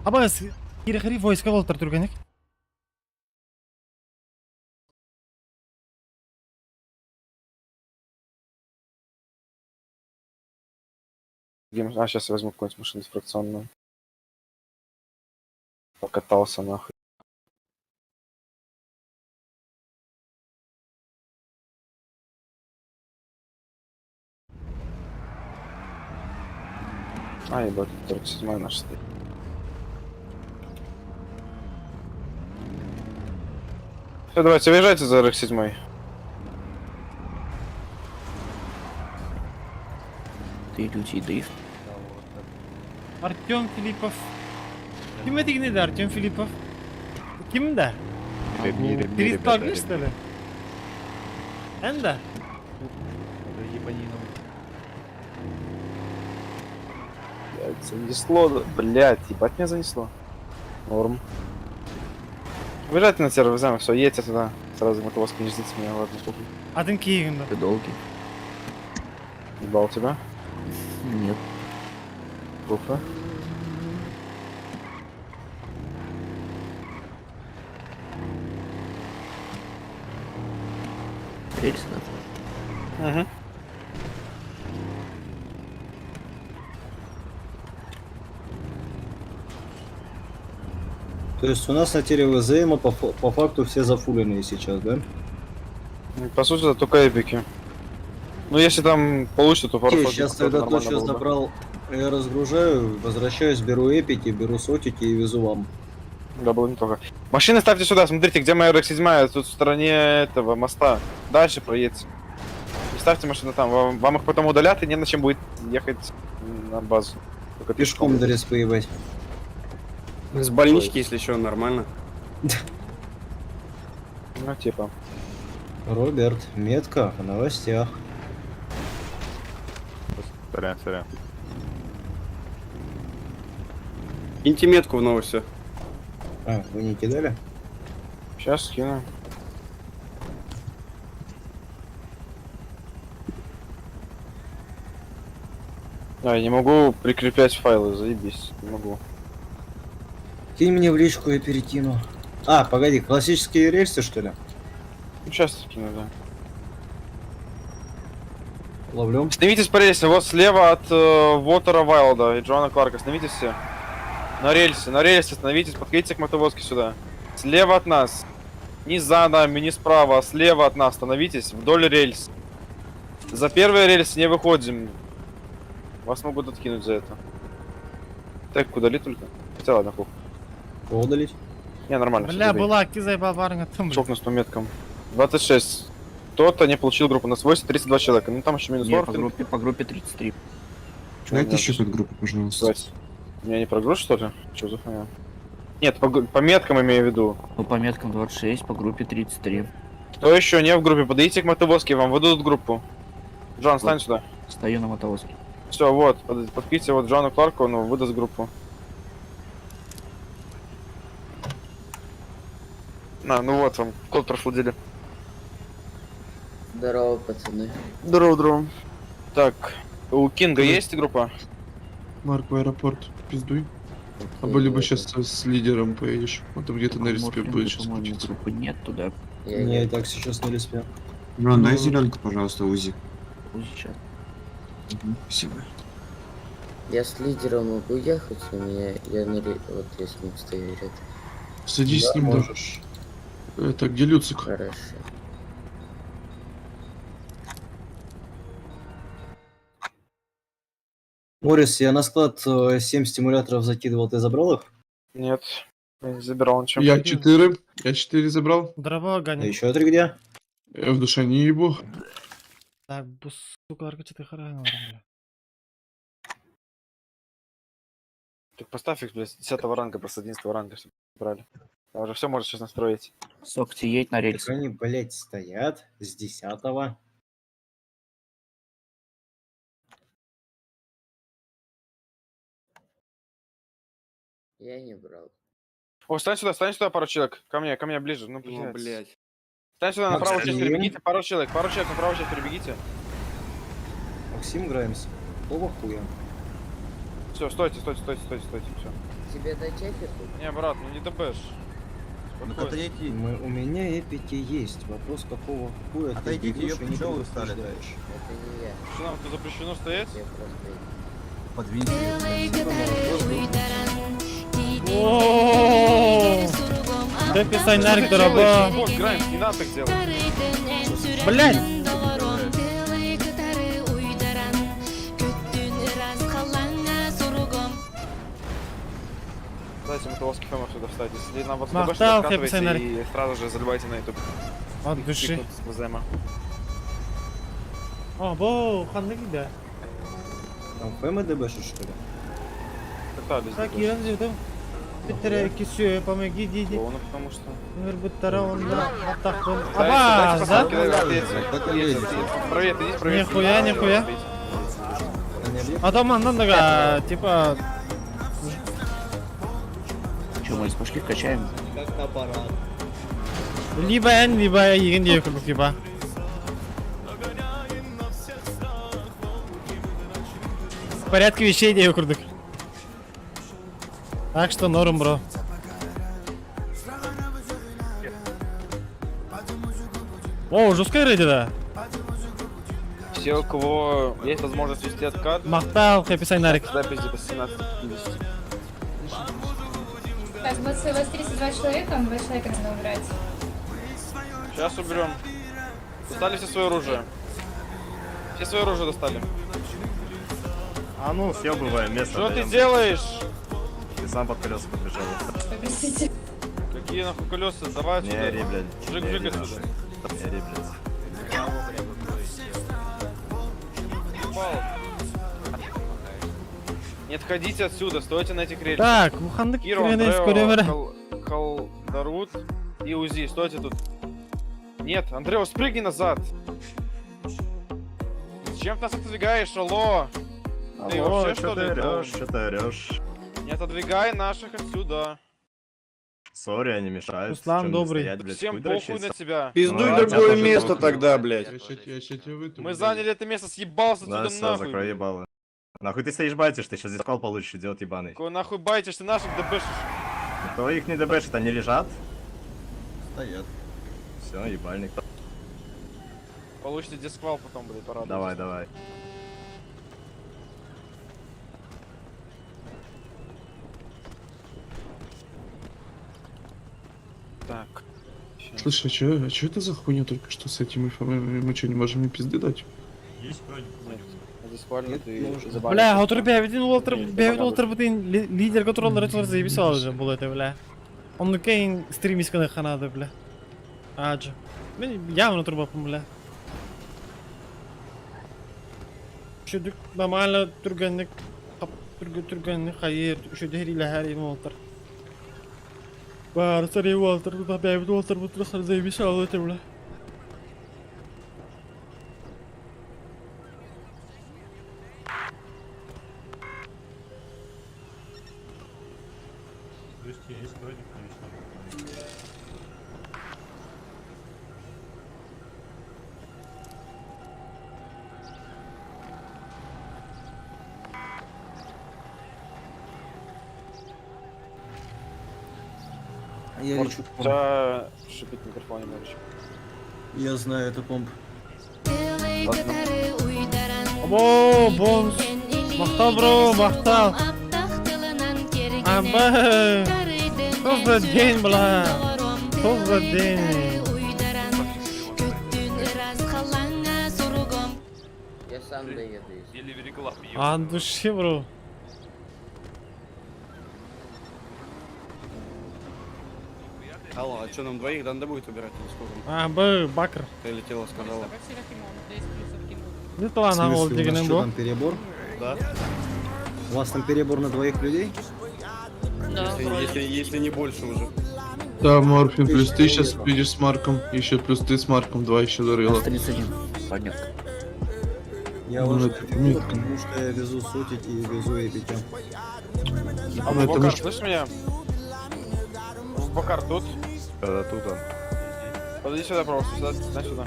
Аба, кирехри войска болтар түргенек. А, сейчас я возьму какую-нибудь машину фракционную. Покатался нахуй. А, ебать, 37 наша стоит. Все, давайте, выезжайте за RX-7. Ты лютый дрифт. Артем Филиппов. Ким этигини Артем Филиппов? Ким да? Кристал что ли? Энда? Блядь, занесло, блядь, ебать меня занесло. Норм. Выезжайте на сервер, замок, все, едьте туда. Сразу мотовозка не ждите меня, ладно, похуй. Один Киевин. Ты долгий. Ебал тебя. Нет. Плохо. Рельсы надо. Угу. То есть у нас на ТРВЗ по факту все зафуленные сейчас, да? Ну, по сути, это только эпики. Ну, если там получится, то Окей, пару сейчас тогда то, что забрал, я разгружаю, возвращаюсь, беру эпики, беру сотики и везу вам. Да, было неплохо. Машины ставьте сюда, смотрите, где моя RX-7, тут в стороне этого моста. Дальше проедьте. Не ставьте машины там, вам их потом удалят, и не на чем будет ехать на базу. Только Пешком до респы ебать. С больнички, если еще нормально. Ну, типа. Роберт, метка в новостях. Сорян, сорян. Киньте метку в новости. А, вы не кидали? Сейчас скину. А, я не могу прикреплять файлы, заебись, не могу. Кинь мне в личку, я перекину. А, погоди, классические рельсы, что ли? Ну, сейчас скину, да. Ловлю. Становитесь по рельсам, вот слева от Уотера Вайлда и Джоана Кларка, становитесь все. На рельсы становитесь, подходите к мотовозке сюда. Слева от нас. Не за нами, не справа, а слева от нас становитесь вдоль рельс. За первые рельсы не выходим. Вас могут откинуть за это. Так, удали только. Хотя ладно, хух. Кого удалить? Не, нормально. Бля, была кизай барыңа там. Чокнусь по меткам. 26. Кто-то не получил группу на свойстве, 32 человека. Ну там еще минус Не, по 40. группе, по группе 33. Дайте еще под группу, пожалуйста. Меня не прогруз, что ли? Что за хуйня? Нет, по меткам имею в виду. Ну, по меткам 26, по группе 33. Кто еще не в группе, подойдите к мотовозке, вам выдадут группу. Джон, стань сюда. Стою на мотовозке. Все, вот, подкиньте вот Джону Кларку, он выдаст группу. На, ну вот вам, код прошлой. Здорово, пацаны. Здорово, здорово. Так, у Кинга есть группа? Марк, в аэропорт пиздуй. Або либо сейчас с лидером поедешь. Он там где-то на респе будет сейчас По-моему, крутиться. группы нет туда. Не, и так сейчас на респе. Рон, дай зеленку, пожалуйста, УЗИ. УЗИ сейчас. Спасибо. Я с лидером могу ехать, у меня я на вот я с ним стою рядом. Садись Да, с ним, да. можешь. Это где Люцик? Хорошо. Морис, я на склад 7 стимуляторов закидывал, ты забрал их? Нет, я не забирал ничего. Я 4. Я 4 забрал. Здорово, А Ганя. еще три где? Я в душе не ебу. Так, бу сука, ты харайна, бля. Так поставь их, блядь, с 10 ранга, просто 11 ранга, чтобы брали. Там уже все можно сейчас настроить. Сокти, едь на Так рельсы. они, блять, стоят с 10-го. Я не брал. О, стань сюда, пару человек. Ко мне ближе. Ну, блядь. Ну, блядь. Стань сюда, на правую часть Максим. перебегите, пару человек на правую часть перебегите. Максим Граймс. Какого хуя? Все, стойте, стойте, стойте, стойте, стойте, все. Тебе дать эпику? Не, брат, ну не ДБш. Ну отойди. У меня эпики есть. Вопрос, какого хуя ты Отойдите, берешь ёпта, и не чё вы встали-то? предупреждаешь? Это не я. Что нам тут запрещено стоять? Я просто... Подвиньте. О, Да писай нарик, Что ты дорого. делаешь? Вот, Граймс, не надо так делать. Блять! Дайте мотовозки ФМ сюда встать. Если нам вот Махтал, ДБш, Хэппи Сайнарик. и сразу же заливайте на YouTube. От души. С ВЗМа. О, бо, ханнык да. Там ФМ ДБшит, что ли? Катались. Так, Иран ждем. Битере кисю, помоги, диди. Ну, потому что... Буттара онда атакын. Дайте, Аба, дайте за? пацанки, дайте, ответьте. Привет, идите, привет. Нихуя, нихуя. А то мандан дага, типа... Че, мы пошли вкачаем? Как на парад. Либо эн, либо еген diye kurduk типа. В порядке вещей diye kurduk. Так что норм, бро. О, жесткая рейди, да? Все, у кого есть возможность вести откат, Махтал, хэппи сайнарик. запись где-то 17.50. Так, у вас 32 человека, 2 человека надо убрать. Сейчас уберем. Достали все свое оружие. Все свое оружие достали. А ну, съебываем место. Что ты даем. делаешь? Ты сам под колеса подбежал. Простите. Какие нахуй колеса? Давай Не отсюда. ори, блядь. Жик, Не жик ори, отсюда. нахуй. Не ори, блядь. Упал. Не отходите отсюда, стойте на этих рельсах. Так, ханнык Киро, киргенес Андрео, көрөмөрө. Колдарут и УЗИ, стойте тут. Нет, Андрео, спрыгни назад. Зачем ты нас отодвигаешь, алло? Ты Алло, вообще, чё что ты ли? орешь, чё ты орешь? Не отодвигай наших отсюда. Sorry, они мешают. Руслан Чё мне добрый. стоять, блядь, Всем хуй похуй дрочиться? на тебя. Пиздуй Ну, другое тебя тоже место похуй. тогда, блядь. Я ща тебя вытурю. Мы заняли это место, съебался Да, отсюда все, нахуй. закрой ебало. Нахуй ты стоишь байтишь, ты сейчас здесь кол получишь, идиот ебаный. Какой нахуй байтишь, ты наших дебешишь. Кто их не дебешит, они лежат? Стоят. Все, ебальник. Получите дисквал потом, блядь, порадуйтесь. Давай, давай. Так. Слушай, а чё это за хуйня только что с этими ФМ? Мы что, не можем им пизды дать? Есть бронь? Дисквально ты Бля, отур бэбитин уолтер, бэбит уолтер бутин лидер контроллер отур заебись уже был это, бля. Он кейн стрим исканы ханады, бля. Аджа. Мен явно турбапым, бля. Шүдүк нормально түргенник, түргенник хайыр, шүдү хериле хер им уолтер. Баар сари уолтар бэйбит уолтар бутулахтар заебись алла бля. Я Может, лечу. у тебя шипит микрофон немножечко. Я знаю, это комп. Ладно. О, бонус. Махтал, бро, махтал. Аба. Что за день, бля? Что за день? Я сам доеду. если Еле верегла А души, бро. Алло, а что нам двоих да надо будет убирать или сколько? А, б, бакр. Ты летела, сказала. Не то она ол дегенен бу. там перебор? Да. У вас там перебор на двоих людей? Да, Если, если не больше уже. Да, Морфин, плюс ты сейчас придешь с Марком, еще плюс ты с Марком, два еще дарила. 31. Понятно. Я Ну, уже это метка. потому что я везу сотики и везу эпики. А Ну, это Бубакар, мы ж- слышишь меня? Бубакар тут? Да, тут он. Подойди сюда, пожалуйста, сюда, сюда, сюда.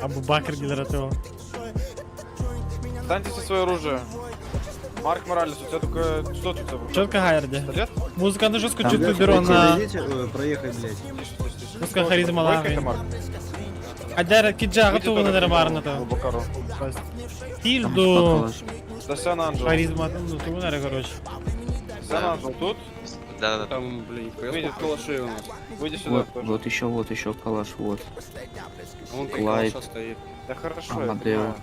Абу Бакр генератор. Станьте все свое оружие. Марк Моралес, у тебя только... Что тут? у тебя? Четко хайрде. Пистолет? Музыканты жестко чуть беру на... Проехать, блядь. Тише, тише, тише. Музыка харизма Бойко это лавы. Марк? Адяра киджа Выйди готова тоже на к нему, барна то. Бубакару. Тильду. Да Сан Анджел. Харизма, ну ту короче. Сан Анджел тут? Да-да-да. Там, блин, Выйди калашей у нас. Выйди сюда тоже. Вот еще, вот еще калаш, вот. Вон три Лайт. калаша стоит. Да хорошо, я Амадео. понимаю.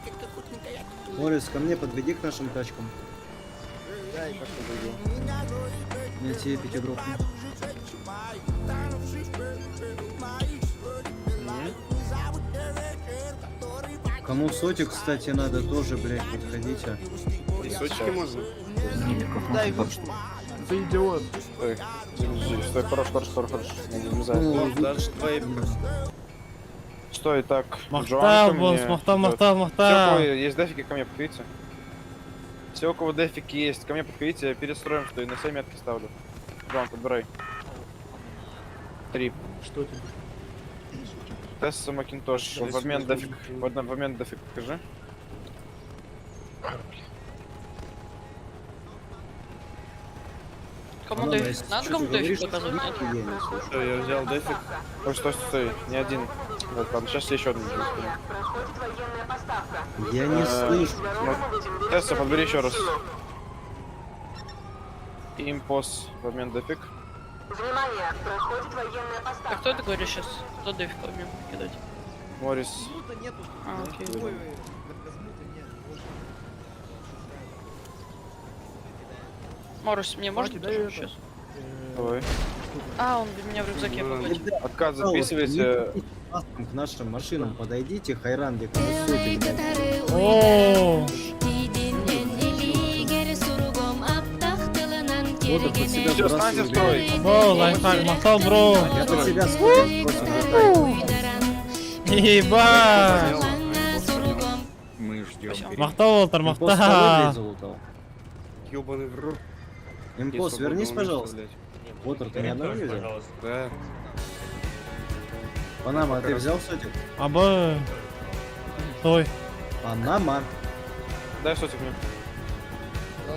Морис, ко мне подведи к нашим тачкам. Как подойду? Я тебе эпики дропну. Кому сотик, кстати, надо тоже, блядь, подходите. И сотики можно? Ты идиот. Стой, подожди, стой, хорош, хорош, хорош, хорош. Не влезай. Ну, Дальше твои. Стой, так. Махтал, Джоан ко бонус, мне махтал, идёт. махтал, Все, у махтал. кого есть дефики, ко мне подходите. Все, у кого дефики есть, ко мне подходите, я перед строем стою, на все метки ставлю. Джоан, подбирай. Три. Что тебе? Тесса Макинтош, в обмен дефик, в обмен дефик покажи. Кому дефик? Надо кому дефик показать? Нет? Что, я взял дефик. Ой, стой, стой, стой, не один. Вот, ладно, сейчас я еще один скину. Я не слышу. Тесса, подбери еще раз. Импос в обмен дефик. А кто это говорит сейчас? Кто дефик мне кидать? Морис. А, окей. Морус, мне можно тоже сейчас? Давай. А, он у меня в рюкзаке походит. Отказ записывайте. К нашим машинам подойдите, Хайран, где кому сотик, блядь. О, Вот я под себя Все, станьте в строй. О, лайфхак, махтал, бро. Я под себя сотик просто лутаю. Еба. Мы ждем. Махтал, Уолтер, Импос кого, блядь, махтал. залутал? Ёбаный в рот. Импос, вернись, пожалуйста. Уотер, ты ни одного не взял? Да. Панама, а ты взял сотик? Аба. Стой. Панама. Дай сотик мне.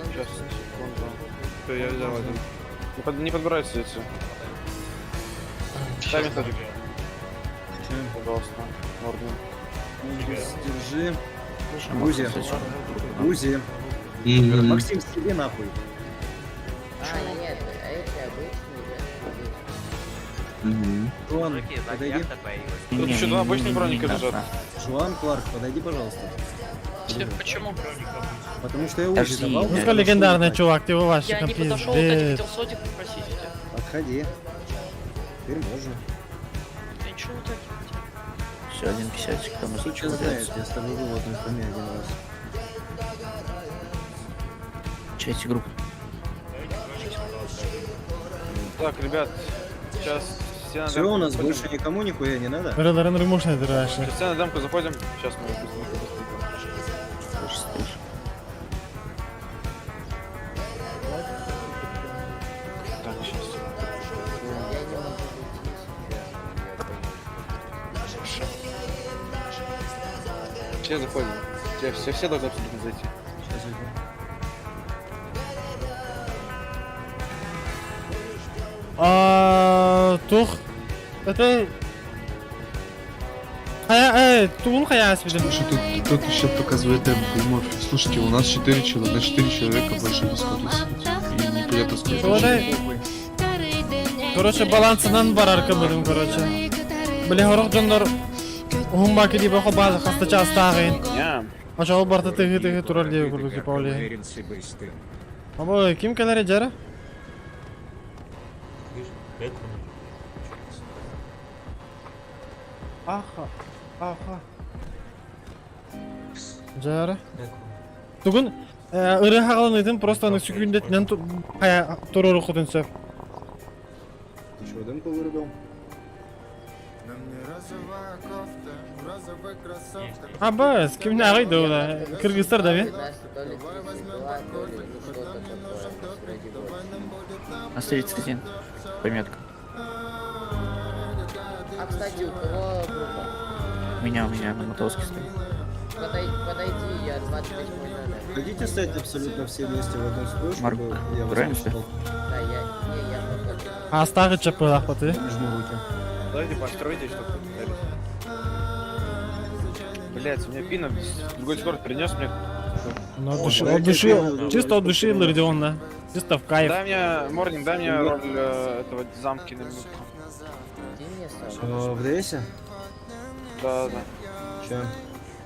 Сейчас, секунду. Что я взял один. Не подбирайся эти. Дай мне сотик. Пожалуйста. Морден. Импос, держи. Гузи. Гузи. Максим, себе нахуй. А, нет, эти обычные, Жуан, подойди. Тут еще два обычных броника лежат. Жуан Кларк, подойди, пожалуйста. Почему? Потому что я Узи давал. Музыка легендарная, чувак, ты его Я не подошел, вот я хотел сотик попросить у тебя. Подходи. Теперь можно. Я ничего вот так не хотел. Все, 1,50 там Сука знает, я с тобой был в одной хуйне один раз. Включайте группу. Так, ребят, сейчас все на Все, демку у нас заходим. больше никому нихуя не надо. Ыраларын рымушный дыраши. Сейчас все на демку заходим. Сейчас мы быстренько, быстренько. Так, сейчас. Я не могу зайти сейчас. Все заходим. Все, все, все должны абсолютно зайти. Сейчас зайду. А, тух. Это... Хая, тугун хая аспидым. Слушай, тут кто-то еще показывает демку и морф. Слушайте, у нас 4 человека, на 4 человека больше в Дискорде сидит. И непонятно сколько Солодай. человек. Короче, балансынан барар кыбыдым, короче. Били хорох дьоннор уһун баки дии бохо база хаста чаастааҕын. Не. Ача ол барта тыгы тыгы турар дии курдук типа оле. Або ким келер жара? Аха, аха. Жара. Тугун ыры хагалын просто аны сүкүндөт нен хая турору хотун сөп. Ты что, демку вырубил? Аба, с ким не агай да, Кыргызстар да би? Нас то ли 32, то ли ну что-то такое. Нас вроде больше. На 31. Пометка. А кстати, у кого группа? У меня на мотовозке стоит. Подойди, я 28 Хотите стать абсолютно все вместе в одну строй, Марк, чтобы я вас играемся? посчитал? Да, я... Не, я пока. Астагы чапылах паты. Жму руки. Давайте постройте, чтобы подписались. Блять, у меня пина в другой дискорд принес мне. Ну, от души, от души, чисто от души Лордион, Чисто в кайф. Дай мне, Морнинг, дай мне роль этого замки на минутку. Иди мне сам. В ДСе? Да, да. Че?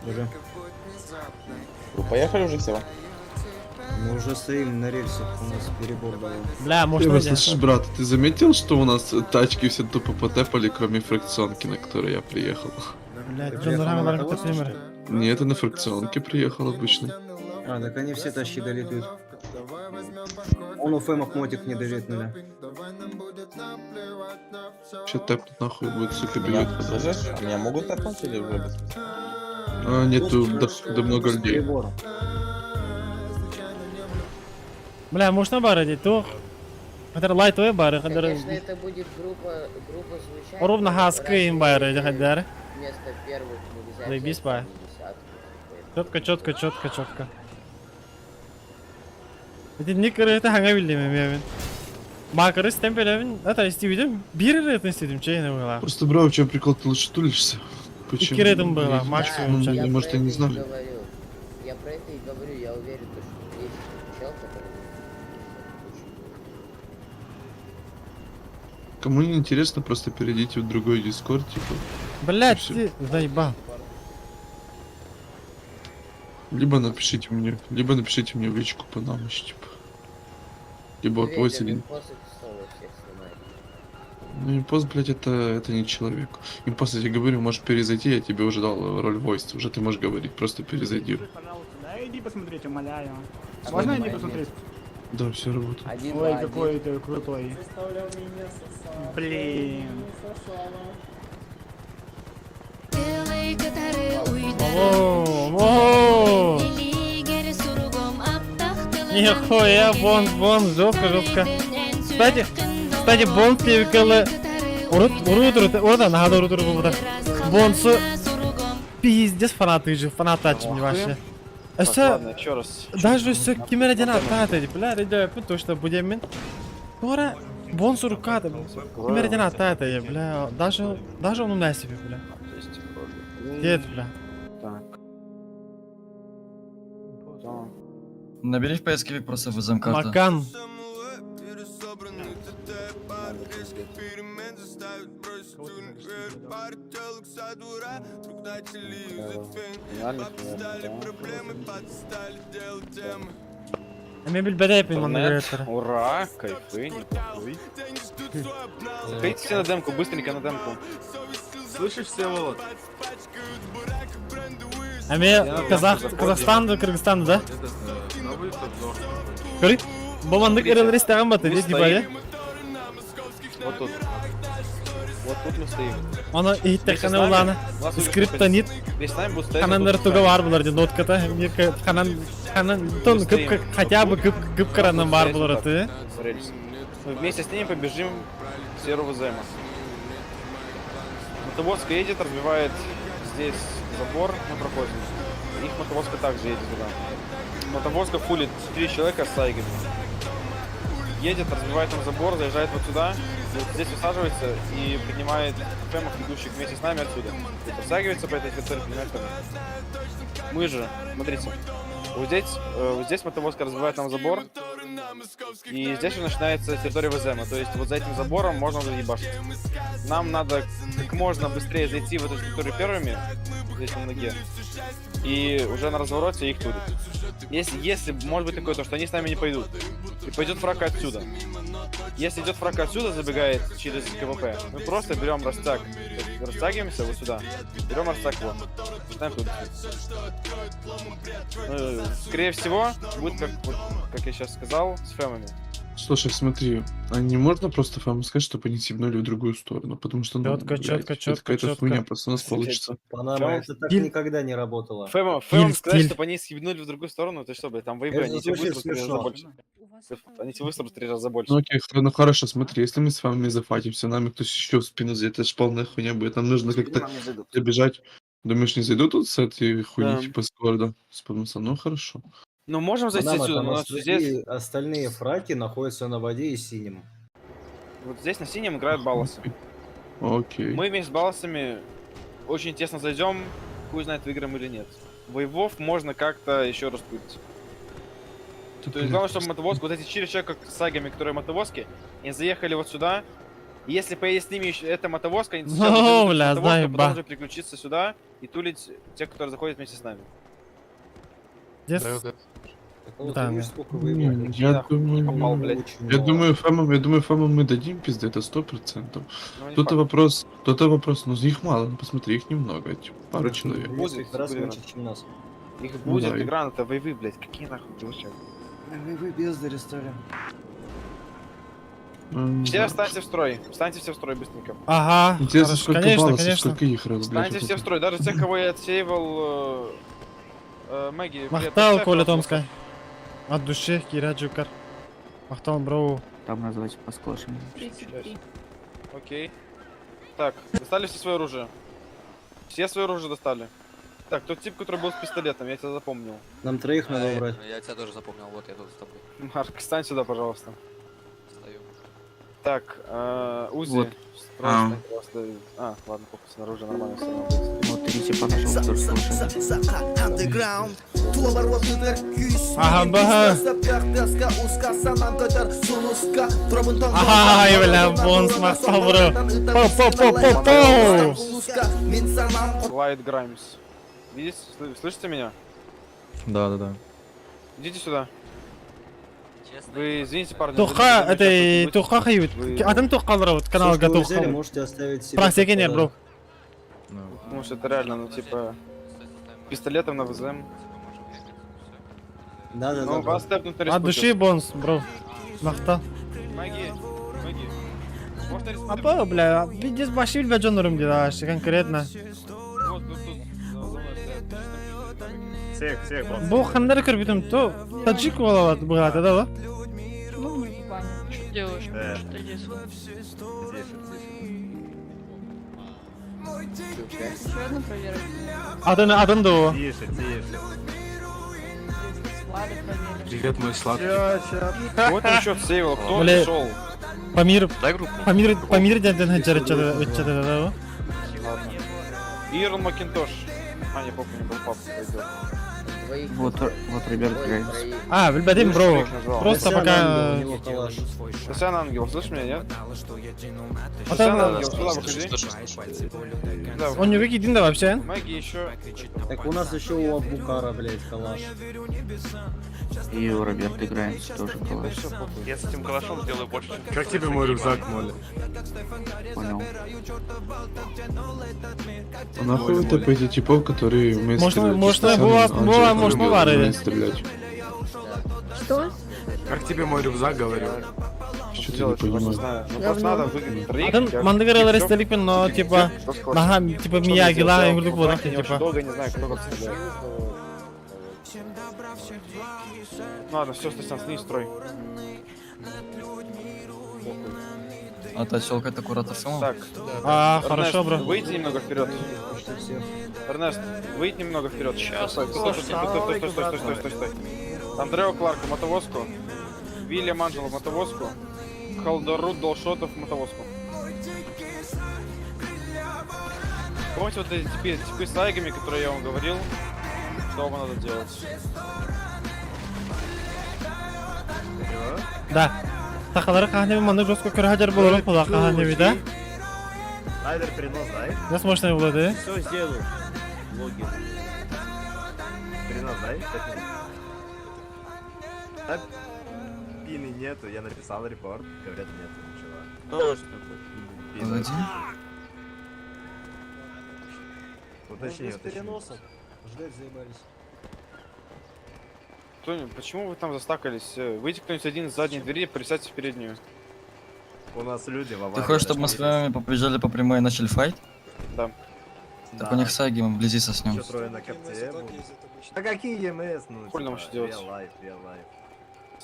Уже. Вы поехали уже все? Мы уже стоим на рельсах, у нас перебор был. Бля, может, Ева, найдем. слышишь, брат, ты заметил, что у нас тачки все тупо потепали, кроме фракционки, на которой я приехал? Блядь, Ты Джон приехал на Рама мотовозке, что ли? Нет, я на фракционке приехал обычно. А, так они все тачки долетают. Он у Фэмах мотик не долетнули. Че тэпнут нахуй будет, сука, бегать. Слышишь? А меня могут тэпнуть или уже без? А, нету, да, да много людей. Перебор. Бля, можно бары тух. Хадar лайтовый бары, хадar Конечно, это будет группа звучать. ровно но хаска им разве бары, хадar. Вместо первых нельзя Заебись, взять ба. там десятку, типа, Четко, четко, четко, четко. Это не кыры, это ханга билдим мен. Макыры стемпелевин, это истибидим, бир рет истидим, чейне была. Просто, бро, в чем прикол, ты лучше тулишься. Почему? Икки ретом было, Ну, максимум. ну, чё. Я может, про я не это и знали. говорю. Я про это и говорю, я уверен, то, что есть чел, который очень Кому не интересно, просто перейдите в другой дискорд, типа. Блядь, всё. ты заебал. Либо напишите мне в личку по намощи, типа. Либо вот Уверен, voice один. импост снова всех снимает. Ну, импост, блядь, это не человек. Импост, я тебе говорю, можешь перезайти, я тебе уже дал роль voice, уже ты можешь говорить, просто перезайди. Пожалуйста, дай иди посмотреть, умоляю. Можно иди посмотреть? Да, все работает. Один, Ой, два, какой один. ты крутой. Блин. Воу, воу. Нихуя, бон, бон, жестко, жестко. Кстати, бон певкалы. Урут, урут, урут, урут, надо урут, урут, урут. Бонсу пиздец фанаты же, фанаты не вообще. Так, Өссө ладно, еще раз. даже өссө ким эрэ диэн аттаат эти, бля, рейдэ точно будем мен. Тора бонсу руката, ким эрэ диэн аттаат эти, бля, даже он на себе, бля. Дед, бля. Так. Так. Набери в поисковик просто в замкарта. Макан. Финальных, наверное, да. Мебель бәдәйпин Интернет, манна ура, кайфы, неплохой. Заходите все на демку, быстренько на демку. Слышишь, Всеволод? А ме Казах, Казахстан, Кыргызстан, да? Этот, новый обзор. Көрү. Бу маннык ырыалар истэҕин бата, Мы дии типа, стоим. Вот тут. Вот тут мы стоим. Аны Вместе с иһиттэххинэ нами улаана нас увидят скриптонит Вместе с нами будут стоять ханан вот тут туга с нами. бар булар дии нотката ханан ханан тон Мы кып стоим хотя вот бы тут, кып кып нас кыранан будут бар стоять булар вот так, аты. на рельсе. Мы вместе с ними побежим к серого зэма. Мотовозка едет, разбивает здесь забор, мы проходим. Их мотовозка также едет туда. Мотовозка фулит три человека с сайгами. Едет, разбивает там забор, заезжает вот сюда, и вот здесь высаживается и принимает фемов, идущих вместе с нами отсюда. То есть Высаживается по этой территории, принимает фемов. Мы же, смотрите, вот здесь мотовозка разбивает нам забор, и здесь уже начинается территория ВЗМ. То есть вот за этим забором можно уже ебашить. Нам надо как можно быстрее зайти в эту территорию первыми, здесь на ноге, и уже на развороте их тулить. Если может быть такое, то что они с нами не пойдут. И пойдет фрак отсюда. Если идет фрак отсюда, забегает через КВП, мы просто берем растяг. То есть растягиваемся вот сюда. Берем растяг вот. Начинаем тулить. Ну, скорее всего, будет как, вот, как я сейчас сказал, с фэмами. Слушай, смотри, а не можно просто фэмам сказать, чтобы они съебнули в другую сторону? Потому что, ну, Четко, блядь, четко, это четко, какая-то четко. хуйня просто у нас получится. Панама, Фэмам- это так Стиль. никогда не работало. Фэмам Стиль, сказать, стиль. чтобы они съебнули в другую сторону, ты что, блядь, там вейбы, Это они тебе звучит высрут в три раза смешно. больше. Они тебе высрут в три раза больше. Ну окей, ну хорошо, смотри, если мы с вами зафатимся, нами кто-то еще в спину зайдет, это ж полная хуйня будет. Нам нужно как-то добежать. Думаешь, не зайдут тут с этой хуйни, Да. типа с города? С подноса? Ну хорошо. Ну, можем зайти Панама, отсюда, там но у нас здесь, остальные фраки находятся на воде и синим. вот здесь на синем играют балласы. Окей. Мы вместе с балласами очень тесно зайдем, хуй знает, выиграем или нет. Воевов можно как-то еще распылить. Да, То есть блядь, главное, чтобы мотовозка, вот эти четыре человека с сагами, которые мотовозки, не заехали вот сюда. И если поедет с ними еще эта мотовозка, они сначала Ну, зайдут в бля, мотовозку, знаю, а потом ба. уже переключиться сюда и тулить тех, которые заходят вместе с нами. Здесь Так вот, Да, видишь, да. сколько Не, воевали. я Нахуй, думаю, попал, блядь. Очень я мало. думаю, фэмам мы дадим пизды, это 100%. Ну, не Тут факт. вопрос, тут вопрос, ну их мало, ну посмотри, их немного, типа, пару человек. В Будет, несколько раз будет. меньше, чем нас. Их Ну будет, да, и- игра, это вейвы, блядь, какие нахуй ты вообще? Вы бездари стали. Ну, не Все знаю. встаньте в строй, встаньте все в строй быстренько. Ага, Интересно, хорошо, сколько конечно, баллов, конечно. сколько их раз, блядь, Встаньте вот все в это. строй, даже тех, кого я отсеивал, Мэгги, привет, Махтал, поставь Коля вопрос. Томская. От души, Кира Джукар. Махтал, бро. Там назвать по склошам. 33. Окей. Так, достали все свое оружие? Все свое оружие достали. Так, тот тип, который был с пистолетом, я тебя запомнил. Нам троих надо убрать. Я тебя тоже запомнил, вот я тут с тобой Марк, стань сюда, пожалуйста. стою. Так, Узи, Вот. строй, А. стань, пожалуйста. А, ладно, похуй, снаружи нормально все равно. Вот три типа нашел, тоже слушай. Ага, бага. Ай, бля, бонс, махтал, бро. По-по-по-по-по. Лайт Граймс. Видите, слышите меня? Да. Идите сюда. Вы извините, парни. Туха, вы это не участвуете. туха хайют. Вы- Адам туха вот канал Всё, что вы готов. взяли, можете оставить себе. Просекинер, как бро. Потому что это реально, ну типа, пистолетом на ВЗМ. Да, да, Ну, да. вас тэпнут на От респу души сейчас. бонс, бро. Махтал. Мэгги, Мэгги. Можно респу? Апа, бля, здесь баши бля Джонорум дела, конкретно. Вот, тут, тут, за мной стоят. Всех, всех, бро. Бу хандар көрбүтүм то таджик болот бугата да ба? Ну, мы в бане. Что делаешь? Да. Что здесь? Тише, тише. Еще одну проверочку. Атын атын да Тише, тише. Склады проверишь. Привет, мой сладкий. Вот он еще сейвил, кто Бля. пришел? Памир Дай группу. Памир Памир деден жарычада өтчөдө да ба? Ирон Макинтош. А, не, похуй, не был пап, пойдет. Двоих. Вот, вот Роберт Двое, Граймс. троих. А, билбедим, бро. Их назвал. Просто Косян пока ангел, у него калаш. Косян Ангел, слышишь меня, нет? Атын Косян Ангел, сюда выходи. Да, Он не выкидин да вообще? Мэгги еще. Так у нас еще у Абукара, блядь, калаш. И у Роберта Граймса тоже калаш. Я с этим калашом сделаю больше, чем Как тебе мой рюкзак, Молли? Понял. А нахуй вы тэпаете типов, которые умеют Можно- стрелять? можно Косян было- Анджел, было, можно умеет варили. стрелять. Что? Как тебе мой рюкзак, говорю? Что-то не Делать, я просто не понимаю. знаю. Ну просто надо выгнать троих. Атын мандыгар рестеликпин, но типа наха типа Мияги-ла ингурдук болот Очень типа. долго не знаю, кто как стреляет. Ладно, все, Стасян, снизь строй. А та челка это куратор сама? Так. А, Эрнест, хорошо, бро. Выйди немного вперед. Эрнест, выйди немного вперед. Сейчас. Стой, стой, стой, стой, стой, стой, стой, стой, стой, стой. Андрео Кларка, мотовозку. Вильям Анджело, мотовозку. Халдорут Долшотов, мотовозку. Помните вот эти типы с айгами, которые я вам говорил? Что вам надо делать? Да. Тахалары кахнеби маннык жестко көрө болорун кула кахнеби да. Райдер перенос, дай. Нас можно было, да? Все сделаю. Блогер. Перенос, дай. Так, пины нету, я написал репорт, говорят нету ничего. Кто ж такой? Пины. Уточни, Без уточни. переноса. Ждать заебались. Кто, почему вы там застакались? Выйдите кто-нибудь один из задней двери, присядьте в переднюю. У нас люди в аварии. Ты хочешь, чтобы мы с вами побежали по прямой и начали файт? Да. Так у них саги, мы вблизи соснем. Еще трое на копте. будут. А какие ЕМС? Ну, Хули нам типа, еще делать? Real life, real life.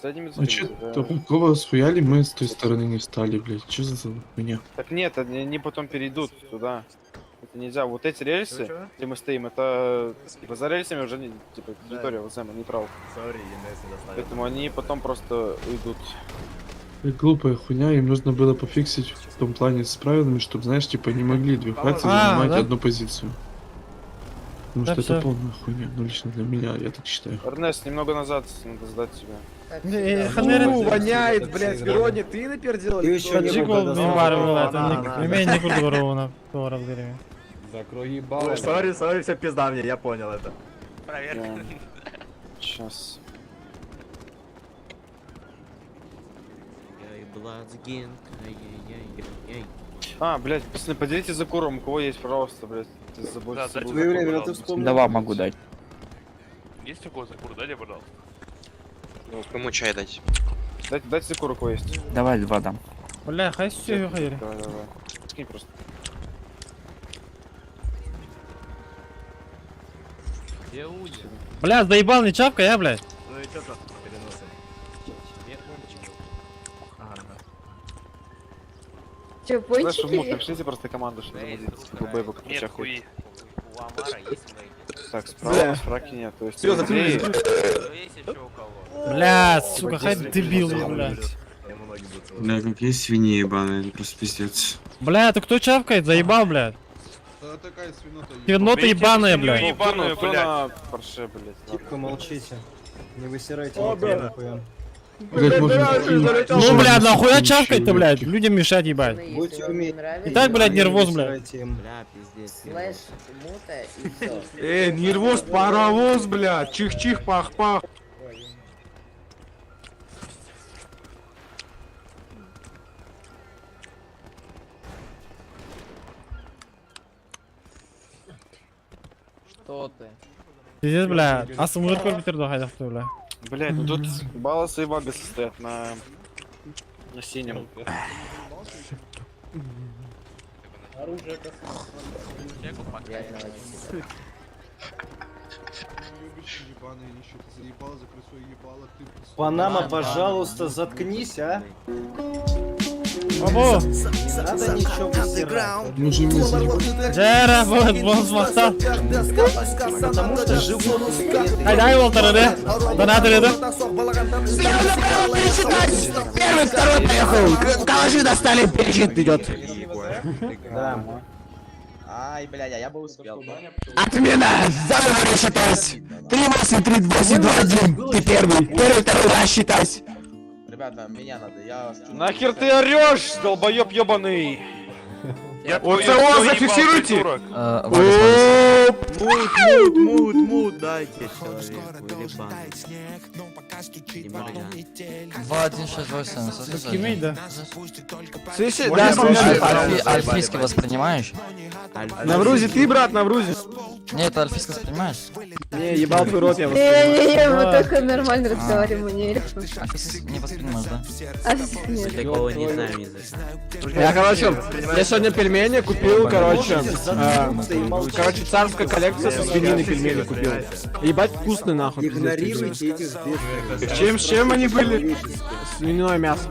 С одними Ну чё, какого схуяли мы с той стороны не встали, блядь? Чё за хуйня? Так нет, они потом перейдут туда. Это нельзя. Вот эти рельсы, Чего-чего? где мы стоим, это типа за рельсами уже не, типа Да. территория ВСМ, нейтрал. Sorry, EMS не доставил. Поэтому они потом просто уйдут. Это глупая хуйня, им нужно было пофиксить в том плане с правилами, чтобы, знаешь, типа не могли две фракции А, занимать да? одну позицию. Потому Да что это всё. полная хуйня, ну лично для меня, я так считаю. Эрнест, немного назад надо сдать тебя. Ханеры воняет, блядь, Верони, ты напердел? Ты еще не Таджик был, ол когда мен бар было, На, на, мен не курдук орап дереми. Закрой ебало. Sorry, sorry, все пизда мне, я понял это. Проверка. Сейчас. А, блядь, пацаны, поделитесь за куром, у кого есть, пожалуйста, блядь. Заботьтесь. Да, дайте Своевременно ты вспомнил. Два могу дать. Есть у кого закур, дайте, пожалуйста. Ну, кому чай дать? Дайте закур, у кого есть. Давай два дам. Бля, хай все хайри. Давай, давай. Скинь просто. Где Уди? Бля, заебал не чавка, я, блядь. Ну и чё там переносы? Где Унчик? Ага, ага. Че, Знаешь, в мут пончики? напишите просто команду, что Эй, заводить. друг, Долбоеба, который Нет, чахает. хуи. У Амара есть мейди? Так, справа у нас фраки нет. То есть, Всё, по закрыли, идее, Что есть еще у кого? Бля, сука, хай дебил, бля. Ему ноги будут целовать. Бля, какие свиньи ебаные, это просто пиздец. Бля, это кто чавкает? Заебал, блядь. Да такая свинота Свинота ебаная, блядь. Ебаную, Кто блядь. на парше, блядь. Типа молчите. Не высирайте никого нахуя. Блядь, можно кинуть. Ну, бля, нахуя чавкать-то, блядь? Людям мешать, ебать. Будьте умнее. И так, блядь, нервоз, блядь. Высирайте им. Бля, пиздец. Слэш, мута и все. Эй, нервоз, паровоз, блядь, чих-чих, пах-пах. Что ты? Пиздец, бля. Асымыр көрбүтөр да хайдакты, бля. Блядь, ну тут Баласы и Вагасы стоят на синем. Приятного аппетита. Панама, пожалуйста, заткнись, а. Бабу! Не надо ничего высирать. Мы же не заебали. Жара, вот, бонус мақсат. Потому что животные. Ай, дай олтары, да? Донатор, да? Первый, второй поехал! Калаши достали, перечит идет. Да. Ай, блядь, а я бы успел. Отмена! Заново рассчитать! 3, 8, 3, 8, 2, 1. Ты первый. Первый, второй, рассчитать. Ребята, меня надо, я... Нахер ты орешь, долбоеб ебаный! Я Вот твою это ебал, зафиксируйте! придурок. Оп! Мут, мут, мут, мут, дайте человеку, или бан. 2, 1, 6, 8. Кимей, да? Слышишь? Да, слушай. Альфийский воспринимаешь? Наврузи, ты, брат, Наврузи? Нет, Альфискас, понимаешь? Не, ебал твой рот, я воспринимаю. Не-не-не, мы только нормально разговариваем, мы не Альфискас не воспринимаешь, да? Нет. Такого не знаю языка. Я, короче, я сегодня пельмени купил, короче, короче, царская коллекция со свининой пельмени купил. Ебать вкусный нахуй. Игнорируйте этих бедных. Чем, с чем они были? Свиное мясо.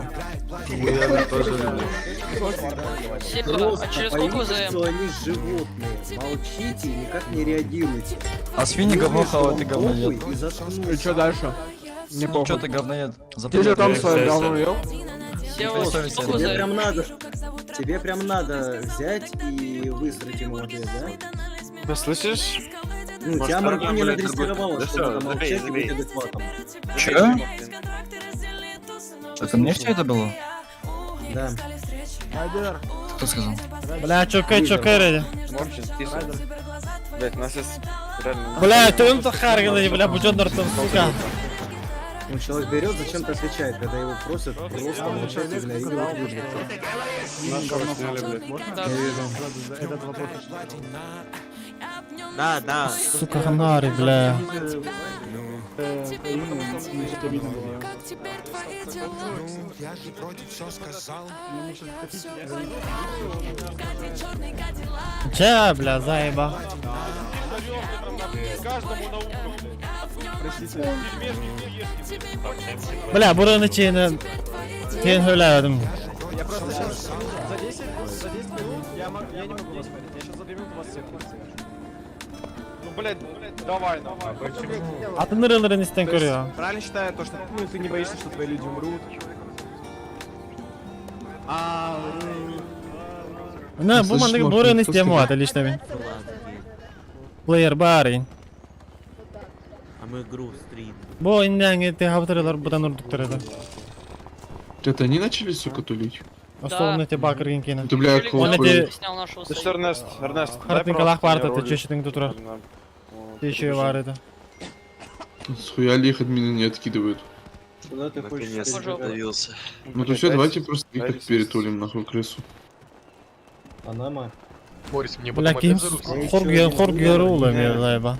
Просто поймите, что они животные. Молчите и никак не реагируйте. А свиньи говно хавают и говноед. Похуй и заткнулся. И что дальше? Мне Ну похуй. чё ты говноед? Ты же там свое говно ел? Тебе прям надо, тебе прям надо взять и высрать ему ответ, да? Да слышишь? Ну, Может, тебя Марго не блядь, надрессировала, Да что всё, надо забей, молчать и быть забей. адекватом. Чё? Это мне все это было? Да. Кто сказал? Бля, чокай, чокай, ради. Молчи, тише. Блядь, нас сейчас реально... Бля, ты он тахарганы, бля, бучон нартом, сука. Ну, человек берет, зачем-то отвечает, когда его просят просто молчать и игнорировать вызов. Да, да. Сука, ханари, бля. Че, бля, заеба. Бля, buranın içine Ten höyledim. Я просто сейчас за 10, за 10 минут я, я не могу вас смотреть. Я сейчас за 2 минуты вас всех расстреляю. Ну, блядь, давай, нахуй. Atın nırılırın isten То есть, görüyor. Правильно считаю то, что ну, ты не боишься, что твои люди умрут. А, Ne bu Слышишь, mandık Морфин, buranın кто istemi сказал? var лично мен. Player bari. А мы игру стрим. Bu inden te haftalar budan urdukları da. Это они начали, сука, тулить? Основной те bakırgın kine. Ты, бля, Он какого эти Слышь, Эрнест, Эрнест, дай, Хартын пожалуйста, kalak мне vardı руль. te çeşitin tuturar. На- Teşeği var idi. Схуяли их админы не откидывают. Куда ты хочешь перебегать? Ну то все, давайте просто их так перетулим, нахуй, крысу. Панама. Борис, мне Бля, kim horgüyen horgüyer oğlum ya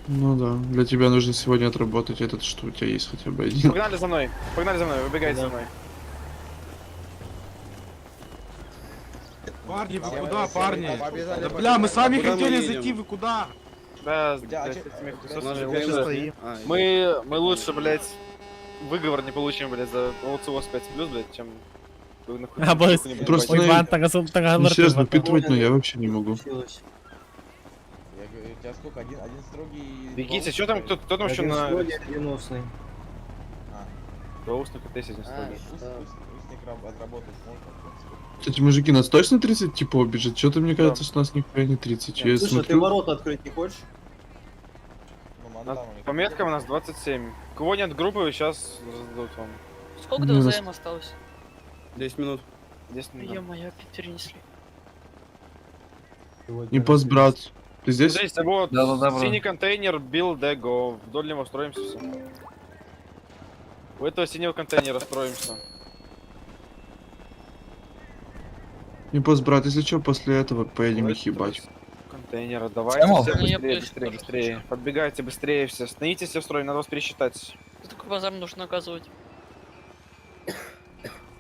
Ну да, для тебя нужно сегодня отработать этот, что у тебя есть хотя бы один. Погнали за мной, погнали за мной, выбегайте за мной. Парни, вы куда, парни? Да, бля, мы с вами хотели зайти, вы куда? Да, блядь, с этими хуесосами лучше. Мы лучше, блядь, выговор не получим, блядь, за ОЦОС 5 плюс, блядь, чем вы нахуй. Ha Boris. нахуй не Просто, понимаете. Oy ben takasıl Ну, takarlar. серьезно, впитывать, но я вообще не могу. Случилось. Я говорю, у тебя сколько? Один, один строгий... Бегите, что там, кто там еще Один на... строгий, один устный. Два устных и один строгий. Устник отработать можно, в принципе. Кстати, мужики, нас точно 30 типов бежит? Что-то мне кажется, что нас нихуя не 30. Я Слушай, а ты смотрю, ворота открыть не хочешь? Ну, Нас- Монтану не По меткам у нас 27. Кого нет группы, сейчас раздадут вам. Сколько Ну, до нас- ВЗМ осталось? 10 минут. 10 минут. Ё-моё, опять перенесли. не пост, брат. Ты здесь? Смотрите, вот Да-да-да, брат. синий контейнер Build Go. Вдоль него строимся все. У этого синего контейнера строимся. Не пост, брат, если что, после этого поедем их ебать. Контейнера, давайте Сэмол? все Ну, я быстрее, плюс быстрее, тоже быстрее. Подбегайте быстрее все. Становитесь все в строй, надо вас пересчитать. За такой базар нужно наказывать.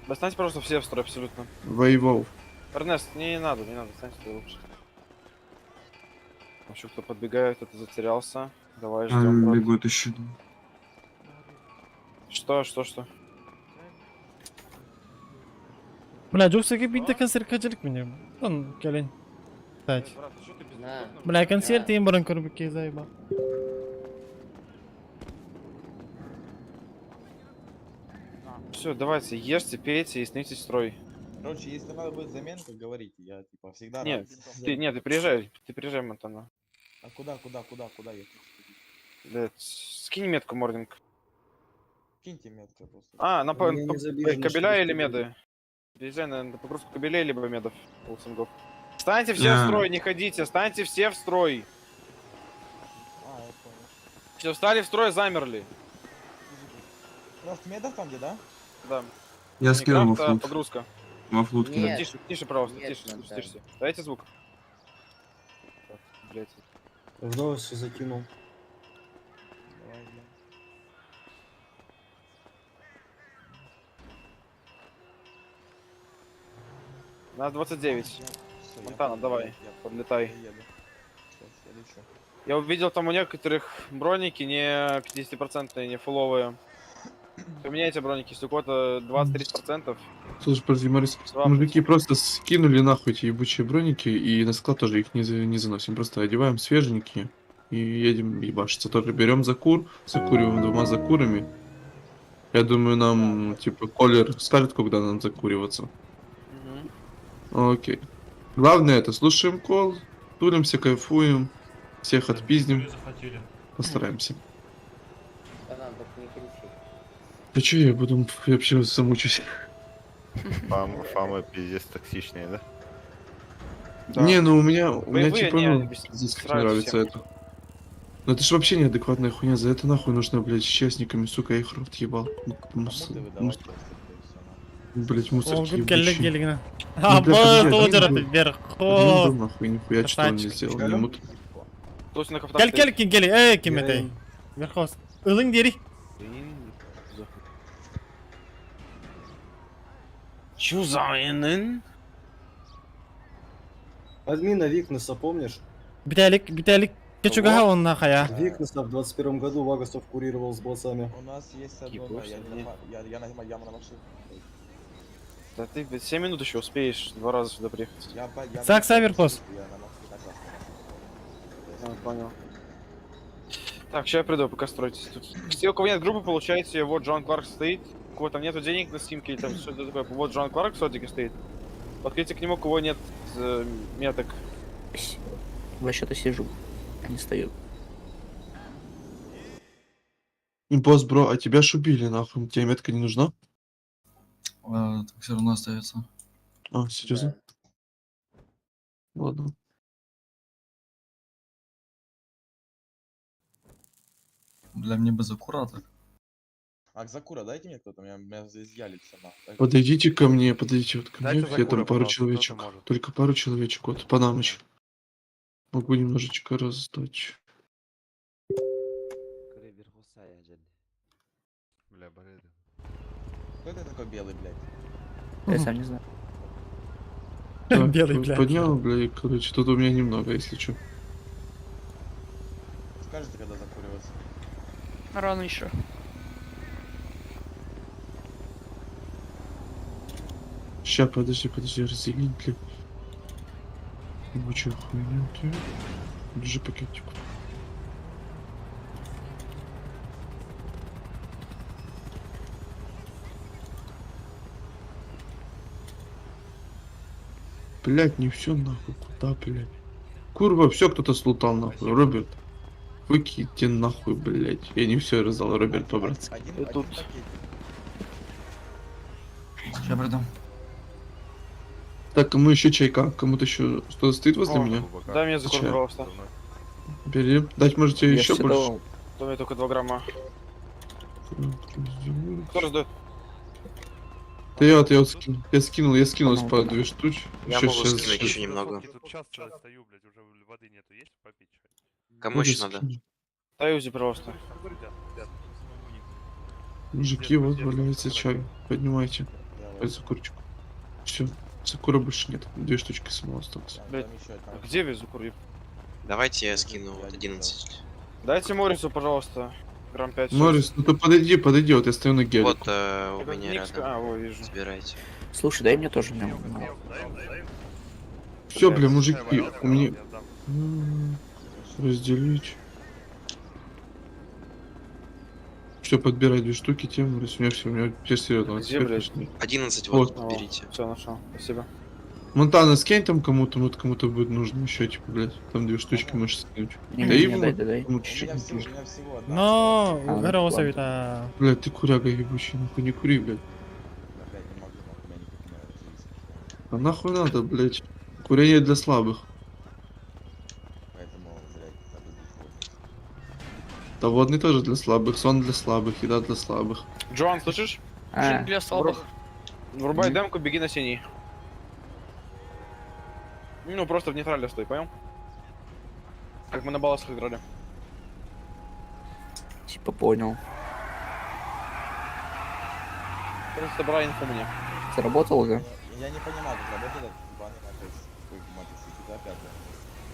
Достаньте, пожалуйста, все в строй абсолютно. Воевал. Эрнест, не надо, не надо, встань сюда лучше. Еще кто подбегает, кто-то затерялся. Давай ждем. брат. Бегут еще. Что, что, что? Бля, Джоксаки bitti konser kaçırık mı? Lan gelin. Так. Бля, концерт им баран көрбүкке заеба. Все, давайте, ешьте, пейте и становитесь в строй. Короче, если надо будет заменка, говорите, я типа всегда Нет, рад. ты, нет, ты приезжай, Монтана. А куда, куда, куда, куда ехать? Да, скинь метку, Морнинг. Киньте метку просто. А, на У меня не забижено, кабеля что или ли, меды? Приезжай на погрузку кабелей либо медов. Олсингов. Станьте все в строй, не ходите, станьте все в строй. А, я понял. Все, встали в строй, замерли. Крафт медов там где, да? Да. Я Не скинул во крафт, а флут. погрузка. Во флут Нет. Тише, тише, пожалуйста, Нет, тише, Монтана. тише, тише. Дайте звук. блядь. В новости закинул. Давай, глянь. Нас 29. Всё, я Монтана, понял, давай, я подлетай. Я еду. Сейчас, я лечу. Я увидел там у некоторых броники не 50-процентные, не фуловые. Поменяйте броники, если у кого-то 20-30%. Слушай, подожди, Морис, Два мужики просто скинули нахуй эти ебучие броники и на склад тоже их не заносим. Просто одеваем свеженькие и едем ебашиться. Тоже берем закур, закуриваем двумя закурами. Я думаю, нам, типа, Колер скажет, когда нам закуриваться. Окей. Главное это, слушаем кол, тулимся, кайфуем, всех отпиздим. Постараемся. Да надо, не кричи. Да чё я буду, я вообще замучусь. Фама пиздец токсичные, да? Да. Не, ну у меня Боевые, типа, не, ну, они пиздец, как срают нравится всем. это. Ну это ж вообще неадекватная хуйня, за это нахуй нужно, блядь, с частниками, сука, я их рот ебал. Ну, Кому ты выдавать просто, да и всё, нахуй. Блять, мусорки Ол келлек ебучие. келигина. Ну, А, бля, б, подожди, тоже один был. вверх. Один был, нахуй, нихуя что он не Красавчик. сделал, не мут. Кто на кафтан Кел стоит? кел ким кели, эй ким этэй. Верхоз. Ылың дери. Чё за НН? Админа Викнеса, помнишь? Биталик, биталик. Кечуга онна хая. Викнеса в 21 году Вагасов курировал с бойцами. У нас есть одно, но я, не на, фа- я на машине. Да ты, блядь, 7 минут еще успеешь два раза сюда приехать. Я Сак, на- Саверпос. Я на машине, на красной машине. А, понял. Так, сейчас я приду, пока строитесь тут. Если у кого нет группы, получаете, вот Джон Кларк стоит. У кого там нету денег на симке или там что-то такое. Вот Джон Кларк в сотике стоит. Подходите к нему, у кого нет меток. Вообще-то сижу, не стою. Импост, бро, а тебя ж убили, нахуй, тебе метка не нужна? Так все равно остается. А, серьезно? Ладно. Бля, мне бы закура так. А, Закура, дайте мне кто-то, меня изъяли все нахуй. Подойдите ко мне, подойдите вот ко мне, Дайте я закура, там пару пожалуйста, кто-то человечек. может. Только пару человечек, вот, Панамыч. Могу немножечко раздать. Бля, бреды. Кто это такой белый, блядь? Я сам не знаю. Так, Белый, вот блядь. Поднял, бля, и, короче, тут у меня немного, если что. Скажете, когда закуриваться? Рано еще. Ща, подожди, подожди, разделить, бля. Ебучая хуйня, ты. Держи пакетик. Блять, не все нахуй, куда, блять? Курва, все кто-то слутал нахуй, Роберт. Выкиньте нахуй, блять. Я не все раздал, Роберт, по-братски. Один, И один тут. пакетик. Сейчас приду. Так, кому еще чайка? Кому-то еще что-то стоит возле О, меня? Дай мне закур, Чай. пожалуйста. Бери. Дать можете Я еще всё больше? давал. То у меня только 2 грамма. Кто раздает? Да я вот, я вот скинул. Я скинул Понял, по понял. две штучки. Я Ещё могу щас- скинуть щас- еще немного. Тут час стою, блядь, уже воды нету. Есть попить? Кому Буду еще надо? скину. Дай Узи, пожалуйста. Мужики, вот валяется чай. Поднимайте. Давай. Ой, закурочку. Все. Сакура больше нет. Две штучки самого осталось. Там, Блядь. там еще, там. Где весь закур? Давайте я скину Я вот не 11. Дайте Морису, пожалуйста. Грамм 5. Морис, ну ты подойди, подойди, вот я стою на гелике. Вот у меня рядом. А, во, вижу. Забирайте. Слушай, дай мне тоже немного. Все, бля, мужики, у меня... Разделить. Все, подбирай две штуки, тем, Морис, у меня все, у меня теперь серьезно. вот Где, теперь блядь? точно. 11 Вот. вот, берите. Все, нашел. Спасибо. Монтана, скинь там кому-то, вот кому-то будет нужно еще, типа, блядь, там две штучки можешь скинуть. Не, Да не, и не, вот дай, дай, дай. кому У чуть-чуть меня всего, у нужно. меня всего одна. Но, А, Вероса ладно. вита. Блядь, ты куряга ебучий, нахуй не кури, блядь. Да, блядь, не могу, нахуй, меня никак не зависит. А нахуй надо, блядь? Курение для слабых. Поэтому, блядь, надо быть водным. Да водный тоже для слабых, сон для слабых, еда для слабых. Джоан, слышишь? А, Для слабых. Врубай демку, беги на синий. Ну, просто в нейтрале стой, понял? Как мы на балласах играли. Типа понял. Просто собрал инфу мне. Заработал, да? Я не понимал, как работает этот ебаный матрикс. Ой, матрикс, GTA 5.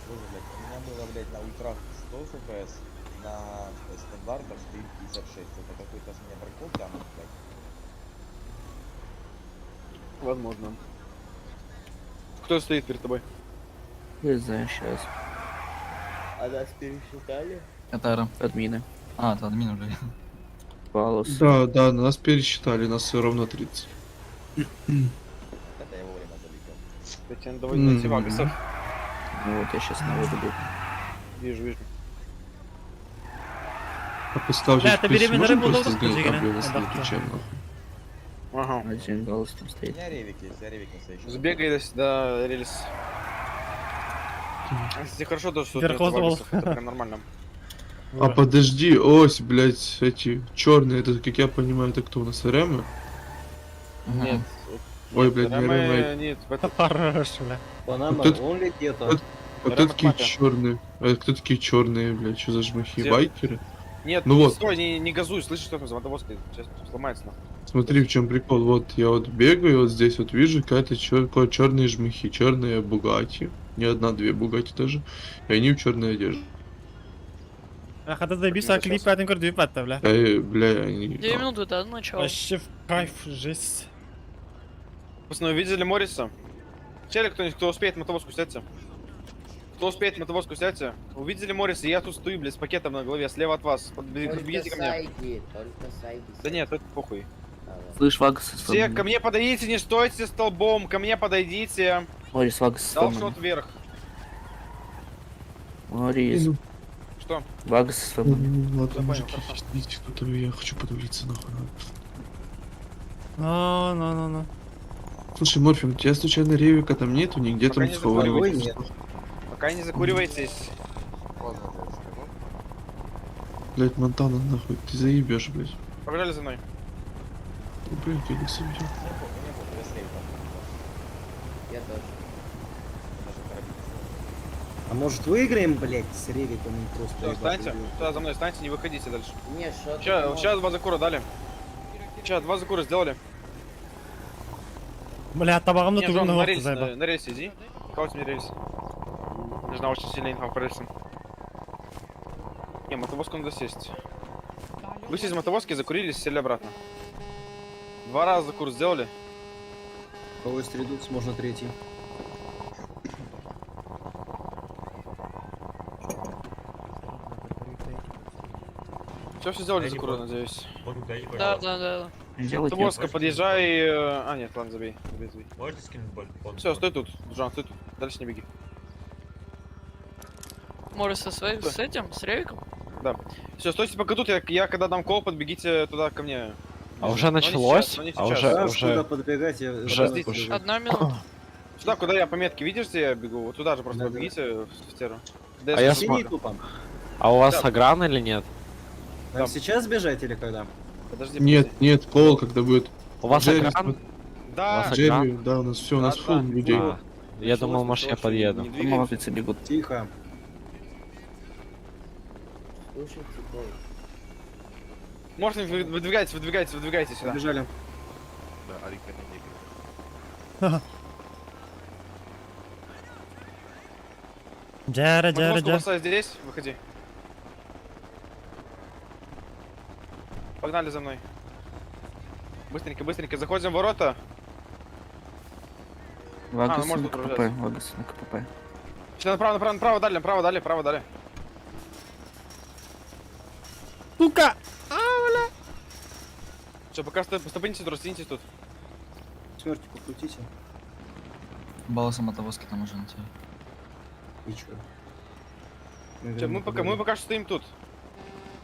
Боже, блядь, у меня было, блядь, на ультрах 100 FPS, на стандартах 456. Это какой-то с меня прокол тянут, блядь. Возможно. Кто стоит перед тобой? Не знаю, сейчас. А нас пересчитали? Катара. Админы. А, это админ уже. Балус. Да, да, нас пересчитали, нас ровно 30. Это я вовремя залетел. Кстати, надо найти Вагасов. Ну вот я сейчас на воду бегу. Вижу, вижу. А поставьте Бля, это беременна можем рыбу просто должен сгонять? А, быть, бля, у нас да, нету да. чем, нахуй. Ага. Один баллус там У стоит. меня ревик есть, я ревик настоящий. Сбегай до рельс. Кстати, хорошо то, что тут нет Верховный Вагасов, это прям нормально. А подожди, ось, блядь, эти черные, это, как я понимаю, это кто у нас, РМы? Нет. Ой, блядь, не РМы, РМы. Нет, в этот... Хорош, бля. Панама, Вот это- он ли где-то? А кто РМ такие Ахмата. черные? А кто такие черные, блядь, что за жмахи? Где? Байкеры? Нет, Ну вот. стой, не газуй, слышишь, что там за мотовозкой? Сейчас сломается нахуй. Смотри, в чем прикол. Вот я вот бегаю, вот здесь вот вижу какая-то черные жмыхи, черные Бугати. Не одна, две Бугати даже. И они в черной одежде. А хата заебись, а клип один көрдү патта, бля. Эй, бля, они... Две минуты, да, начало. Вообще в кайф, жесть. Пацаны, увидели Морриса? Сели кто-нибудь, кто успеет, мотовозку сядьте. Кто успеет, мотовозку сядьте. Увидели Морриса, я тут стою, блядь, с пакетом на голове, слева от вас. Только Подбегите ко мне. Сайги, только Сайги. Да нет, это похуй. Слышь, Вагас Все, ко мне подойдите, не стойте столбом, ко мне подойдите. Морис, Вагас Дал шот вверх. Морис. Ну, Что? Вагас ну, Ладно, понял, мужики, хорошо. идите кто-то, я хочу подавиться нахуй. Ну, ну, ну, ну. Слушай, Морфин, у тебя случайно ревика там нету, нигде Пока там не сховали? Нет. Пока не закуривайтесь. Поздно я тебе скажу. Блять, Монтана, нахуй, ты заебешь, блять. Побежали за мной. Блин, Феликс увидел. Мне похуй, мне похуй, я с ревиком. Я тоже. Даже карабин. А может выиграем, блядь, с ревиком и просто... Все, ебать, встаньте. убьем? Сюда за мной встаньте, не выходите дальше. Не, шо ты Сейчас, можешь? сейчас два закура дали. Сейчас два закура сделали. Бля, табагымды Не, Жон, тугун на рельс, заеба. на рельс иди. Кого тебе рельс? Нужна очень сильная инфа по рельсам. Не, мотовозку надо сесть. Вышли из мотовозки, закурились, сели обратно. Два раза закур сделали. У кого есть редукс, можно третий. Все, все сделали закуры, надеюсь. Да, да, да. Мотовозка, подъезжай. А, нет, ладно, забей. Забей, забей. Можете скинуть боль? Все, стой тут, Джон, стой тут. Дальше не беги. Морис со своим, с этим, с Ревиком? Да. Все, стойте пока тут, я когда дам кол, подбегите туда ко мне. А уже Но не началось? сейчас, но не А сейчас. уже- Знаешь, уже- куда подбегать, я... уже- уже. Одна минута. Сюда, куда я по метке, видишь, где я бегу? Вот туда же просто Да-да. подбегите в стеру. А я Синий см- тупо. А у вас Да. агран или нет? Нам сейчас бежать или когда? Подожди, Нет, подожди. нет, кол, когда будет. У вас Джерри, агран? Да. У вас Джерри, агран? да, у нас все, у нас Да, фул да. людей. А, я думал, может, я подъеду. Не двигаемся. бегут. Тихо. Слушайте, кол. Можно выдвигайтесь, выдвигайтесь, выдвигайтесь сюда. Побежали. Да, Арика не бегает. Джара, джара, Мотовозку джара. бросай здесь, выходи. Погнали за мной. Быстренько, быстренько, заходим в ворота. Вагас А, ну можно на КПП, отправляться. Вагас на КПП. Сюда направо, направо, направо дали, направо дали, направо дали. Сука! Все, пока стой, стопнитесь тут, растянитесь тут. Смерти покрутите. Балласа мотовозки там уже на тебе. И чё? Всё, мы пока что стоим тут.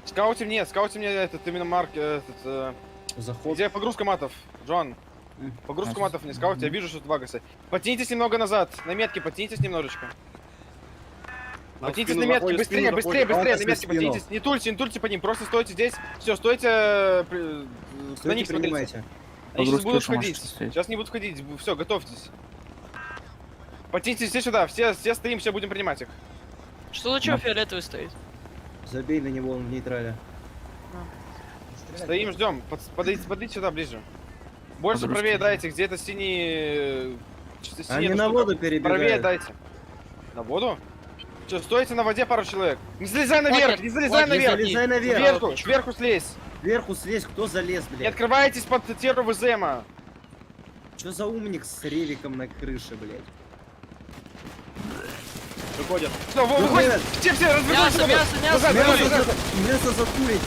Скаутим нет, скаутим мне этот именно марк, этот, Заход. Где погрузка матов, Джон? Погрузку матов не скаутим, я вижу, что тут вагасы. Потянитесь немного назад, на метке потянитесь немножечко. Потянитесь на спину метке, заходит, быстрее, спину быстрее, заходит. быстрее, на Вагасы в метке спину. потянитесь. Не тульте, не тульте по ним, просто стойте здесь. Все, стойте, на Стойте, них смотрите. принимайте. Они сейчас Погрузки будут уже можете входить. стоять. Сейчас не будут входить. Все, готовьтесь. Потянитесь все сюда, все стоим, все будем принимать их. Что за чё фиолетовый стоит? Забей на него, он в нейтрале. Стоим, ждем. Подойди, подойди сюда ближе. Больше правее дайте, где-то синий... Они синяя на штука. воду перебегают. Правее дайте. На воду? Че, стойте на воде пару человек. Не залезай наверх, Локер, не залезай Локер, наверх. Не залезай наверх. Сверху, сверху слезь. Сверху слезь, кто залез, Не блядь? открывайтесь под терру ВЗМа. Что за умник с ревиком на крыше, блядь? Выходят. Все, во, выходят. Все, все, развернулись. Мясо, мясо, мясо. Назад, Мясо, назад, назад. мясо закурить.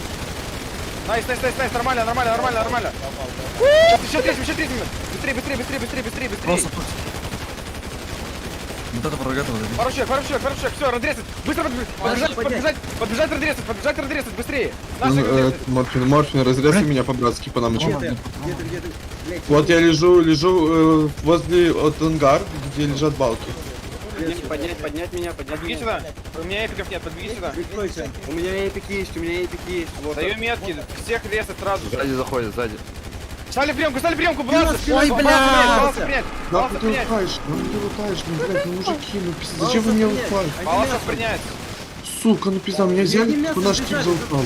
Nice, nice, nice, nice, нормально, нормально, нормально, нормально. Сейчас, еще третий, еще третий. Быстрее, быстрее, быстрее, быстрее, быстрее, быстрее. Вот это пророгатого забить. Пару человек, пару человек, пару человек, все, разрезать. Быстро подбежать, подбежать, подбежать, подбежать, разрезать, подбежать, разрезать, быстрее. Наших разрезать. Морфин, Морфин, разрезай меня по-братски по нам Где ты? Где ты, где ты? Блядь, Вот я лежу, лежу возле от ангар, где лежат балки. Поднять, поднять меня, поднять. Подбеги сюда. У меня эпиков нет, подбеги сюда. прикройся. У меня эпик есть, у меня эпик есть. Вот. Даю метки, всех резать сразу же. Сзади заходит, сзади. Стали приемку, стали приемку, Баласа! Ой, бля! Баласа принять! Нахуй Баласа ты принять! лутаешь, ну ты лутаешь, ну блядь, ну мужики, ну пиздец, зачем вы меня лутаете? Баласа принять! Сука, ну пизда, меня взяли, Они мясо тупо наш тип бежали. залутал.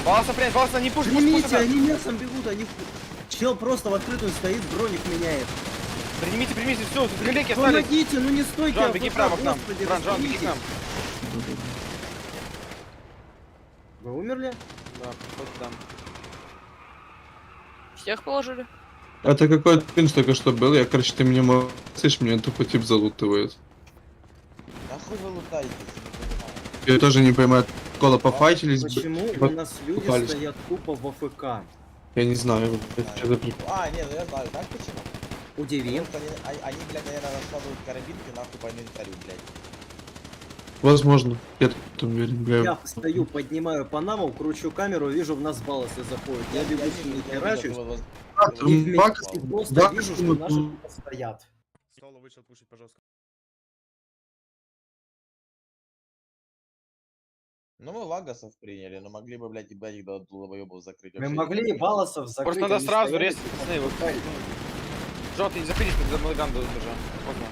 Баласа принять, Баласа не пуш, пуш, пуш, Примите, они мясом бегут, они... Чел просто в открытую стоит, броник меняет. Примите, примите, все, тут коллеги остались. Помогите, ну не стойте, Жан, беги АФК, право к нам. господи, Жан, Жан, беги к нам. Вы умерли? Да, вот там. Всех положили? Это какой-то кринж только что был, я, короче, ты меня слышишь, меня тупо тип залутывает. Нахуй вы лутаетесь, я не понимаю. Я тоже не понимаю, кола пофайтились, Почему типа, у нас люди попались. стоят тупо в АФК? Я не знаю, блядь, что за прикол. А, не, ну я знаю, знаешь почему? Удиви. Потому что они, блядь, наверное, раскладывают карабинки нахуй по инвентарю, блядь. Возможно, я тут уверен, бля. Я стою, поднимаю панаму, кручу камеру, вижу, в нас балласы заходят. Я бегу с ними, я видел, херачусь, ты вот- А, и в Бак- и просто Бак- вижу, что наши тупо стоят. Соло вышел пушить, пожалуйста. Ну мы лагасов приняли, но могли бы, блядь, ебать их до долбоебов закрыть. Мы Вообще могли не и балласов закрыть. Просто надо они сразу стояли, резать, пацаны, вот. Жан, ты не заходи, ты за Малаган уже. Поздно.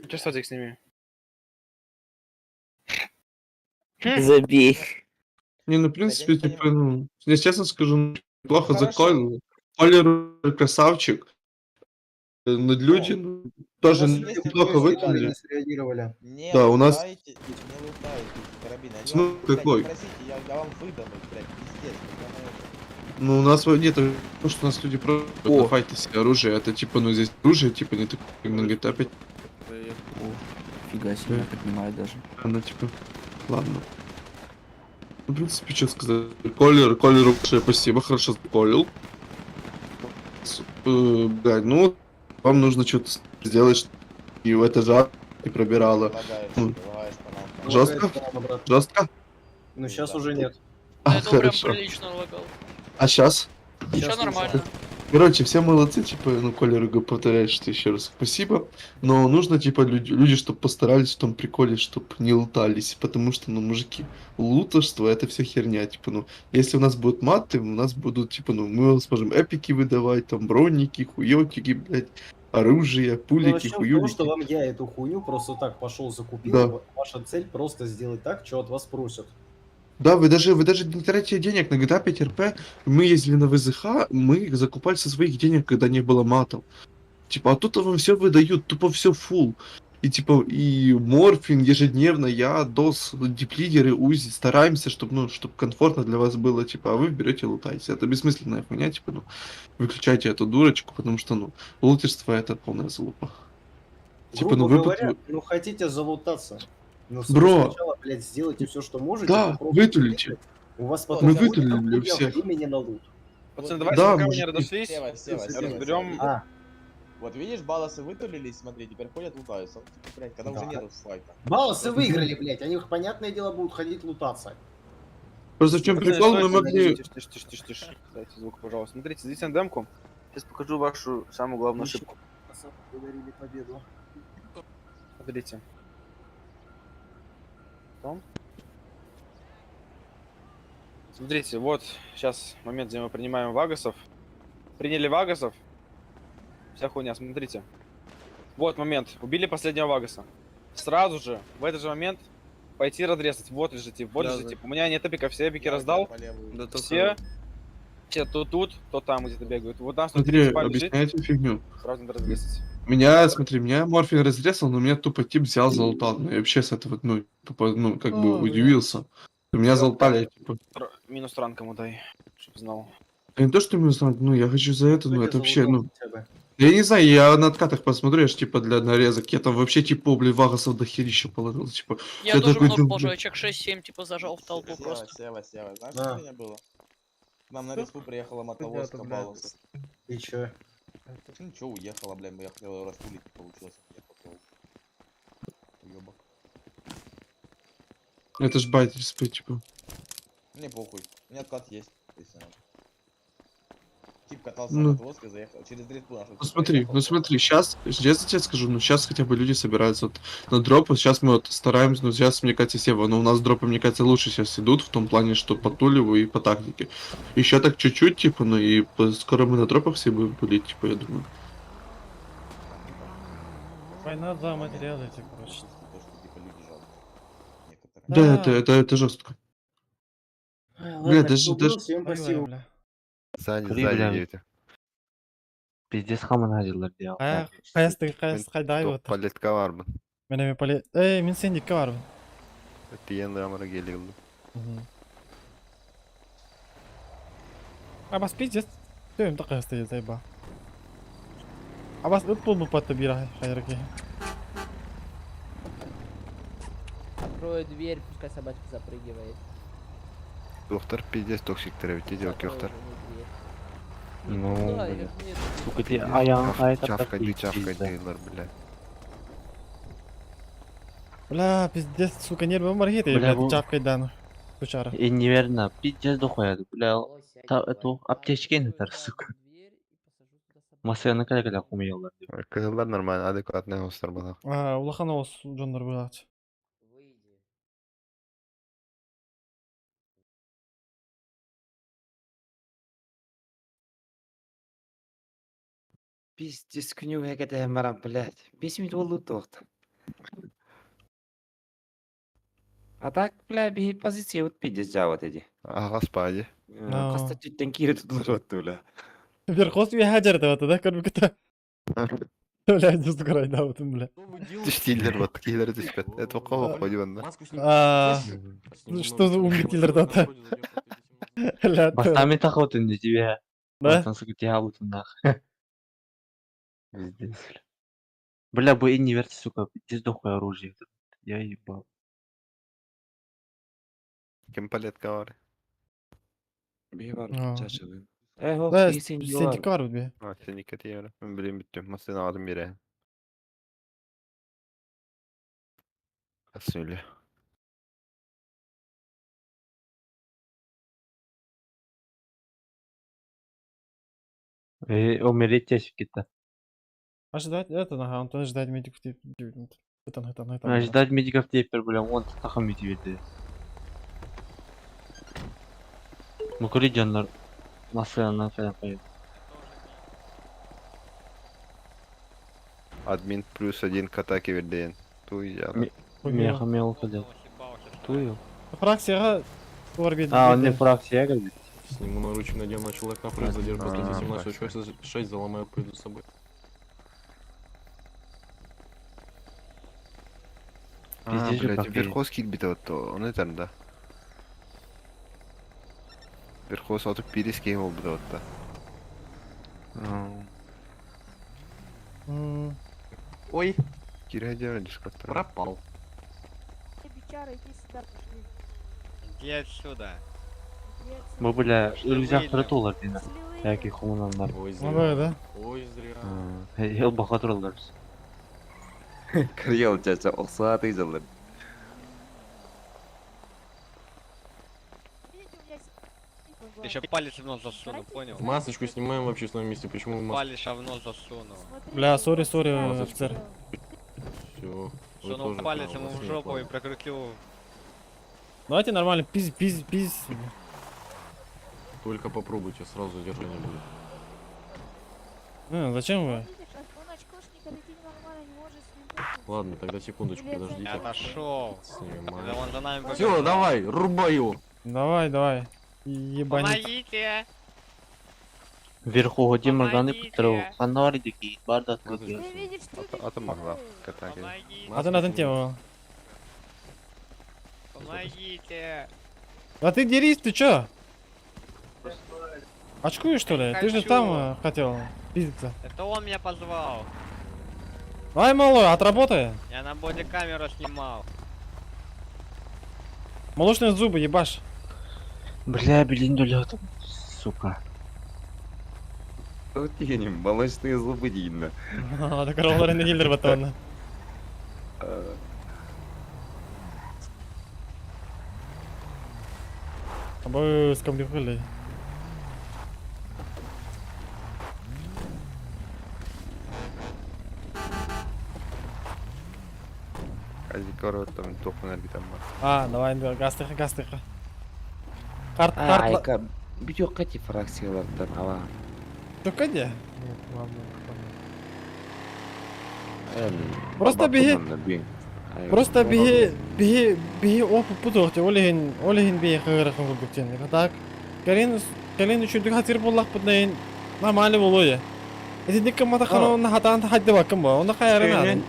Че садик с ними? Забей. Не, ну, в принципе, я не типа, ну, я честно скажу, ну, плохо Хорошо. заколил. Колер красавчик. Но люди ну, тоже У нас есть неплохо такой выкинули. не среагировали. Не Да, у нас- лутайте, не лутайте эти карабины. Они Ну, вам, блядь, какой? не просите, я вам выдам их, блядь, пиздец. прямо это. Ну, у нас нет, потому что у нас люди просто на файте все оружие. Это типа, ну здесь оружие, типа, не такое, как на GTA 5. Фига себе, поднимает даже. Она типа, ладно. Ну, в принципе, что сказать. Колер, Колеру большое спасибо, хорошо заколил. Блядь, ну, вам нужно что-то сделать, чтобы и в это же не пробирало. Лагаешь, Ну, лагаешь по нам. Жестко? Лагает панама, брат. Жестко? Ну сейчас уже нет. А, Это прям хорошо. прилично лагал. А сейчас? Все нормально. Короче, все молодцы, типа, ну, Колеру повторяешь, что еще раз спасибо, но нужно, типа, люди, чтобы постарались в том приколе, чтобы не лутались, потому что, ну, мужики, лутошство это все херня, типа, ну, если у нас будут маты, у нас будут, типа, ну, мы сможем эпики выдавать, там, броники, хуётики, блядь, оружие, Ну, пулики, начнем с того, хуюлики. что вам я эту хуйню просто так пошел закупил. Да. Ваша цель просто сделать так, что от вас просят. Да, вы даже не тратите денег на GTA 5 РП. Мы ездили на ВЗХ, мы их закупали со своих денег, когда не было матов. Типа, а тут вам все выдают, тупо все full. И типа, и морфин ежедневно, я, ДОС, диплидеры, УЗИ, стараемся, чтобы, ну, чтобы комфортно для вас было, типа, а вы берете лутаете. Это бессмысленная хуйня, типа, ну, выключайте эту дурочку, потому что, ну, лутерство это полная залупа. Типа, ну, Грубо вы... говоря, ну хотите залутаться. Ну, Бро. сначала, блядь, сделайте все, что можете. Да, попробуйте вытулите. выиграть. У вас потом Мы будет вытулили для дохуя всех. времени на лут. Пацаны, давайте, Да, пока мы не мужики. разошлись, Сева, Сева, Сева, разберем. Сева. А. Вот видишь, балласы вытулились, смотри, теперь ходят лутаются. Вот, типа, блядь, когда уже Да. нету файта. Балласы выиграли, блядь. Они, понятное дело, будут ходить лутаться. Просто в чем Пацаны, прикол, мы стойте, могли... Тише, тише, тише, тише, тише. Дайте звук, пожалуйста. Смотрите, зайдите на демку. Сейчас покажу вашу самую главную ошибку. Подарили победу. Смотрите. Том. Смотрите, вот сейчас момент, где мы принимаем вагасов. Приняли Вагасов. Вся хуйня, смотрите. Вот момент. Убили последнего Вагаса. Сразу же, в этот же момент, пойти разрезать. Вот лежите, вот Да, лежите. да. У меня нет эпика, все эпики раздал. Все, все то тут, то там где-то бегают. Вот там Смотри, типа лежит. объясняйте фигню. Сразу надо разрезать. Меня, смотри, меня морфин разрезал, но меня тупо тип взял, залутал. Ну, я вообще с этого, ну, тупо, ну, как бы О, бля. удивился. Меня залутали, типа. Минус ранг ему дай, чтоб знал. Да не то, что минус ранг, ну, я хочу за это, ну, Кто это тебя вообще, залутал ну... хотя бы? Я не знаю, я на откатах посмотрю, я ж, типа, для нарезок. Я там вообще, типа, блин, вагасов до херища положил, типа. Я я тоже такой много думаю, положил, я человек 6-7 типа зажал в толпу Сева, просто. Сева, Сева, знаешь, Да. что у меня было? К нам на респу приехала мотовозка Балуса. И чё? Ну чё, уехала, бля, я хотел распулить, не получилось. Я попал. Уёбок. Это ж байт респы, типа. Мне похуй. У меня откат есть, если надо. Тип катался Ну. на мотовозке, заехал. Через респу нашу. Ну смотри, ну смотри, сейчас, честно тебе скажу, ну сейчас хотя бы люди собираются вот на дропы, сейчас мы вот стараемся, ну сейчас, мне кажется, Сева, но у нас дропы, мне кажется, лучше сейчас идут, в том плане, что по Тулеву и по тактике. Еще так чуть-чуть, типа, ну и скоро мы на дропах все будем пулить, типа, я думаю. Война за материалы эти, короче. То, что типа люди жалко. Некоторые. Да, это жестко. Ладно, Бля, кто даже, был, даже, всем спасибо. Бля. Сзади, Кри, сзади бля. девять. Пиздец хаман хаҗылар дия. Ая, каясты, каясты, кайда Тоқ вот. палетка бар бу. Мене палет. Эй, мин сендикке барбын. Тиен дамара келигилди. Абас пиздец. Төм та каясты зайба. Абас ыт бул патты бир хайырки. Открою дверь, пускай собачка запрыгивает. Доктор пиздец токсиктер бит дип доктор. Ну, бля. Сука, ти аяғын қайта Чавкайды, чавкайды бля. Бля, пиздец, сука, нервы бар хит, Бля, бля, бу- чапкайдан. Кучара. И неверно, пиздец дохуя, бля. Та эту аптечка не тар, сука. Масаяны кәлә-кәлә кумыялар дип. Кызылдар нормально, адекватный остар бала. А, улахан оос жоннор булач. Пиздец, күнү хәкәтә марам, блядь. 5 минут булды тоқта. А так, бля, би позиция вот пиздец жават эди. Ага, спади. No. Каста чүттен кире тутулар отты, бля. Верхоз уя хаҗар деп ата да, көрбүк та. Бля, жүз карайда бутун, бля. Түштейлер бат, кейлер түшпет. Это кого ходибанда. А, ну что за умный киллер дата? Бля, Бастан мен тақып өтін тебе. Да? Бастан сука ти алып нах. Пиздец, бля. Бля, бу и не верьте, сука, пиздец дохуя оружие. Я ебал. Ким палетка бар? Би бар, А. чачылы. Э, хо, Да, би сен сендикке бар бит. А, сеники тиемер. Мен билем бүттүм. Масына адым бере. Асылы. Э, умереть тяжко кетті. Ожидать это, ага, он тоже ждать медиков тип. Это, это, это. Ждать медиков теперь, бля, он тахам берді. Мукури жаннар масаяны кәлә куя. Админ плюс один к атаке берден. Туй я. Меха мел ходил. Тую. Фракцияга туар бит. А, он не фракция, говорит. Сниму наручи, надену на человека напротив, задержу по статье 17.6, заломаю, пойду с собой. А, Пиздец же блядь, как верхоз килбит вот, он это да. Верхоз атып пирис кейм болду вот да. Ой, Кире делали дискорд. пропал. Иди отсюда. Бу, бля, рюкзак туралар дейді. Яки хуманнар. Ой, Ой, да? Ой, зря. Ел баха туралар. Кирел чача, оксат изалар. Еще палец в нос засуну, понял? Масочку снимаем в общественном месте. Почему маску? Палец в нос засуну. Бля, сори, сори, офицер. Все. Сунул палец ему в жопу и прокрутил. Давайте нормально, пиз, пиз, пиз. Только попробуйте, сразу задержание будет. Ну, зачем вы? Ладно, тогда секундочку, подождите. Я отошел. Снимаю. Он за нами Все, давай, рубай его. Давай, давай. Ебанит. Помогите! Вверху Годимир Морганы Петров. Ханори дикий, барда Аты могла. Катаки. Атын атын тема. Помогите! Да ты дерись, ты чё? Очкуешь, что ли? Ты же Хочу. там хотел пиздиться. Это он меня позвал. Давай, малой, отработай. Я на бодикамеру снимал. Молочные зубы, ебашь. Бля, блин, дулетом, сука. Молочные зубы дейін. Так роллары не келдер батона. Абы скамдихали. Азикор там тоқын әрбитам бар. А, давай, газ тыха, газ тыха. Карт, карт. Айка, бүйөк кати фракциялардан ала. Только где? Просто беги. Просто биһи биһи биһи опыт путуохте олехин олехин биһи кыгырахын курдук тен. Так кэлин кэлин үчүдүк хатыр боллах бутнайын нормально болуя. Эти дикка мата хана хатан хадды бакым бо. Онда каярын.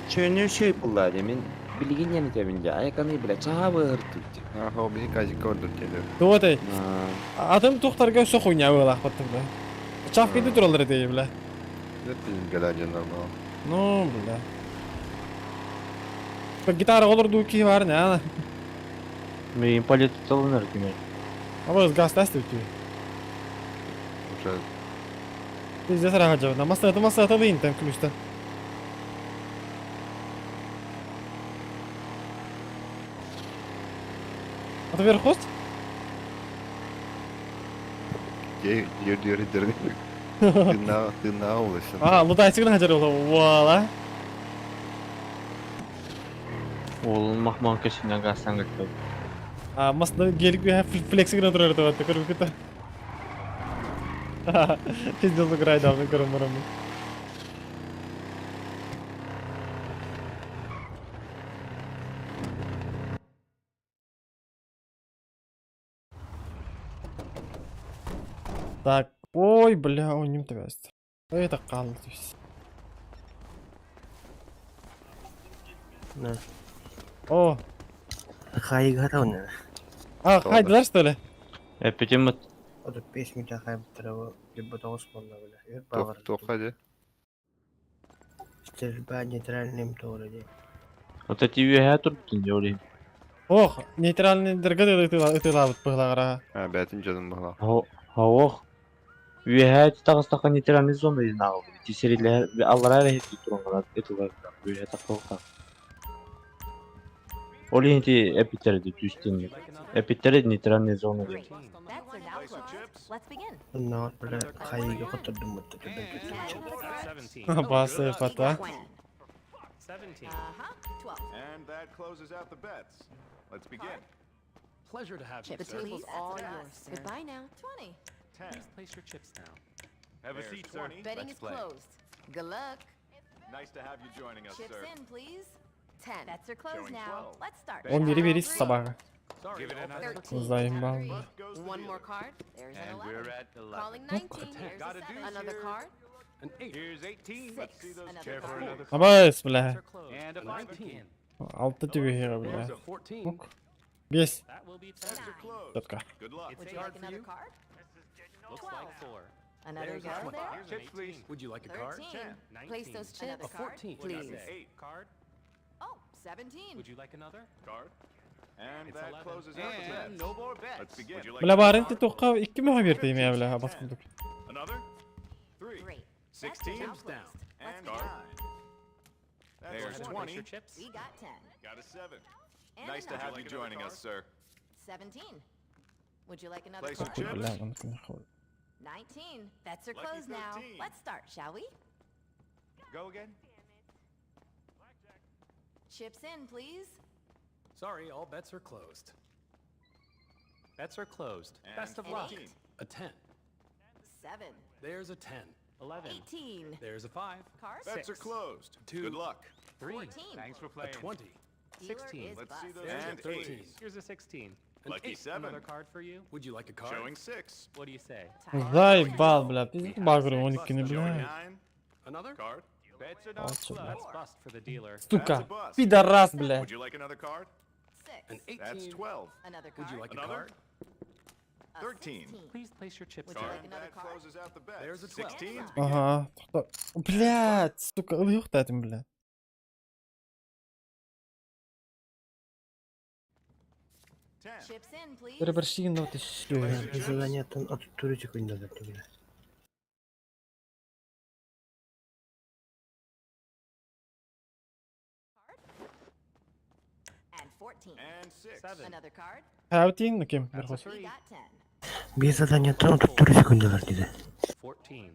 Чөнү шөй булла мен билигин яны тебинде айканы биле чаабы ыртык. Аха, биһи казикор дүртелер. Туотай. Атым тухтарга сөк хуйня болах баттым да. Чап кети туралар дейи бля. Нормал. Ну, бля. Гитара олор дуки бар не ана. Мен палет салыныр кеме. Абы газ тасты үтү. Уже Пиздец раха жабы. Масына масына тадыйын там ключта. А ты верхост? Ты на ты на улице. А, лутай сигнал хажар Вала. Ол махман кешіне газдан кетті. А, масына гелик флекс сигнал турар таватты көрүп кете. Пиздец играй давно көрүм барам. Так, ой, бля, ой, не твест. Это кал, то есть. На. О, Хайгатауна. а, хайдылар что ли? Эпидемит Ото песни хай бутырабы, либо тоғыз болна бля. Өр бағыр. Тоқаде. Стрельба нейтральным тоғры. Вот эти үйе турдun жолы. Ох, нейтральный дыргы ытылабыт пыхлагара. А, бәтин жадын бағла. Ох. Үйе тағыстақа нейтральный зона дейін ағыл. Тесерилер аллара әрекет турыңғалар этылар. Үйе таққылқа. Ол енді эпитерді түстен. Эпитері нейтральный зона дейін. На, бля, хайга котырдым мытты. Басы фата. And that closes out the bets. Let's begin. Pleasure to have you, The sir. table's all yours. Goodbye now. 20. 10. Please place your chips down. Have a seat, sir. Betting is closed. Good luck. Nice to have you joining us, Chips sir. in, please. 10. Bets are closed Showing now. 12. Let's start. Он бери бери собака. Give it another. Заебал. One more card. There's an And we're 11. at 11. Calling 19. Here's Got a a 7. deuce Another here. card. An 8. Here's 18. Let's see those Another Care for card. another. Абайс, бля. And a 19. Алты түбі бля. There's a 14. Ок. Бес. That will be 10. Bets are closed. Четко. Good luck. Would you like another card? Looks like 4. Another There's a go 20. there? Here's an Chips, please. 18. Would you like a card? 13. Place those chips. A 14. Please. 8. Card. Oh, 17. Would you like another? Card. And It's that 11. closes out the bets. no more bets. Let's begin. Would you like Бля, барын ты тоққа икки мөһө берді еме, бля, бас курдук. another? 3. Great. Bets are 16. now closed. Let's And begin. 9. There's 20. Your chips. We got 10. Got a 7. And Nice to another. have you joining us, sir. 17. Would you like another Place your card? chips. Бля, он күн хуй. 19. Bets are Lucky closed now. 13. Let's start, shall we? Go again. Chips in, please. Sorry, all bets are closed. Bets are closed. And Best of An luck. eight. A 10. 7. There's a 10. 18. There's a 5. Card? Bets are closed. Good luck. 3. 14. Thanks for playing. A 20. Dealer 16. is Let's see bust. those and 13. 8. Here's a 16. An Lucky eight. seven. Another card for you. Would you like a card? Showing 6. What do you say? Заебал, бля, пиздец багры, 12-ни, Showing бля. 9. Another? Card. Bets are not Молчу, бля. That's bust for the dealer. Сука, пидорас, бля. Would you like another card? 6. An 18. That's 12. Another Would you card? like a Another? card? A 13. 16. Please place your chips Would you down. like another That card? closes out the bets. There's a 12. 16. Ага, тоқта. Блядь, сука, ылый этим, бля. 10. Chips in, please. Бір бір шигін вот еще. Задание от туричек не надо тебе. And 14. And 6. 7. Another card? Хаутин, кем? That's a Бір We 3. got 10. Без задания от туричек не надо тебе. 14.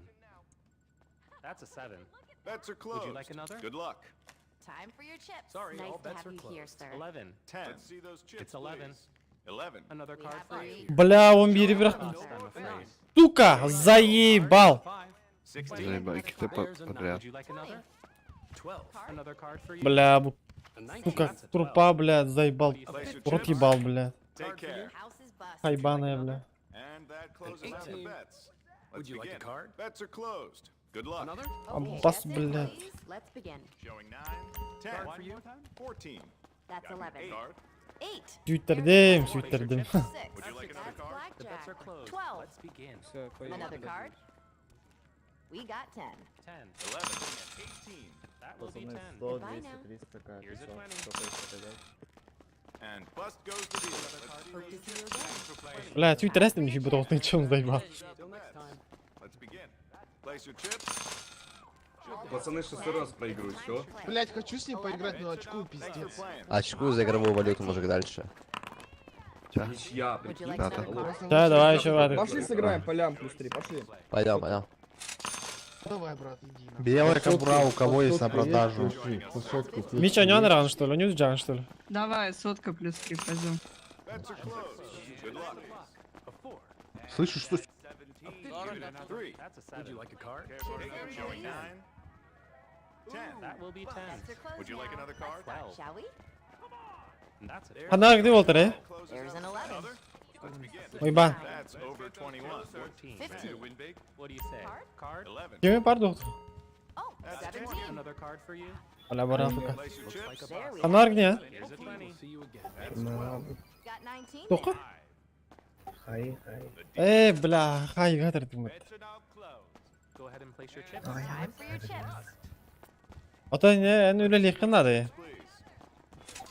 That's a 7. Bets are Would closed. you like another? Good luck. Time for your chips. Sorry, nice all to bets have are you closed. here, sir. 11. 10. Let's see those chips, It's 11. please. 11. Another We card have for you. three. Бля, он бери бірақ. Bust, I'm afraid. Сука, заебал. 5. 16. Заебал, There's какие-то a nine. подряд. Would you like another? 12. Another card for you. Бля, бу- A 19. сука, That's a 12. трупа, бля, заебал. What do you Place say? your Рот chips. ебал, бля. Take care. House is bust. Хайбаная, бля. And that closes out the 18. bets. Would Let's you like a begin. card? Bets are closed. Good luck. Another? Okay, Аббас, that's it, блядь. please. Let's begin. Showing 9, 10, Card for you? 14. That's Got an 11. eight. Card. 8. Сүйттірдім, сүйттірдім. 6. Would you like another That's card? The bets are blackjack. closed. 12. Let's begin. Another card? We got 10. 10. 11. 18. That will be 10. Goodbye now. Here's a 20. And bust goes the dealer. Let's see Hope to those see you chips. again. Thanks for playing. Бля, сүйттіресің, еще бір чем заебал. Closes out the Till next bets. time. Let's begin. Place your chips. Пацаны шестой раз проигрывают, чё? Блять, хочу с ним Поиграть на очку, пиздец. Очку за игровую валюту, мужик, дальше. Ничья, Would you прикинь. like Да, another card? Да, давай еще варик. Пошли сыграем по лям плюс 3, пошли. Пойдем, пойдем. Давай, брат, иди. Белая кобура у кого есть на продажу? Мича, не он ран, что ли? Не Джан, что ли? Давай, сотка плюс три пойдем. Bets are closed. Good luck. A 4. Слышу, что... A 15. Three. That's a 7. Would you like a card? Showing 9, 10. That will be 10. Bets are closed Would you like now. another card? Let's start, shall we? And that's a Ханар где Уолтер, э? Closes There's out an the 11. Another? Let's begin. Ойба. That's over 21. 14. 15. Win big. What do you say? Card? Card? 11. Кеме бар доқты? Oh, That's 17. Another card for you? Бля, баран, сука. Place your Looks chips. like a There bust. we Ханар где? Here's a 20. See you again. That's 12. Got 19 Тоқы? there. Хай, хай. Э, бля, хай, гатыр думает. Bets are now closed. Go ahead and place your chips. Time for your chips. Ата не, эн үлелі надо. Please.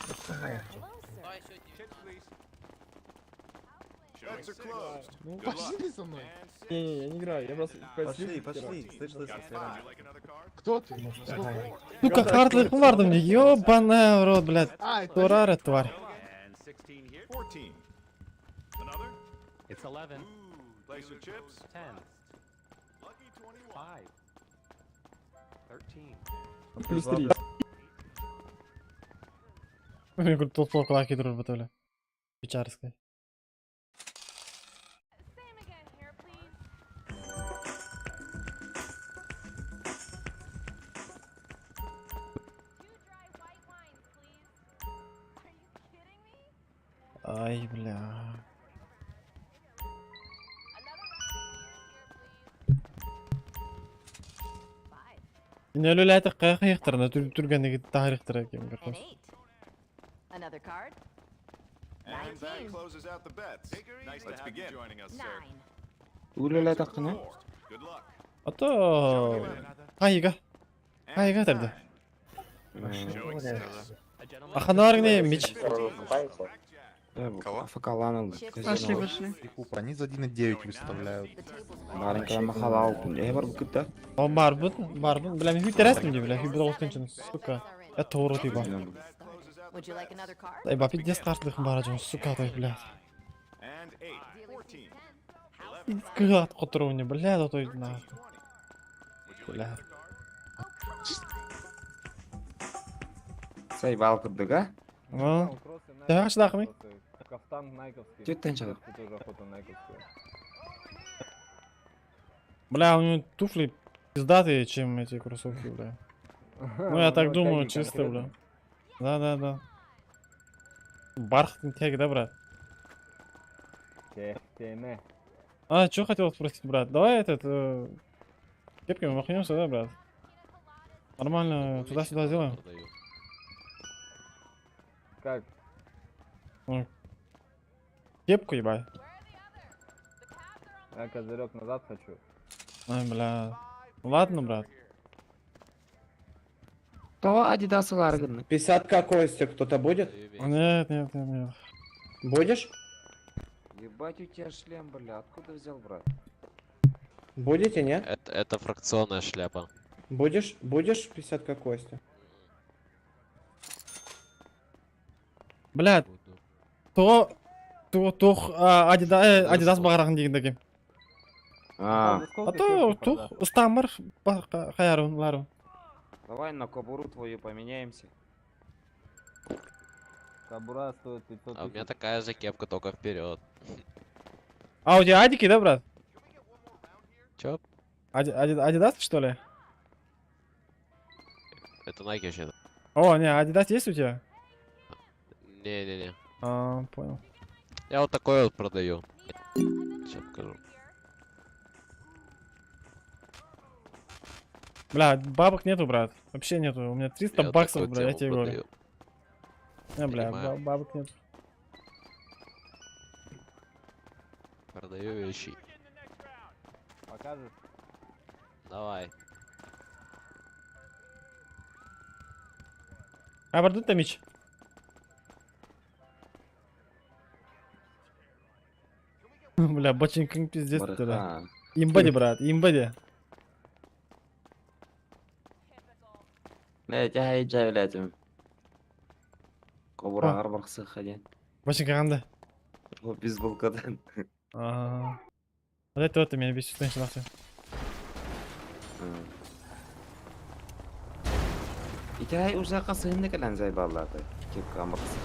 Hello, sir. Chips, please. Showing Bets are closed. Ну, Good luck. Пошли со мной. And six. Не-не, я не играю, я просто... Пошли, пошли, Got five. Would you like another card? Кто ты? Сука, картлық бардым, ёбаная в рот, блядь. Турары, тварь. And 16 here. 14. Another? It's 11. Place your chips. 10. Lucky 21. 5. 13. Плюс 3. Мен күл топ лаки друг бутыля. Печарская. Same again here, please. Two dry white wines, please. Are you kidding me? Ай, бля. Another round of beers here, please. Five Не үлелі қаяқ аяқтарына түргенеге тарихтар екен бір and 8. Another card? And that 19. closes out the bets. Nice to Let's have you begin. joining us, 9. sir. Four. Good luck. Ата хайга. And Хайга тәрді. nine. Showing six. A gentleman. Аханар не мич. Blackjack. Chips Пошли, in, пошли. Они за 1,9 выставляют. The table's О, барбын, барбын. Бля, мен хүйтересің де, бля, хүйбір олтынчын, сука. Я торы тиба. That closes out Would the you like bets. another card? Айба, пиздец қарсылықым бара жон, сука, той, бля. And 8. Dealer 14. sees 10. House is bust. Кыгат котыруне, бля, да той, нахуй. 20. Would you like Бля. another card? Oh, come on. Ну, Тәғаш дақымы? Кафтан найковский. Тоже охота найковская. Бля, у него туфли Пиздатые, чем эти кроссовки, бля. Ну, я так думаю, чисто, бля. Да-да-да. Бархатный тег, да, брат? А, что хотел спросить, брат? Давай этот... Кепками махнемся, да, брат? Нормально, туда-сюда сделаем. Как? Ну, кепку, ебать. Я козырек назад хочу. Ай, бля. Ладно, брат. То Адидас Ларган. 50к Костя кто-то будет? Нет, нет, нет, нет. Будешь? Ебать у тебя шлем, бля, откуда взял, брат? Будете, нет? Это фракционная шляпа. Будешь? Будешь 50к Костя? Бля, то... То, Адидас бағарағын дегендегі. А, А то, тух, устамыр, хаярун, ларун. давай на кобуру твою поменяемся. Кобура стоит 500 А у меня такая же кепка, только вперед. А у тебя адики, да, брат? Чё? Адидас, что ли? Это Nike вообще. О, не, Адидас есть у тебя? Не-не-не. А, понял. Я вот такой вот продаю. Сейчас покажу. Бля, бабок нету, брат. Вообще нету. У меня 300 Я вот баксов, такую бля, я тему тебе говорю. продаю. Не, бля, Понимаю. бабок нет. Продаю вещи. Покажешь? Давай. А, бардут там меч. Бля, бочинкин пиздец тогда. Имбади, брат, имбади. Блять, я иджай, блять. Кобура арбархсы ходин. Бочинка қандай? О, бейсболкадан. А. Вот это вот меня бесит, нахуй. Итай узака сыһынны кэлэн зайбаллааты. Кепка амархсы.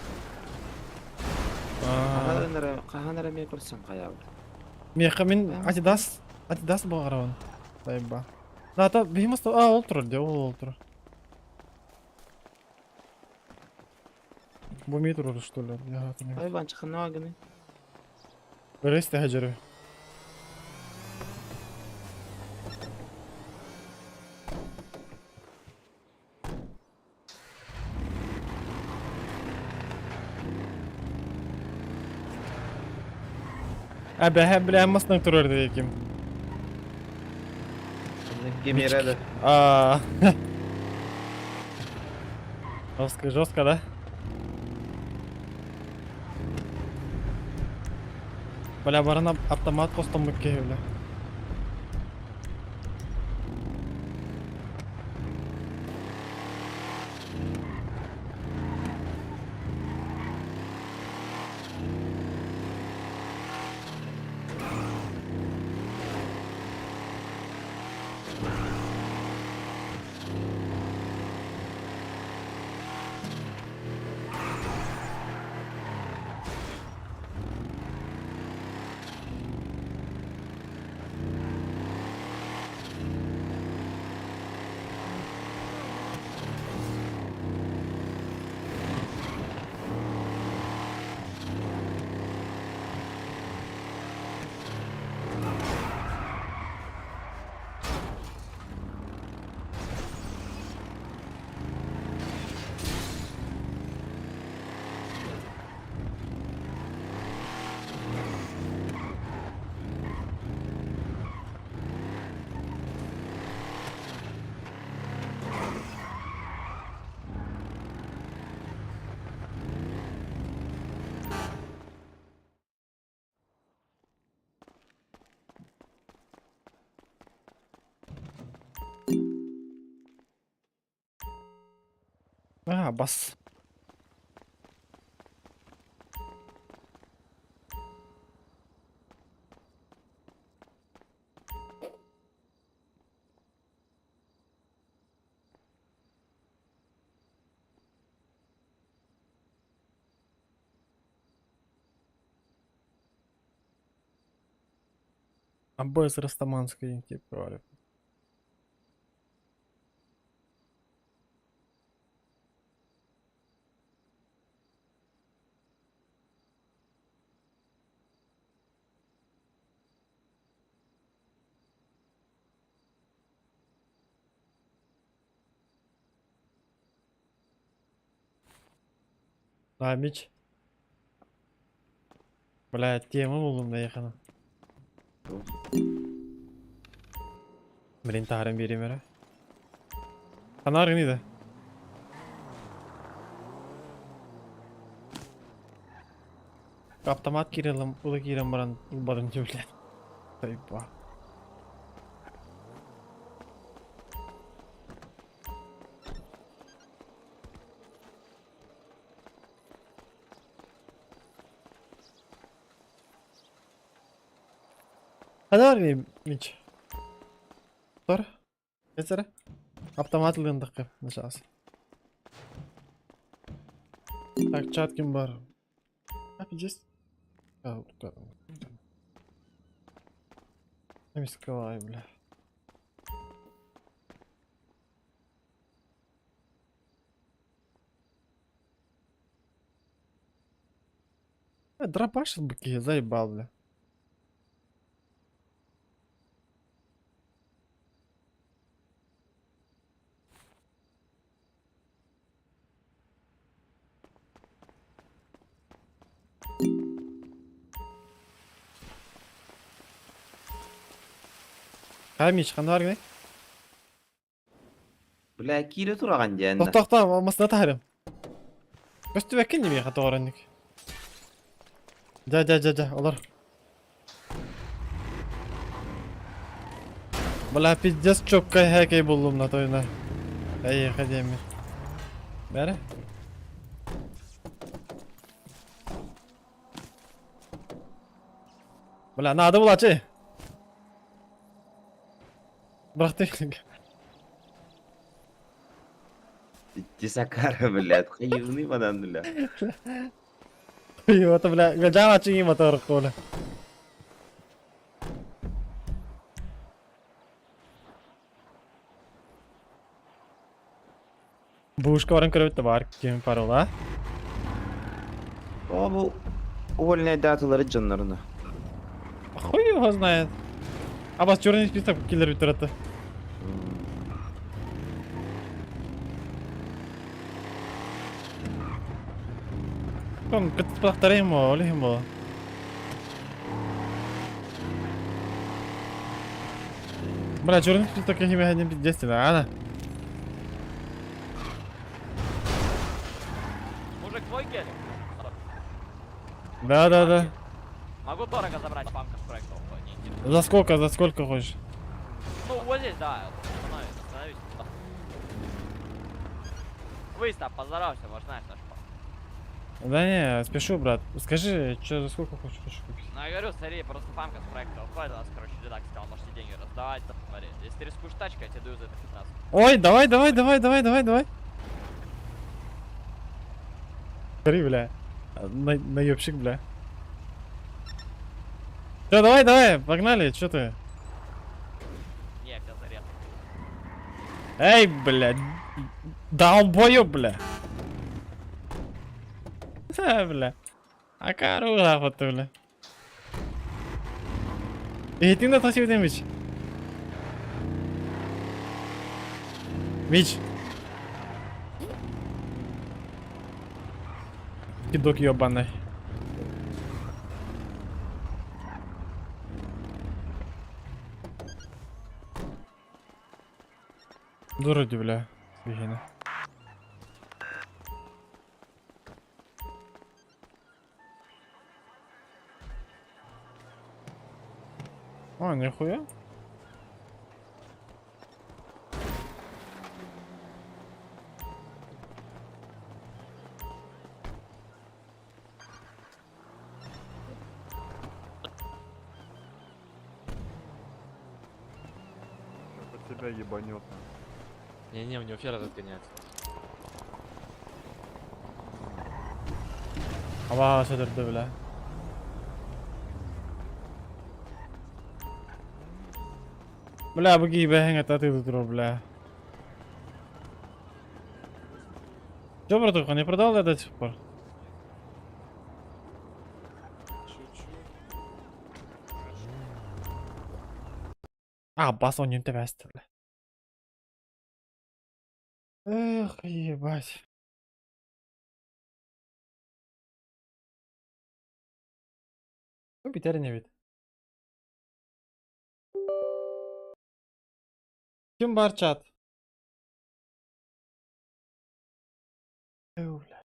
Хаһан эрэ миэ көрсөн хайабыт. Меха мен Адидас, Адидас бағарабын. Дайба. Да, та беймас а, ол тұр, де, ол тұр. Бу метр что ли? Я там. Ай ванчы ханагыны. Бересте хаҗыры. Әбә, бля, масның турыр деким. Гемереді. А. Жестко, жестко, да? Бля, барана автомат костом бля. А, бас. Обои с Растаманской, типа, говорю. А, Мич. Бля, тема булдум наехана. Блин, таарым берем эрэ. Ханаар гыныйда. Автомат киирэлим, ыла киирэн баран ылбатым дии блядь. Тайба. Ханаар гыный Мич. Тор. Эсэрэ. Автомат ылыандахха начаас. Так, чат ким бар? А, пиздец. А, Эмискалай, бля. Дробашил бы я заебал, бля. Хайа Мич, ханна баргыный? Бля, киирэ тураҕын диэн. Тохтоохто, масына таһарым. Көстүбэккин дии миэхэ тоҕоронньук. Дьэ, дьэ, дьэ, дьэ, олор. Бля, пиздец чопкай хэкэй буллум на тойна. Эйиэхэ диэммин. Бәрі. Бля, надо булачы. Бырахты. Тисакара, блядь, хайвны мадан, бля. Это, бля, гаджама чиги мотор коля. Бушка баран көрөбүт да бар ким парола. О, бу увольняй даталары дьоннорун. Хуй его знает. А вас черный список киллер бүтүрөттө. Кон кытпахтарым о, олихим о. Бля, черный список я не пиздец, да, Мужик, твой гелик? Да, да, да. Могу дорого забрать памка с проекта. Не интересно. За сколько хочешь? Ну, вот здесь, да. Остановись, остановись. Выезд, поздоровайся, может, знаешь наш пап. Да не, спешу, брат. Скажи, что за сколько хочешь, хочешь купить? Ну, я говорю, смотри, просто памка с проекта уходит, у нас, короче, редак сказал, можете деньги раздавать, там, смотри. Если ты рискуешь тачкой, я тебе даю за это 15. Ой, давай, давай, давай, давай, давай, давай. Смотри, бля. На, наебщик, бля. Все, давай, давай, погнали, что ты? Не, я тебя зарезал. Эй, бля. Долбоёб, бля. Да, бля. А корула вот ты, бля. Эй, ты на то Мич. Мич. Кидок ёбаный. Дура, бля. Бегина. А, нихуя. Под тебя ебанет. Не-не, у него фера разгоняется. Аба сөдөрдө бля. Бля, бу киһи это ты тут бля. Чё, братуха, не продал я до сих пор? А, бас он не бля. Эх, ебать. Бу бүтэр инибит. Ким бар чат? Эу, бля.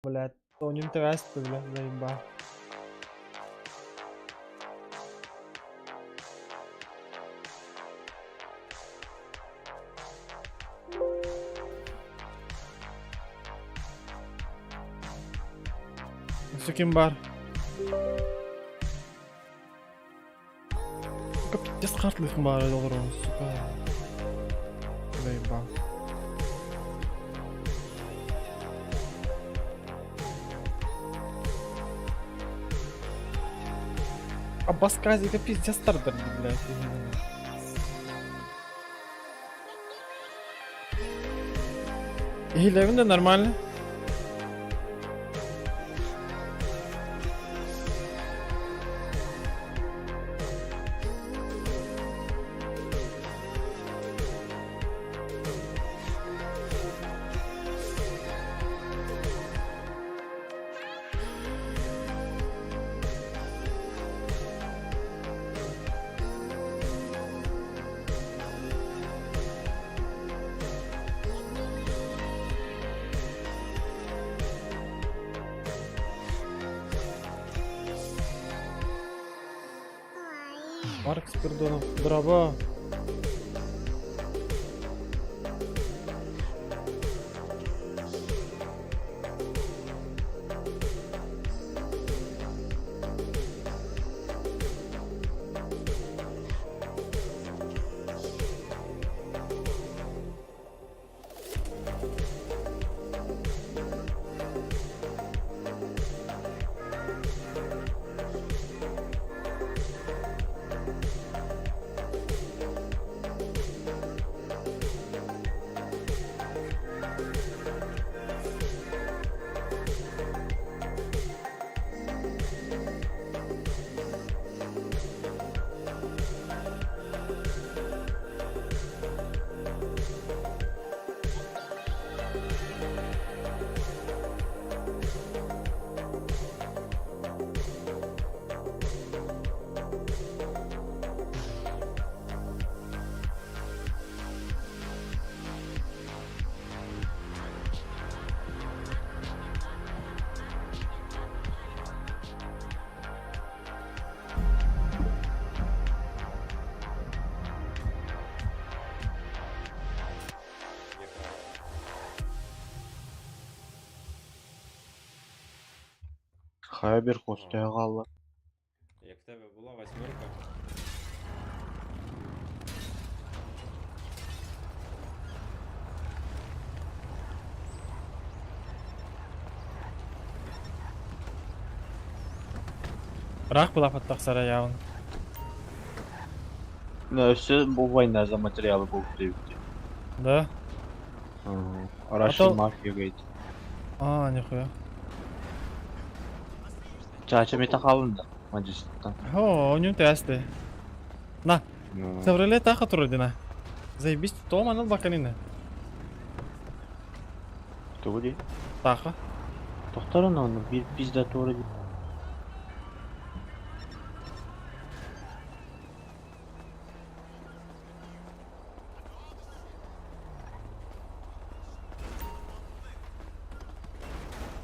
Блядь, тонем трассы, бля, заеба. Өссө ким бар? Капец картлыхым бар олорон, сука. Заебал. А басказика пиздец тардыр, блядь. Иһилэбин да нормально. Марк Спирдонов, браво! Хайбер хостегалла. Як в тебе була восьмерка? Рах была подтахсара явно. Да, все бу война за материалы был привити. Да? Russian то- mafia говорит. А, нихуя. Чача метахалында. Мадистан. О, у него тесты. На, Ну. Савреле таха турдина. Заебись, то манал баканина. Тугуди. Таха. Тохторун оны bir pizda doğru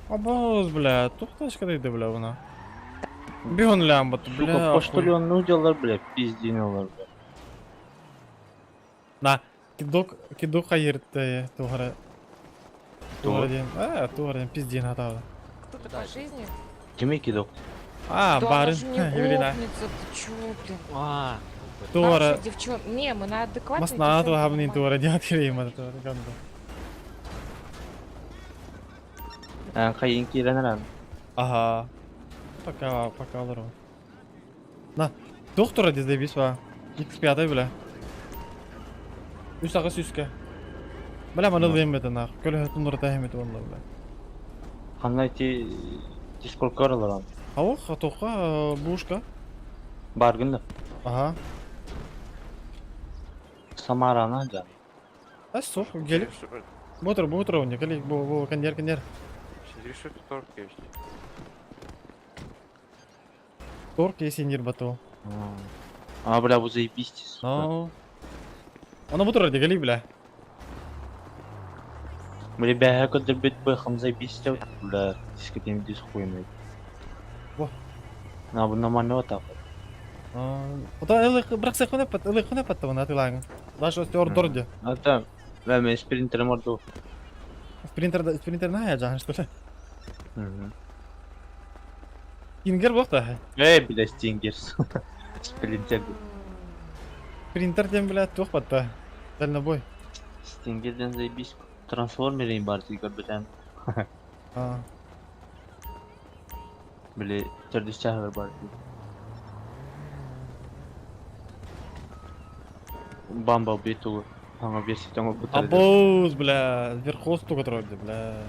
Абоз, бля, тухташка дайды, бля, вона. Бигон лямба, бля. Сука, поштальон ну делар, бля, пиздинолар, бля. На, кидок, кидок хайырты, тугара. Тугара ден, а, тугара ден, пиздин атады. Кто ты по жизни? Кими кидок? А, Да барын, она же не Евелина. гопница, ты чё, блин? А, Тугара, девчон... Не, мы на адекватной масна девчонке тугабнин нормально. тугара ден атырейм, тугара ганда. Хайын киренерен. Ага. Пока, пока алыр. На, доктора дезде бис ба. X5 бля. Үс аҕыс үскэ. Бля, маны ылыам этэ нах. Көлөһөтүн урата эһэмит уонна бля. Ханна ити дискордка араларан? Аух, тоққа, бушка. Баргын да. Ага. Самарана да. А сух, гелик. Ботр, ботр у них, гелик, бу, бу, кондер, кондер. Торг есть индир бату. А, бля, вы заебись, сука. Ну. Она ботр, гелик, бля. Бля, бля, көдөрбүт быхам заебись, бля, дискотем дис хуйный. Во. На, бу нормально вот так. Ота ылык бирак сыхына пат, ылык пат вона тылаң. Даже остер дорди. А там, бля, мен спринтерим орду. Спринтер, спринтер на я жан, что ли? Кингер бохта. Эй, бля, стингер. Спринтер. Спринтер тем, бля, тух патта. Дальнобой. Стингерден заебись. Трансформерин бар көрбөтәм. А. Били төрдүс чахыр бар. Бамба биту. Аңа версия тоңо бутар. Абоз, бля, верхоз только троди, бля.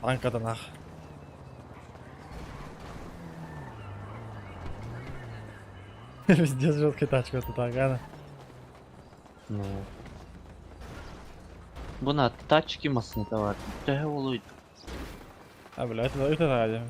Танкада нах. Пиздец, жесткая тачка это так, а? Ну. Буна тачки масына бар. Төһө болуйду. А, бля, это надо.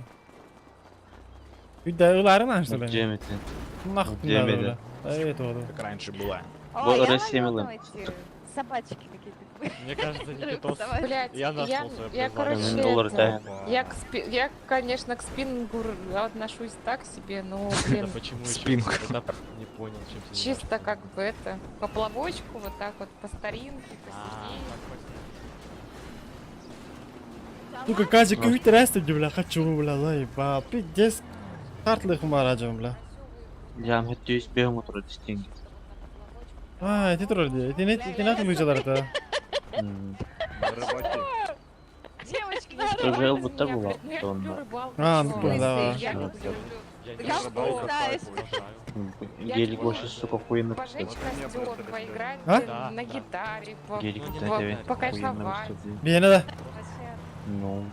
Үйдә ыларын что ли? Джеметин. Нахуй надо, бля. Эй, это вот. Как раньше было. О, Бу я Россия ловила милым. эти собачки какие-то. Мне кажется, Никитос, Блять, я нашел я, свое я, призвание. короче, Доллар, это, да. я, конечно, к спиннингу отношусь так себе, но, блин, Да почему еще? Спинг. Это не понял, чем ты чисто как бы это, поплавочку вот так вот по старинке, посидеть. Сука, Казик, интересно, бля, хочу, бля, заебал. Пиздец. Картлых мараджам, бля. Я хөттүс бэм отур стингер. А, эти тролли, эти не, эти не лыжалар-то. Девочки, не Тоже срывайте эл бутта меня, була. блядь, ну я люблю рыбалку. А, ну чё? понял, да. Я люблю. Я Я рыбалку знаешь. Я Гелик люблю больше, сука, охуенно. Пожечь костер, поиграть А? на гитаре, Гелик вот покайфовать. Бейна да. Ну.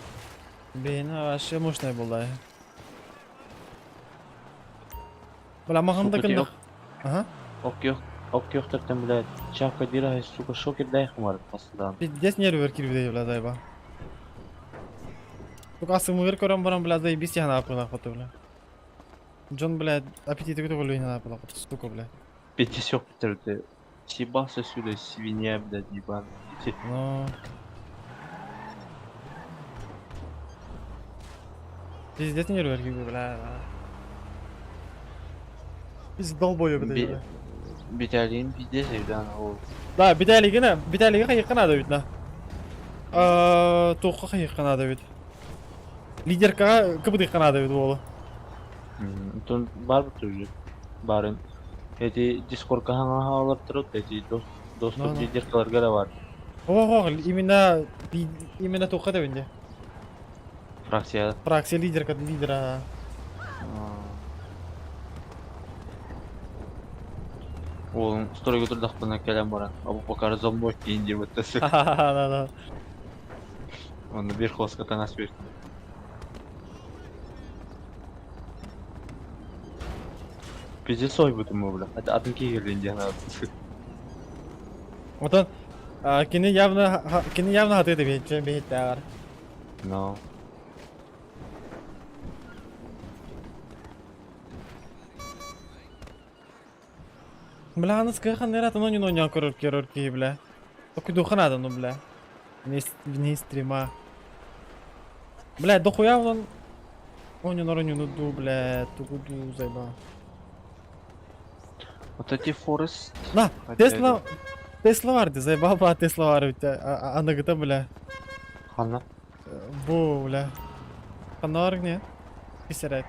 Бейна вообще мощная была. Бля, маханда Сука, кындык. Ага. Оккёхтертен, блядь, чавка дира, сука, шокер дай хмар, постоянно. Пиздец нервер кирбидей, бля, заеба. Сука, асымыр көрөм барам, бля, заебись я нахуй нахуй, бля. Джон, блядь, аппетит көтө не нахуй, сука, бля. Пятисёк, ты. Съебался сюда, свинья, блядь, ебаный. Ну. Пиздец нервер кирби, бля. Пиздец долбоёб, бля. Биталин пиздец, да, ол. Да, биталигина, биталига хайыккана да бит на. Тоққа хайыккана да бит. Лидерка кыбыдыккана да бит болу. Тон бар бит уже. Барын. Эти дискордка хаңа алып тұрып, эти доступ Ну, ну. лидеркаларга да бар. Ого, именно именно тоққа да бинде. Фракция. Фракция лидерка лидера. Ол стройга турдақпына кэлэн баран. Абу Бакар зомбой дейін деп өттісі. Да, да. Оны бір хоска танас берді. Пиздец ой бутым бля. Атын кигерлин диэн Отон кини явно хаты бит, бит бар. Но. Бля, аны скайхан нерат, но не но не көрөр көрөр ки, бля. Только духана ну, бля. Вне стрима. Бля, дохуя он. Он не нору не нуду, бля, тугуду заеба. Вот эти Форест. На, Тесла, Тесла варды, заебал ба Тесла вар ведь, аны гыта, бля. Хана. Бу, бля. Хана не? Писарет.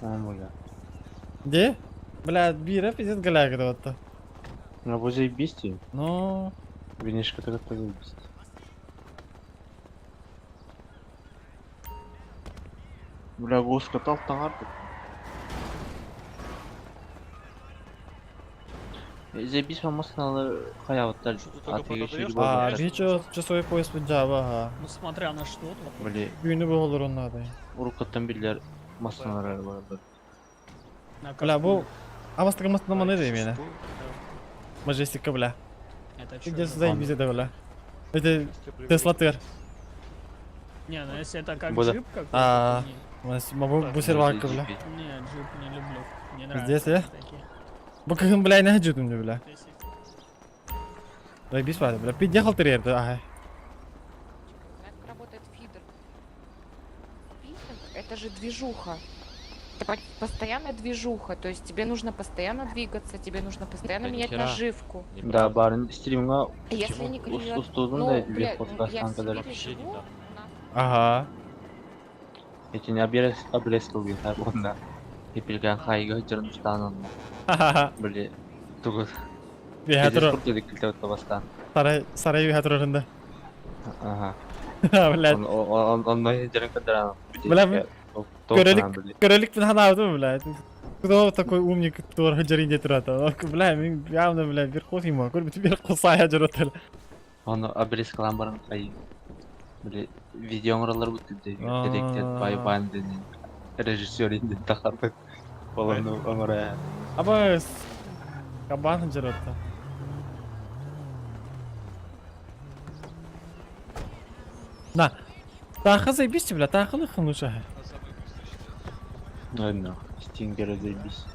О, бля. Где? Бля, бира пиздец галяга вот. Ну, вы заебись Ну. Винишка так заебись. Бля, госка тал таңар. Заебись массыыналар хайаабыттар атыыга сүүрүк А, буолбуттар. биир часовой пояс Java, ага. Ну смотря на что. Били Түүнү буоллар надо. уруккуттан биллэр массыыналар барбыт. Бля, бу абастыгы массыына да именно. Мажестика, бля. Это чё Где за- заебись это, бля. Это Тесла Тер. Не, ну если это как Буду. джип какой-то, А, то не. могу бусервака, бля. Не, джип не люблю. Не нравится. Здесь, э? такие. Бу кыһын, бля, не хочу мне, бля. Заебись, бля, бля, пиздехал ты, ага. Знаю, как работает фидер. Спиннинг — это же движуха. Это постоянная движуха, то есть тебе нужно постоянно двигаться, тебе нужно постоянно Да менять нихера. наживку. Да, барын стримга Если не клюет, устудун ну, да бля, бир ну, я в подкасттан кадar. Сибири живу, Ага. Этини обрез обрезкалгы онна. Эпилган хайга жырын устан онна. Ха-ха-ха. Били тугу. Бихатро. Курт килте бастан. Сарай, сарай бихатрорында. Ага. Блядь. Он он жырын кадар. Бля, көрөлүк, көрөлүк бин ханабды, блядь. Кто такой умник, который жарин турата? Бля, мен явно, бля, бир қос има, көрбүт бир қос ая жүрөтөл. Оны обрезкалан барын хай. Били видеоңралар бутты. Директор бай бандын режиссер инде тахарбыт. Олону оңора. Аба кабан жүрөттө. На. Таха заебись, бля, таха лыхын лучше. Ладно, стингера заебись.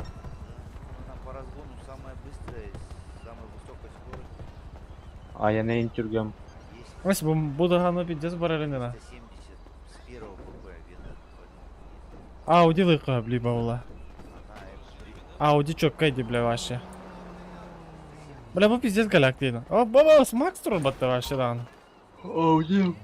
Она по разгону самая быстрая, с самой высокой скоростью. А я не интергем. Ось бу будаганы пиздец барарына. 170 с первого ПП видно. Ауди лыка, бли баула. Ауди чё, кайди, бля, вообще. Бля, бу пиздец голяк дейdi. О, баба, с Макс тур батты вообще дан. Ауди.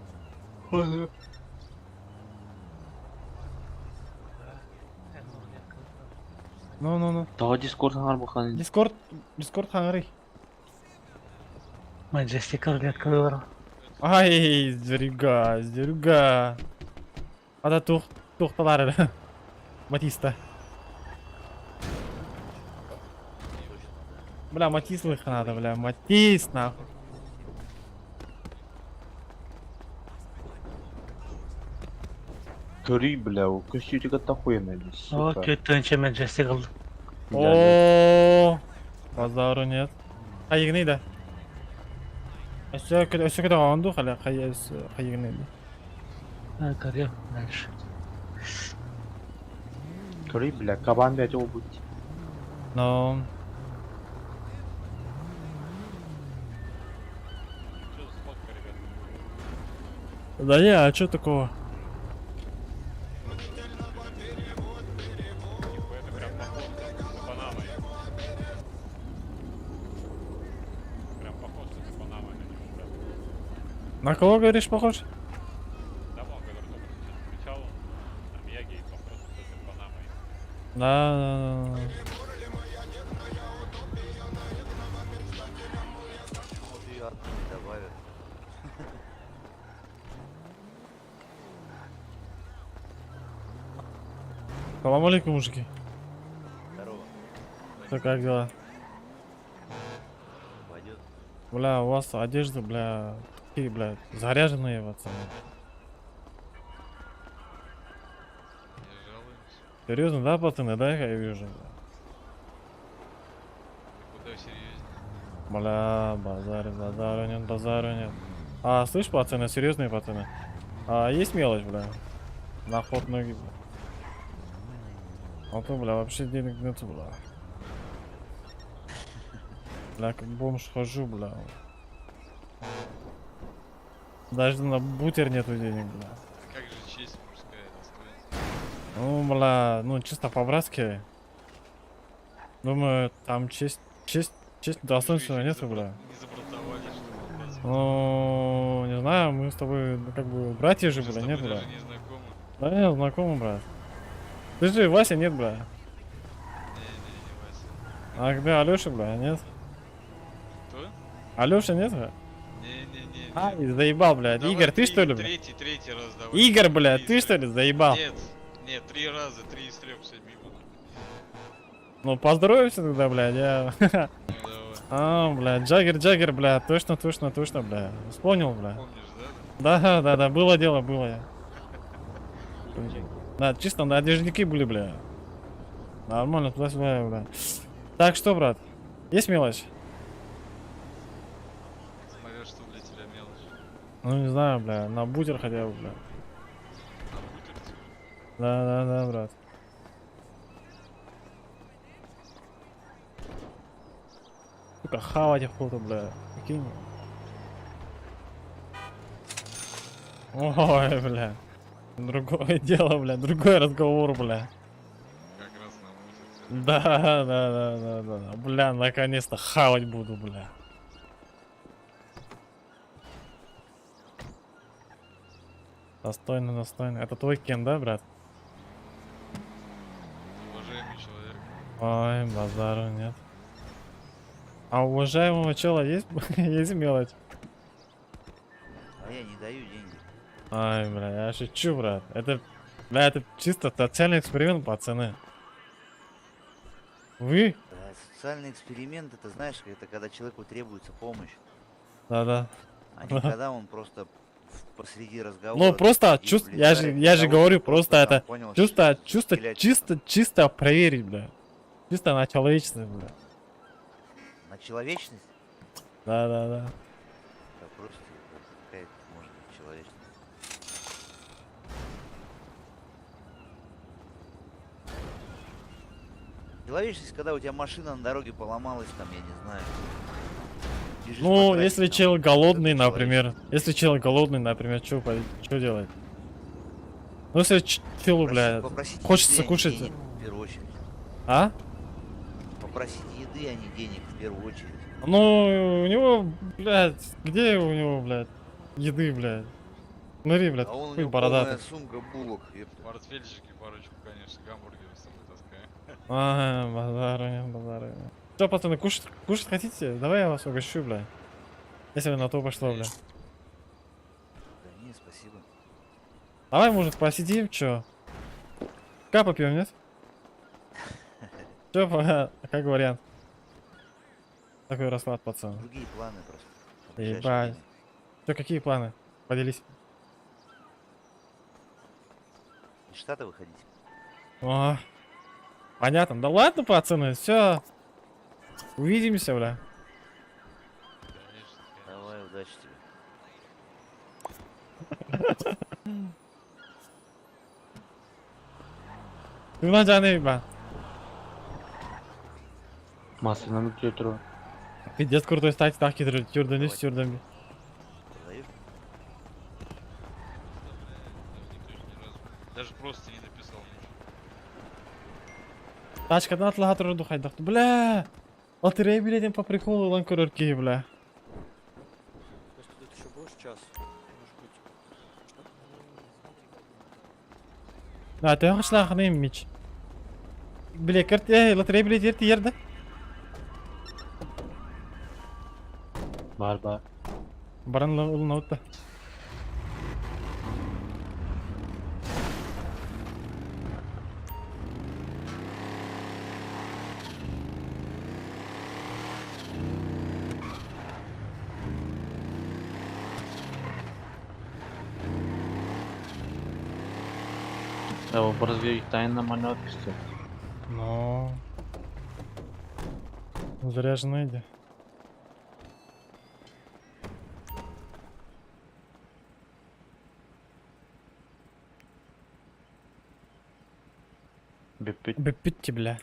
Ну, ну, ну. Daha Discord хаңар бахан. Дискорд, Дискорд хаңары. Маджестика рулетка выбрал. Ай, зверюга, зверюга. Ада тух, тухталар. Матиста. Бля, Матис лыха надо, бля, Матис, нахуй. Көрүй, бля, көстүүтүгө тахуйна, О, сука. көттөнчө Маджестик алды. О, базару нет. Хайыгны да. Өсө өсө кede онду хала хай хайыгны. Көрүм дальше. Көрүй, бля, кабан бәте обут. Но. Да не, а чё такого? На кого говоришь похож? Да, да, да, да. Вот ее одну не добавят. Салам алейкум, мужики. Здорово. Что, как дела? Пойдет. Бля, у вас одежда, бля, такие, бля, заряженные, пацаны. Серьезно, да, пацаны, да, я вижу? Куда серьезнее? Бля, базар, базару нет, базару нет. А, слышь, пацаны, серьезные пацаны. А, есть мелочь, бля? На ход ноги, бля. А то, бля, вообще денег нету, бля. Бля, как бомж хожу, бля. Даже на бутер нету денег, бля. Как же честь мужская достоинство? Ну, бля, ну чисто по-братски. Думаю, там честь, честь, честь, достоинства нету, бля. Не забратовали, что ли? Ну, не знаю, мы с тобой, ну, как бы, братья же, Мы с бля, нет, тобой бля. даже не знакомы. Да, не, знакомы, брат. Ты же Вася, нет, бля? Не-не-не, Вася. А где Алёша, бля, нет? Кто? Алёша, нет, бля? Не-не-не. А, заебал, блядь. Давай Игорь, ты что ли, бля? Третий, третий раз давай. Игорь, бля, Три ты из что ли, заебал? Нет, нет, три раза, три из трех, все мимо. Ну, поздороваемся тогда, блядь, я... Ну, давай. А, бля, Джаггер, Джаггер, бля, точно, точно, точно, бля. Вспомнил, бля. Да? Да, да, да, было дело, было я. Да, чисто на движники были, бля. Нормально, туда-сюда, бля. Так, что, брат? Есть мелочь? Смотря что для тебя мелочь. Ну, не знаю, бля, на бутер хотя бы, бля. На бутер? Да, да, да, брат. Сука, хавать охота, бля. Прикинь. Ой, бля. Другое дело, бля, другой разговор, бля. Как раз на бутер. Да, да, да, да, да, да. Бля, наконец-то хавать буду, бля. Достойно, достойно. Это твой Кен, да, брат? Уважаемый человек. Ой, базару нет. А у уважаемого чела есть, есть мелочь? А я не даю деньги. Ай, бля, я шучу, брат. Это, бля, это чисто социальный эксперимент, пацаны. Вы? Да, социальный эксперимент, это знаешь, это когда человеку требуется помощь. Да-да. А не когда он просто посреди разговора. Ну просто и чувств, я же, влезает я же в того, говорю, кто просто там, это понял, чисто, чисто, стрелять. чисто, чисто проверить, бля. Чисто на человечность, бля. На человечность? Да, да, да. Да просто какая это может быть человечность? Человечность, когда у тебя машина на дороге поломалась, там, я не знаю. Бежишь по Ну, трассе, если там, чел голодный, например, если чел голодный, например, чё, чё делать? Ну, если челу, бля, попросить хочется еды, а не кушать. денег, в первую очередь. А? Попросить еды, а не денег, в первую очередь. Ну, у него, блядь, где у него, блядь, еды, блядь? Смотри, блядь, А он у хуй него бородатый. полная сумка булок, ёпта. В портфельчике парочку, конечно, гамбургеров с собой таскаю. А, базару нет, базару нет. Что, пацаны, кушать, кушать хотите? Давай я вас угощу, бля. Если на то пошло, бля. Да не, спасибо. Давай, может, посидим, чё? Ка попьем, нет? Чё, как вариант? Такой расклад, пацан. Другие планы просто. на ближайшее Ебать. время. Чё, какие планы? Поделись. Из штата выходить. О, понятно. Да ладно, пацаны, все. Увидимся, бля. Давай, удачи тебе. Дуна жаны, ба. Массыынаны түөтүрө. Пиздец крутой стать, так хитрый, тюрден, тюрден. Продаешь? Даже просто не написал ничего. Тачкадан атлаха туру хайдах. Бля! Лотерея билетин по приколу лан көрөрки, бля. То есть тут еще будешь час? Может быть. Да, ты хашлахны мич. Бля, карт, эй, лотерея билет ерти ерді. Бар бар. Баран улун аутта. Да, вопрос тайна манётки. Но. Заряженный иди. Бүппүт. Бүппүт бля.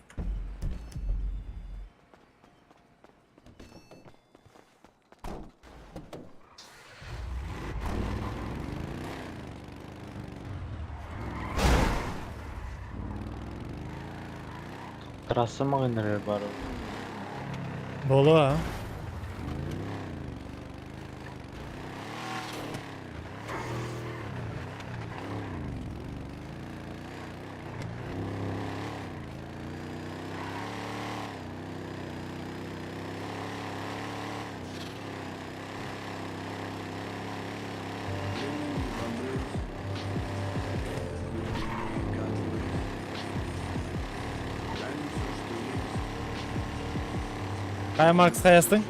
Трасса магыннары бар. Болу, а? Хай Макс хайастың?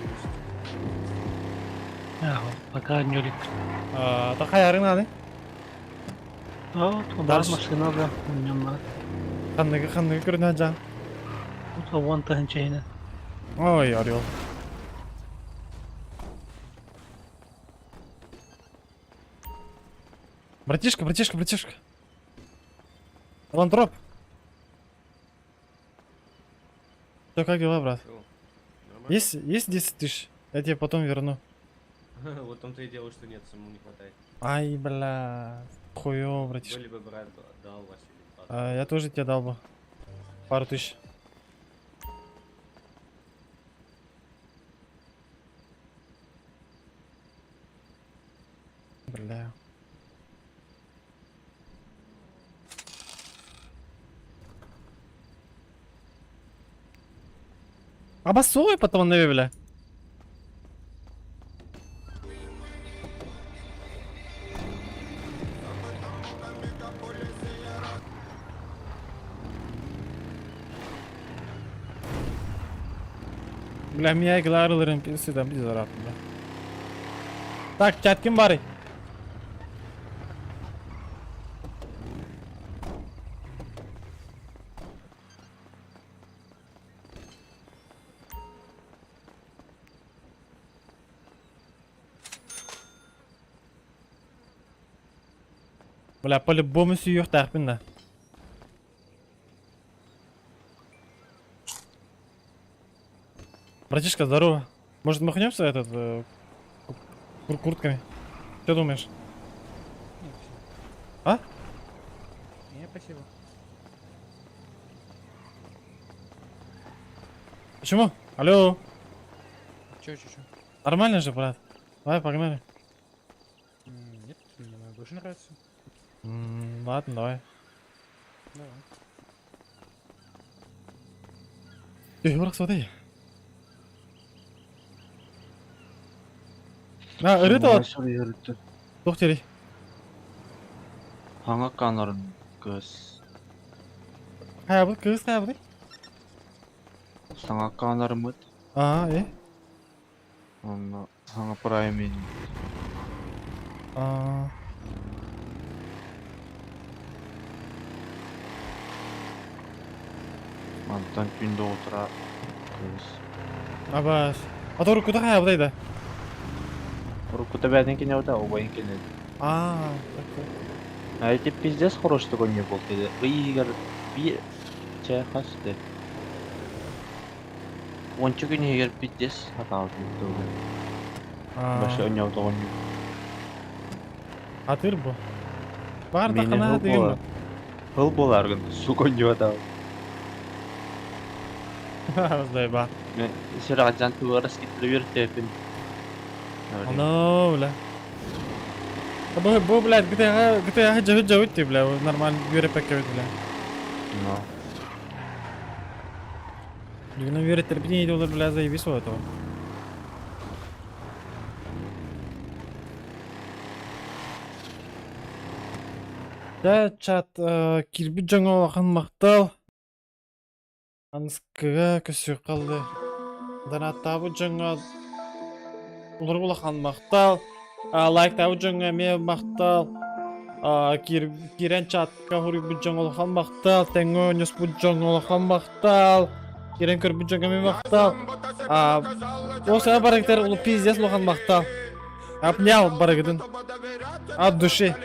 Пока не улик. А, хайарың наны? Туда машина да, у Ханныгы ханныгы көрүнэ жан. Вон тахынчайна. Ой, орел. Братишка, братишка, братишка. Ландроп. Что, как дела, брат? Есть, есть 10 тысяч? Я тебе потом верну. Вот том-то и дело, что нет, самому не хватает. Ай, бля. Хуёво, братишка. Были бы брат, дал Василий. А, я тоже тебе дал бы. Пару тысяч. Бля. Обоссуй потом на бля. Бля, меня игнорировали, всегда без бля. Так, чат ким бары? Бля, по-любому сүйіқтақпын да. Братишка, здорово. Может, махнемся этот кур куртками? Что думаешь? Нет, А? Не, спасибо. Почему? Алло. Чё, чё, чё? Нормально же, брат? Давай, погнали. Нет, мне моя больше нравится. Ладно, давай. Давай. Эй, брат, смотри. А, ырыта вот. Доктор. Хаңа канарын көз. Хая бұл кыз хая бұл. Саңа канарымыт. А, э. Онно хаңа праймен. А. Мантан күндө отура көз. Абаш. А то рукуда хая бұл да. Рукута бәден кене ота, обайын кене. А, так. А эти пиздец хороший такой не был. Игорь би чай хасты. Ончу күн егер пиздец хатал болды. Башы ойнау тоғын. Атыр бу. Бар да қана деген. Хыл болар гын, сука не атал. Зайба. Мен сирак жан туарас киттире бер тепин. Ну, бля. Бу, бу, блядь, GTA, GTA жабыт жабыт бля, нормально вере пәккәбит, бля. Ну. Бүгін вере терпение олар, бля, заебись у этого. Да, чат, кирби жаңа ахан мақтал. Аныскыга көсү қалды. Данаттабы жаңа улар улахан мақтал. Лайктабы жаңа ме мақтал. Кирен чатка хури бу жаңа улахан мақтал. Теңө нөс бу жаңа улахан мақтал. Кирен көр бу жаңа ме мақтал. Осы барыктар улу пиздец улахан мақтал. Обнял барыгыдын. От души.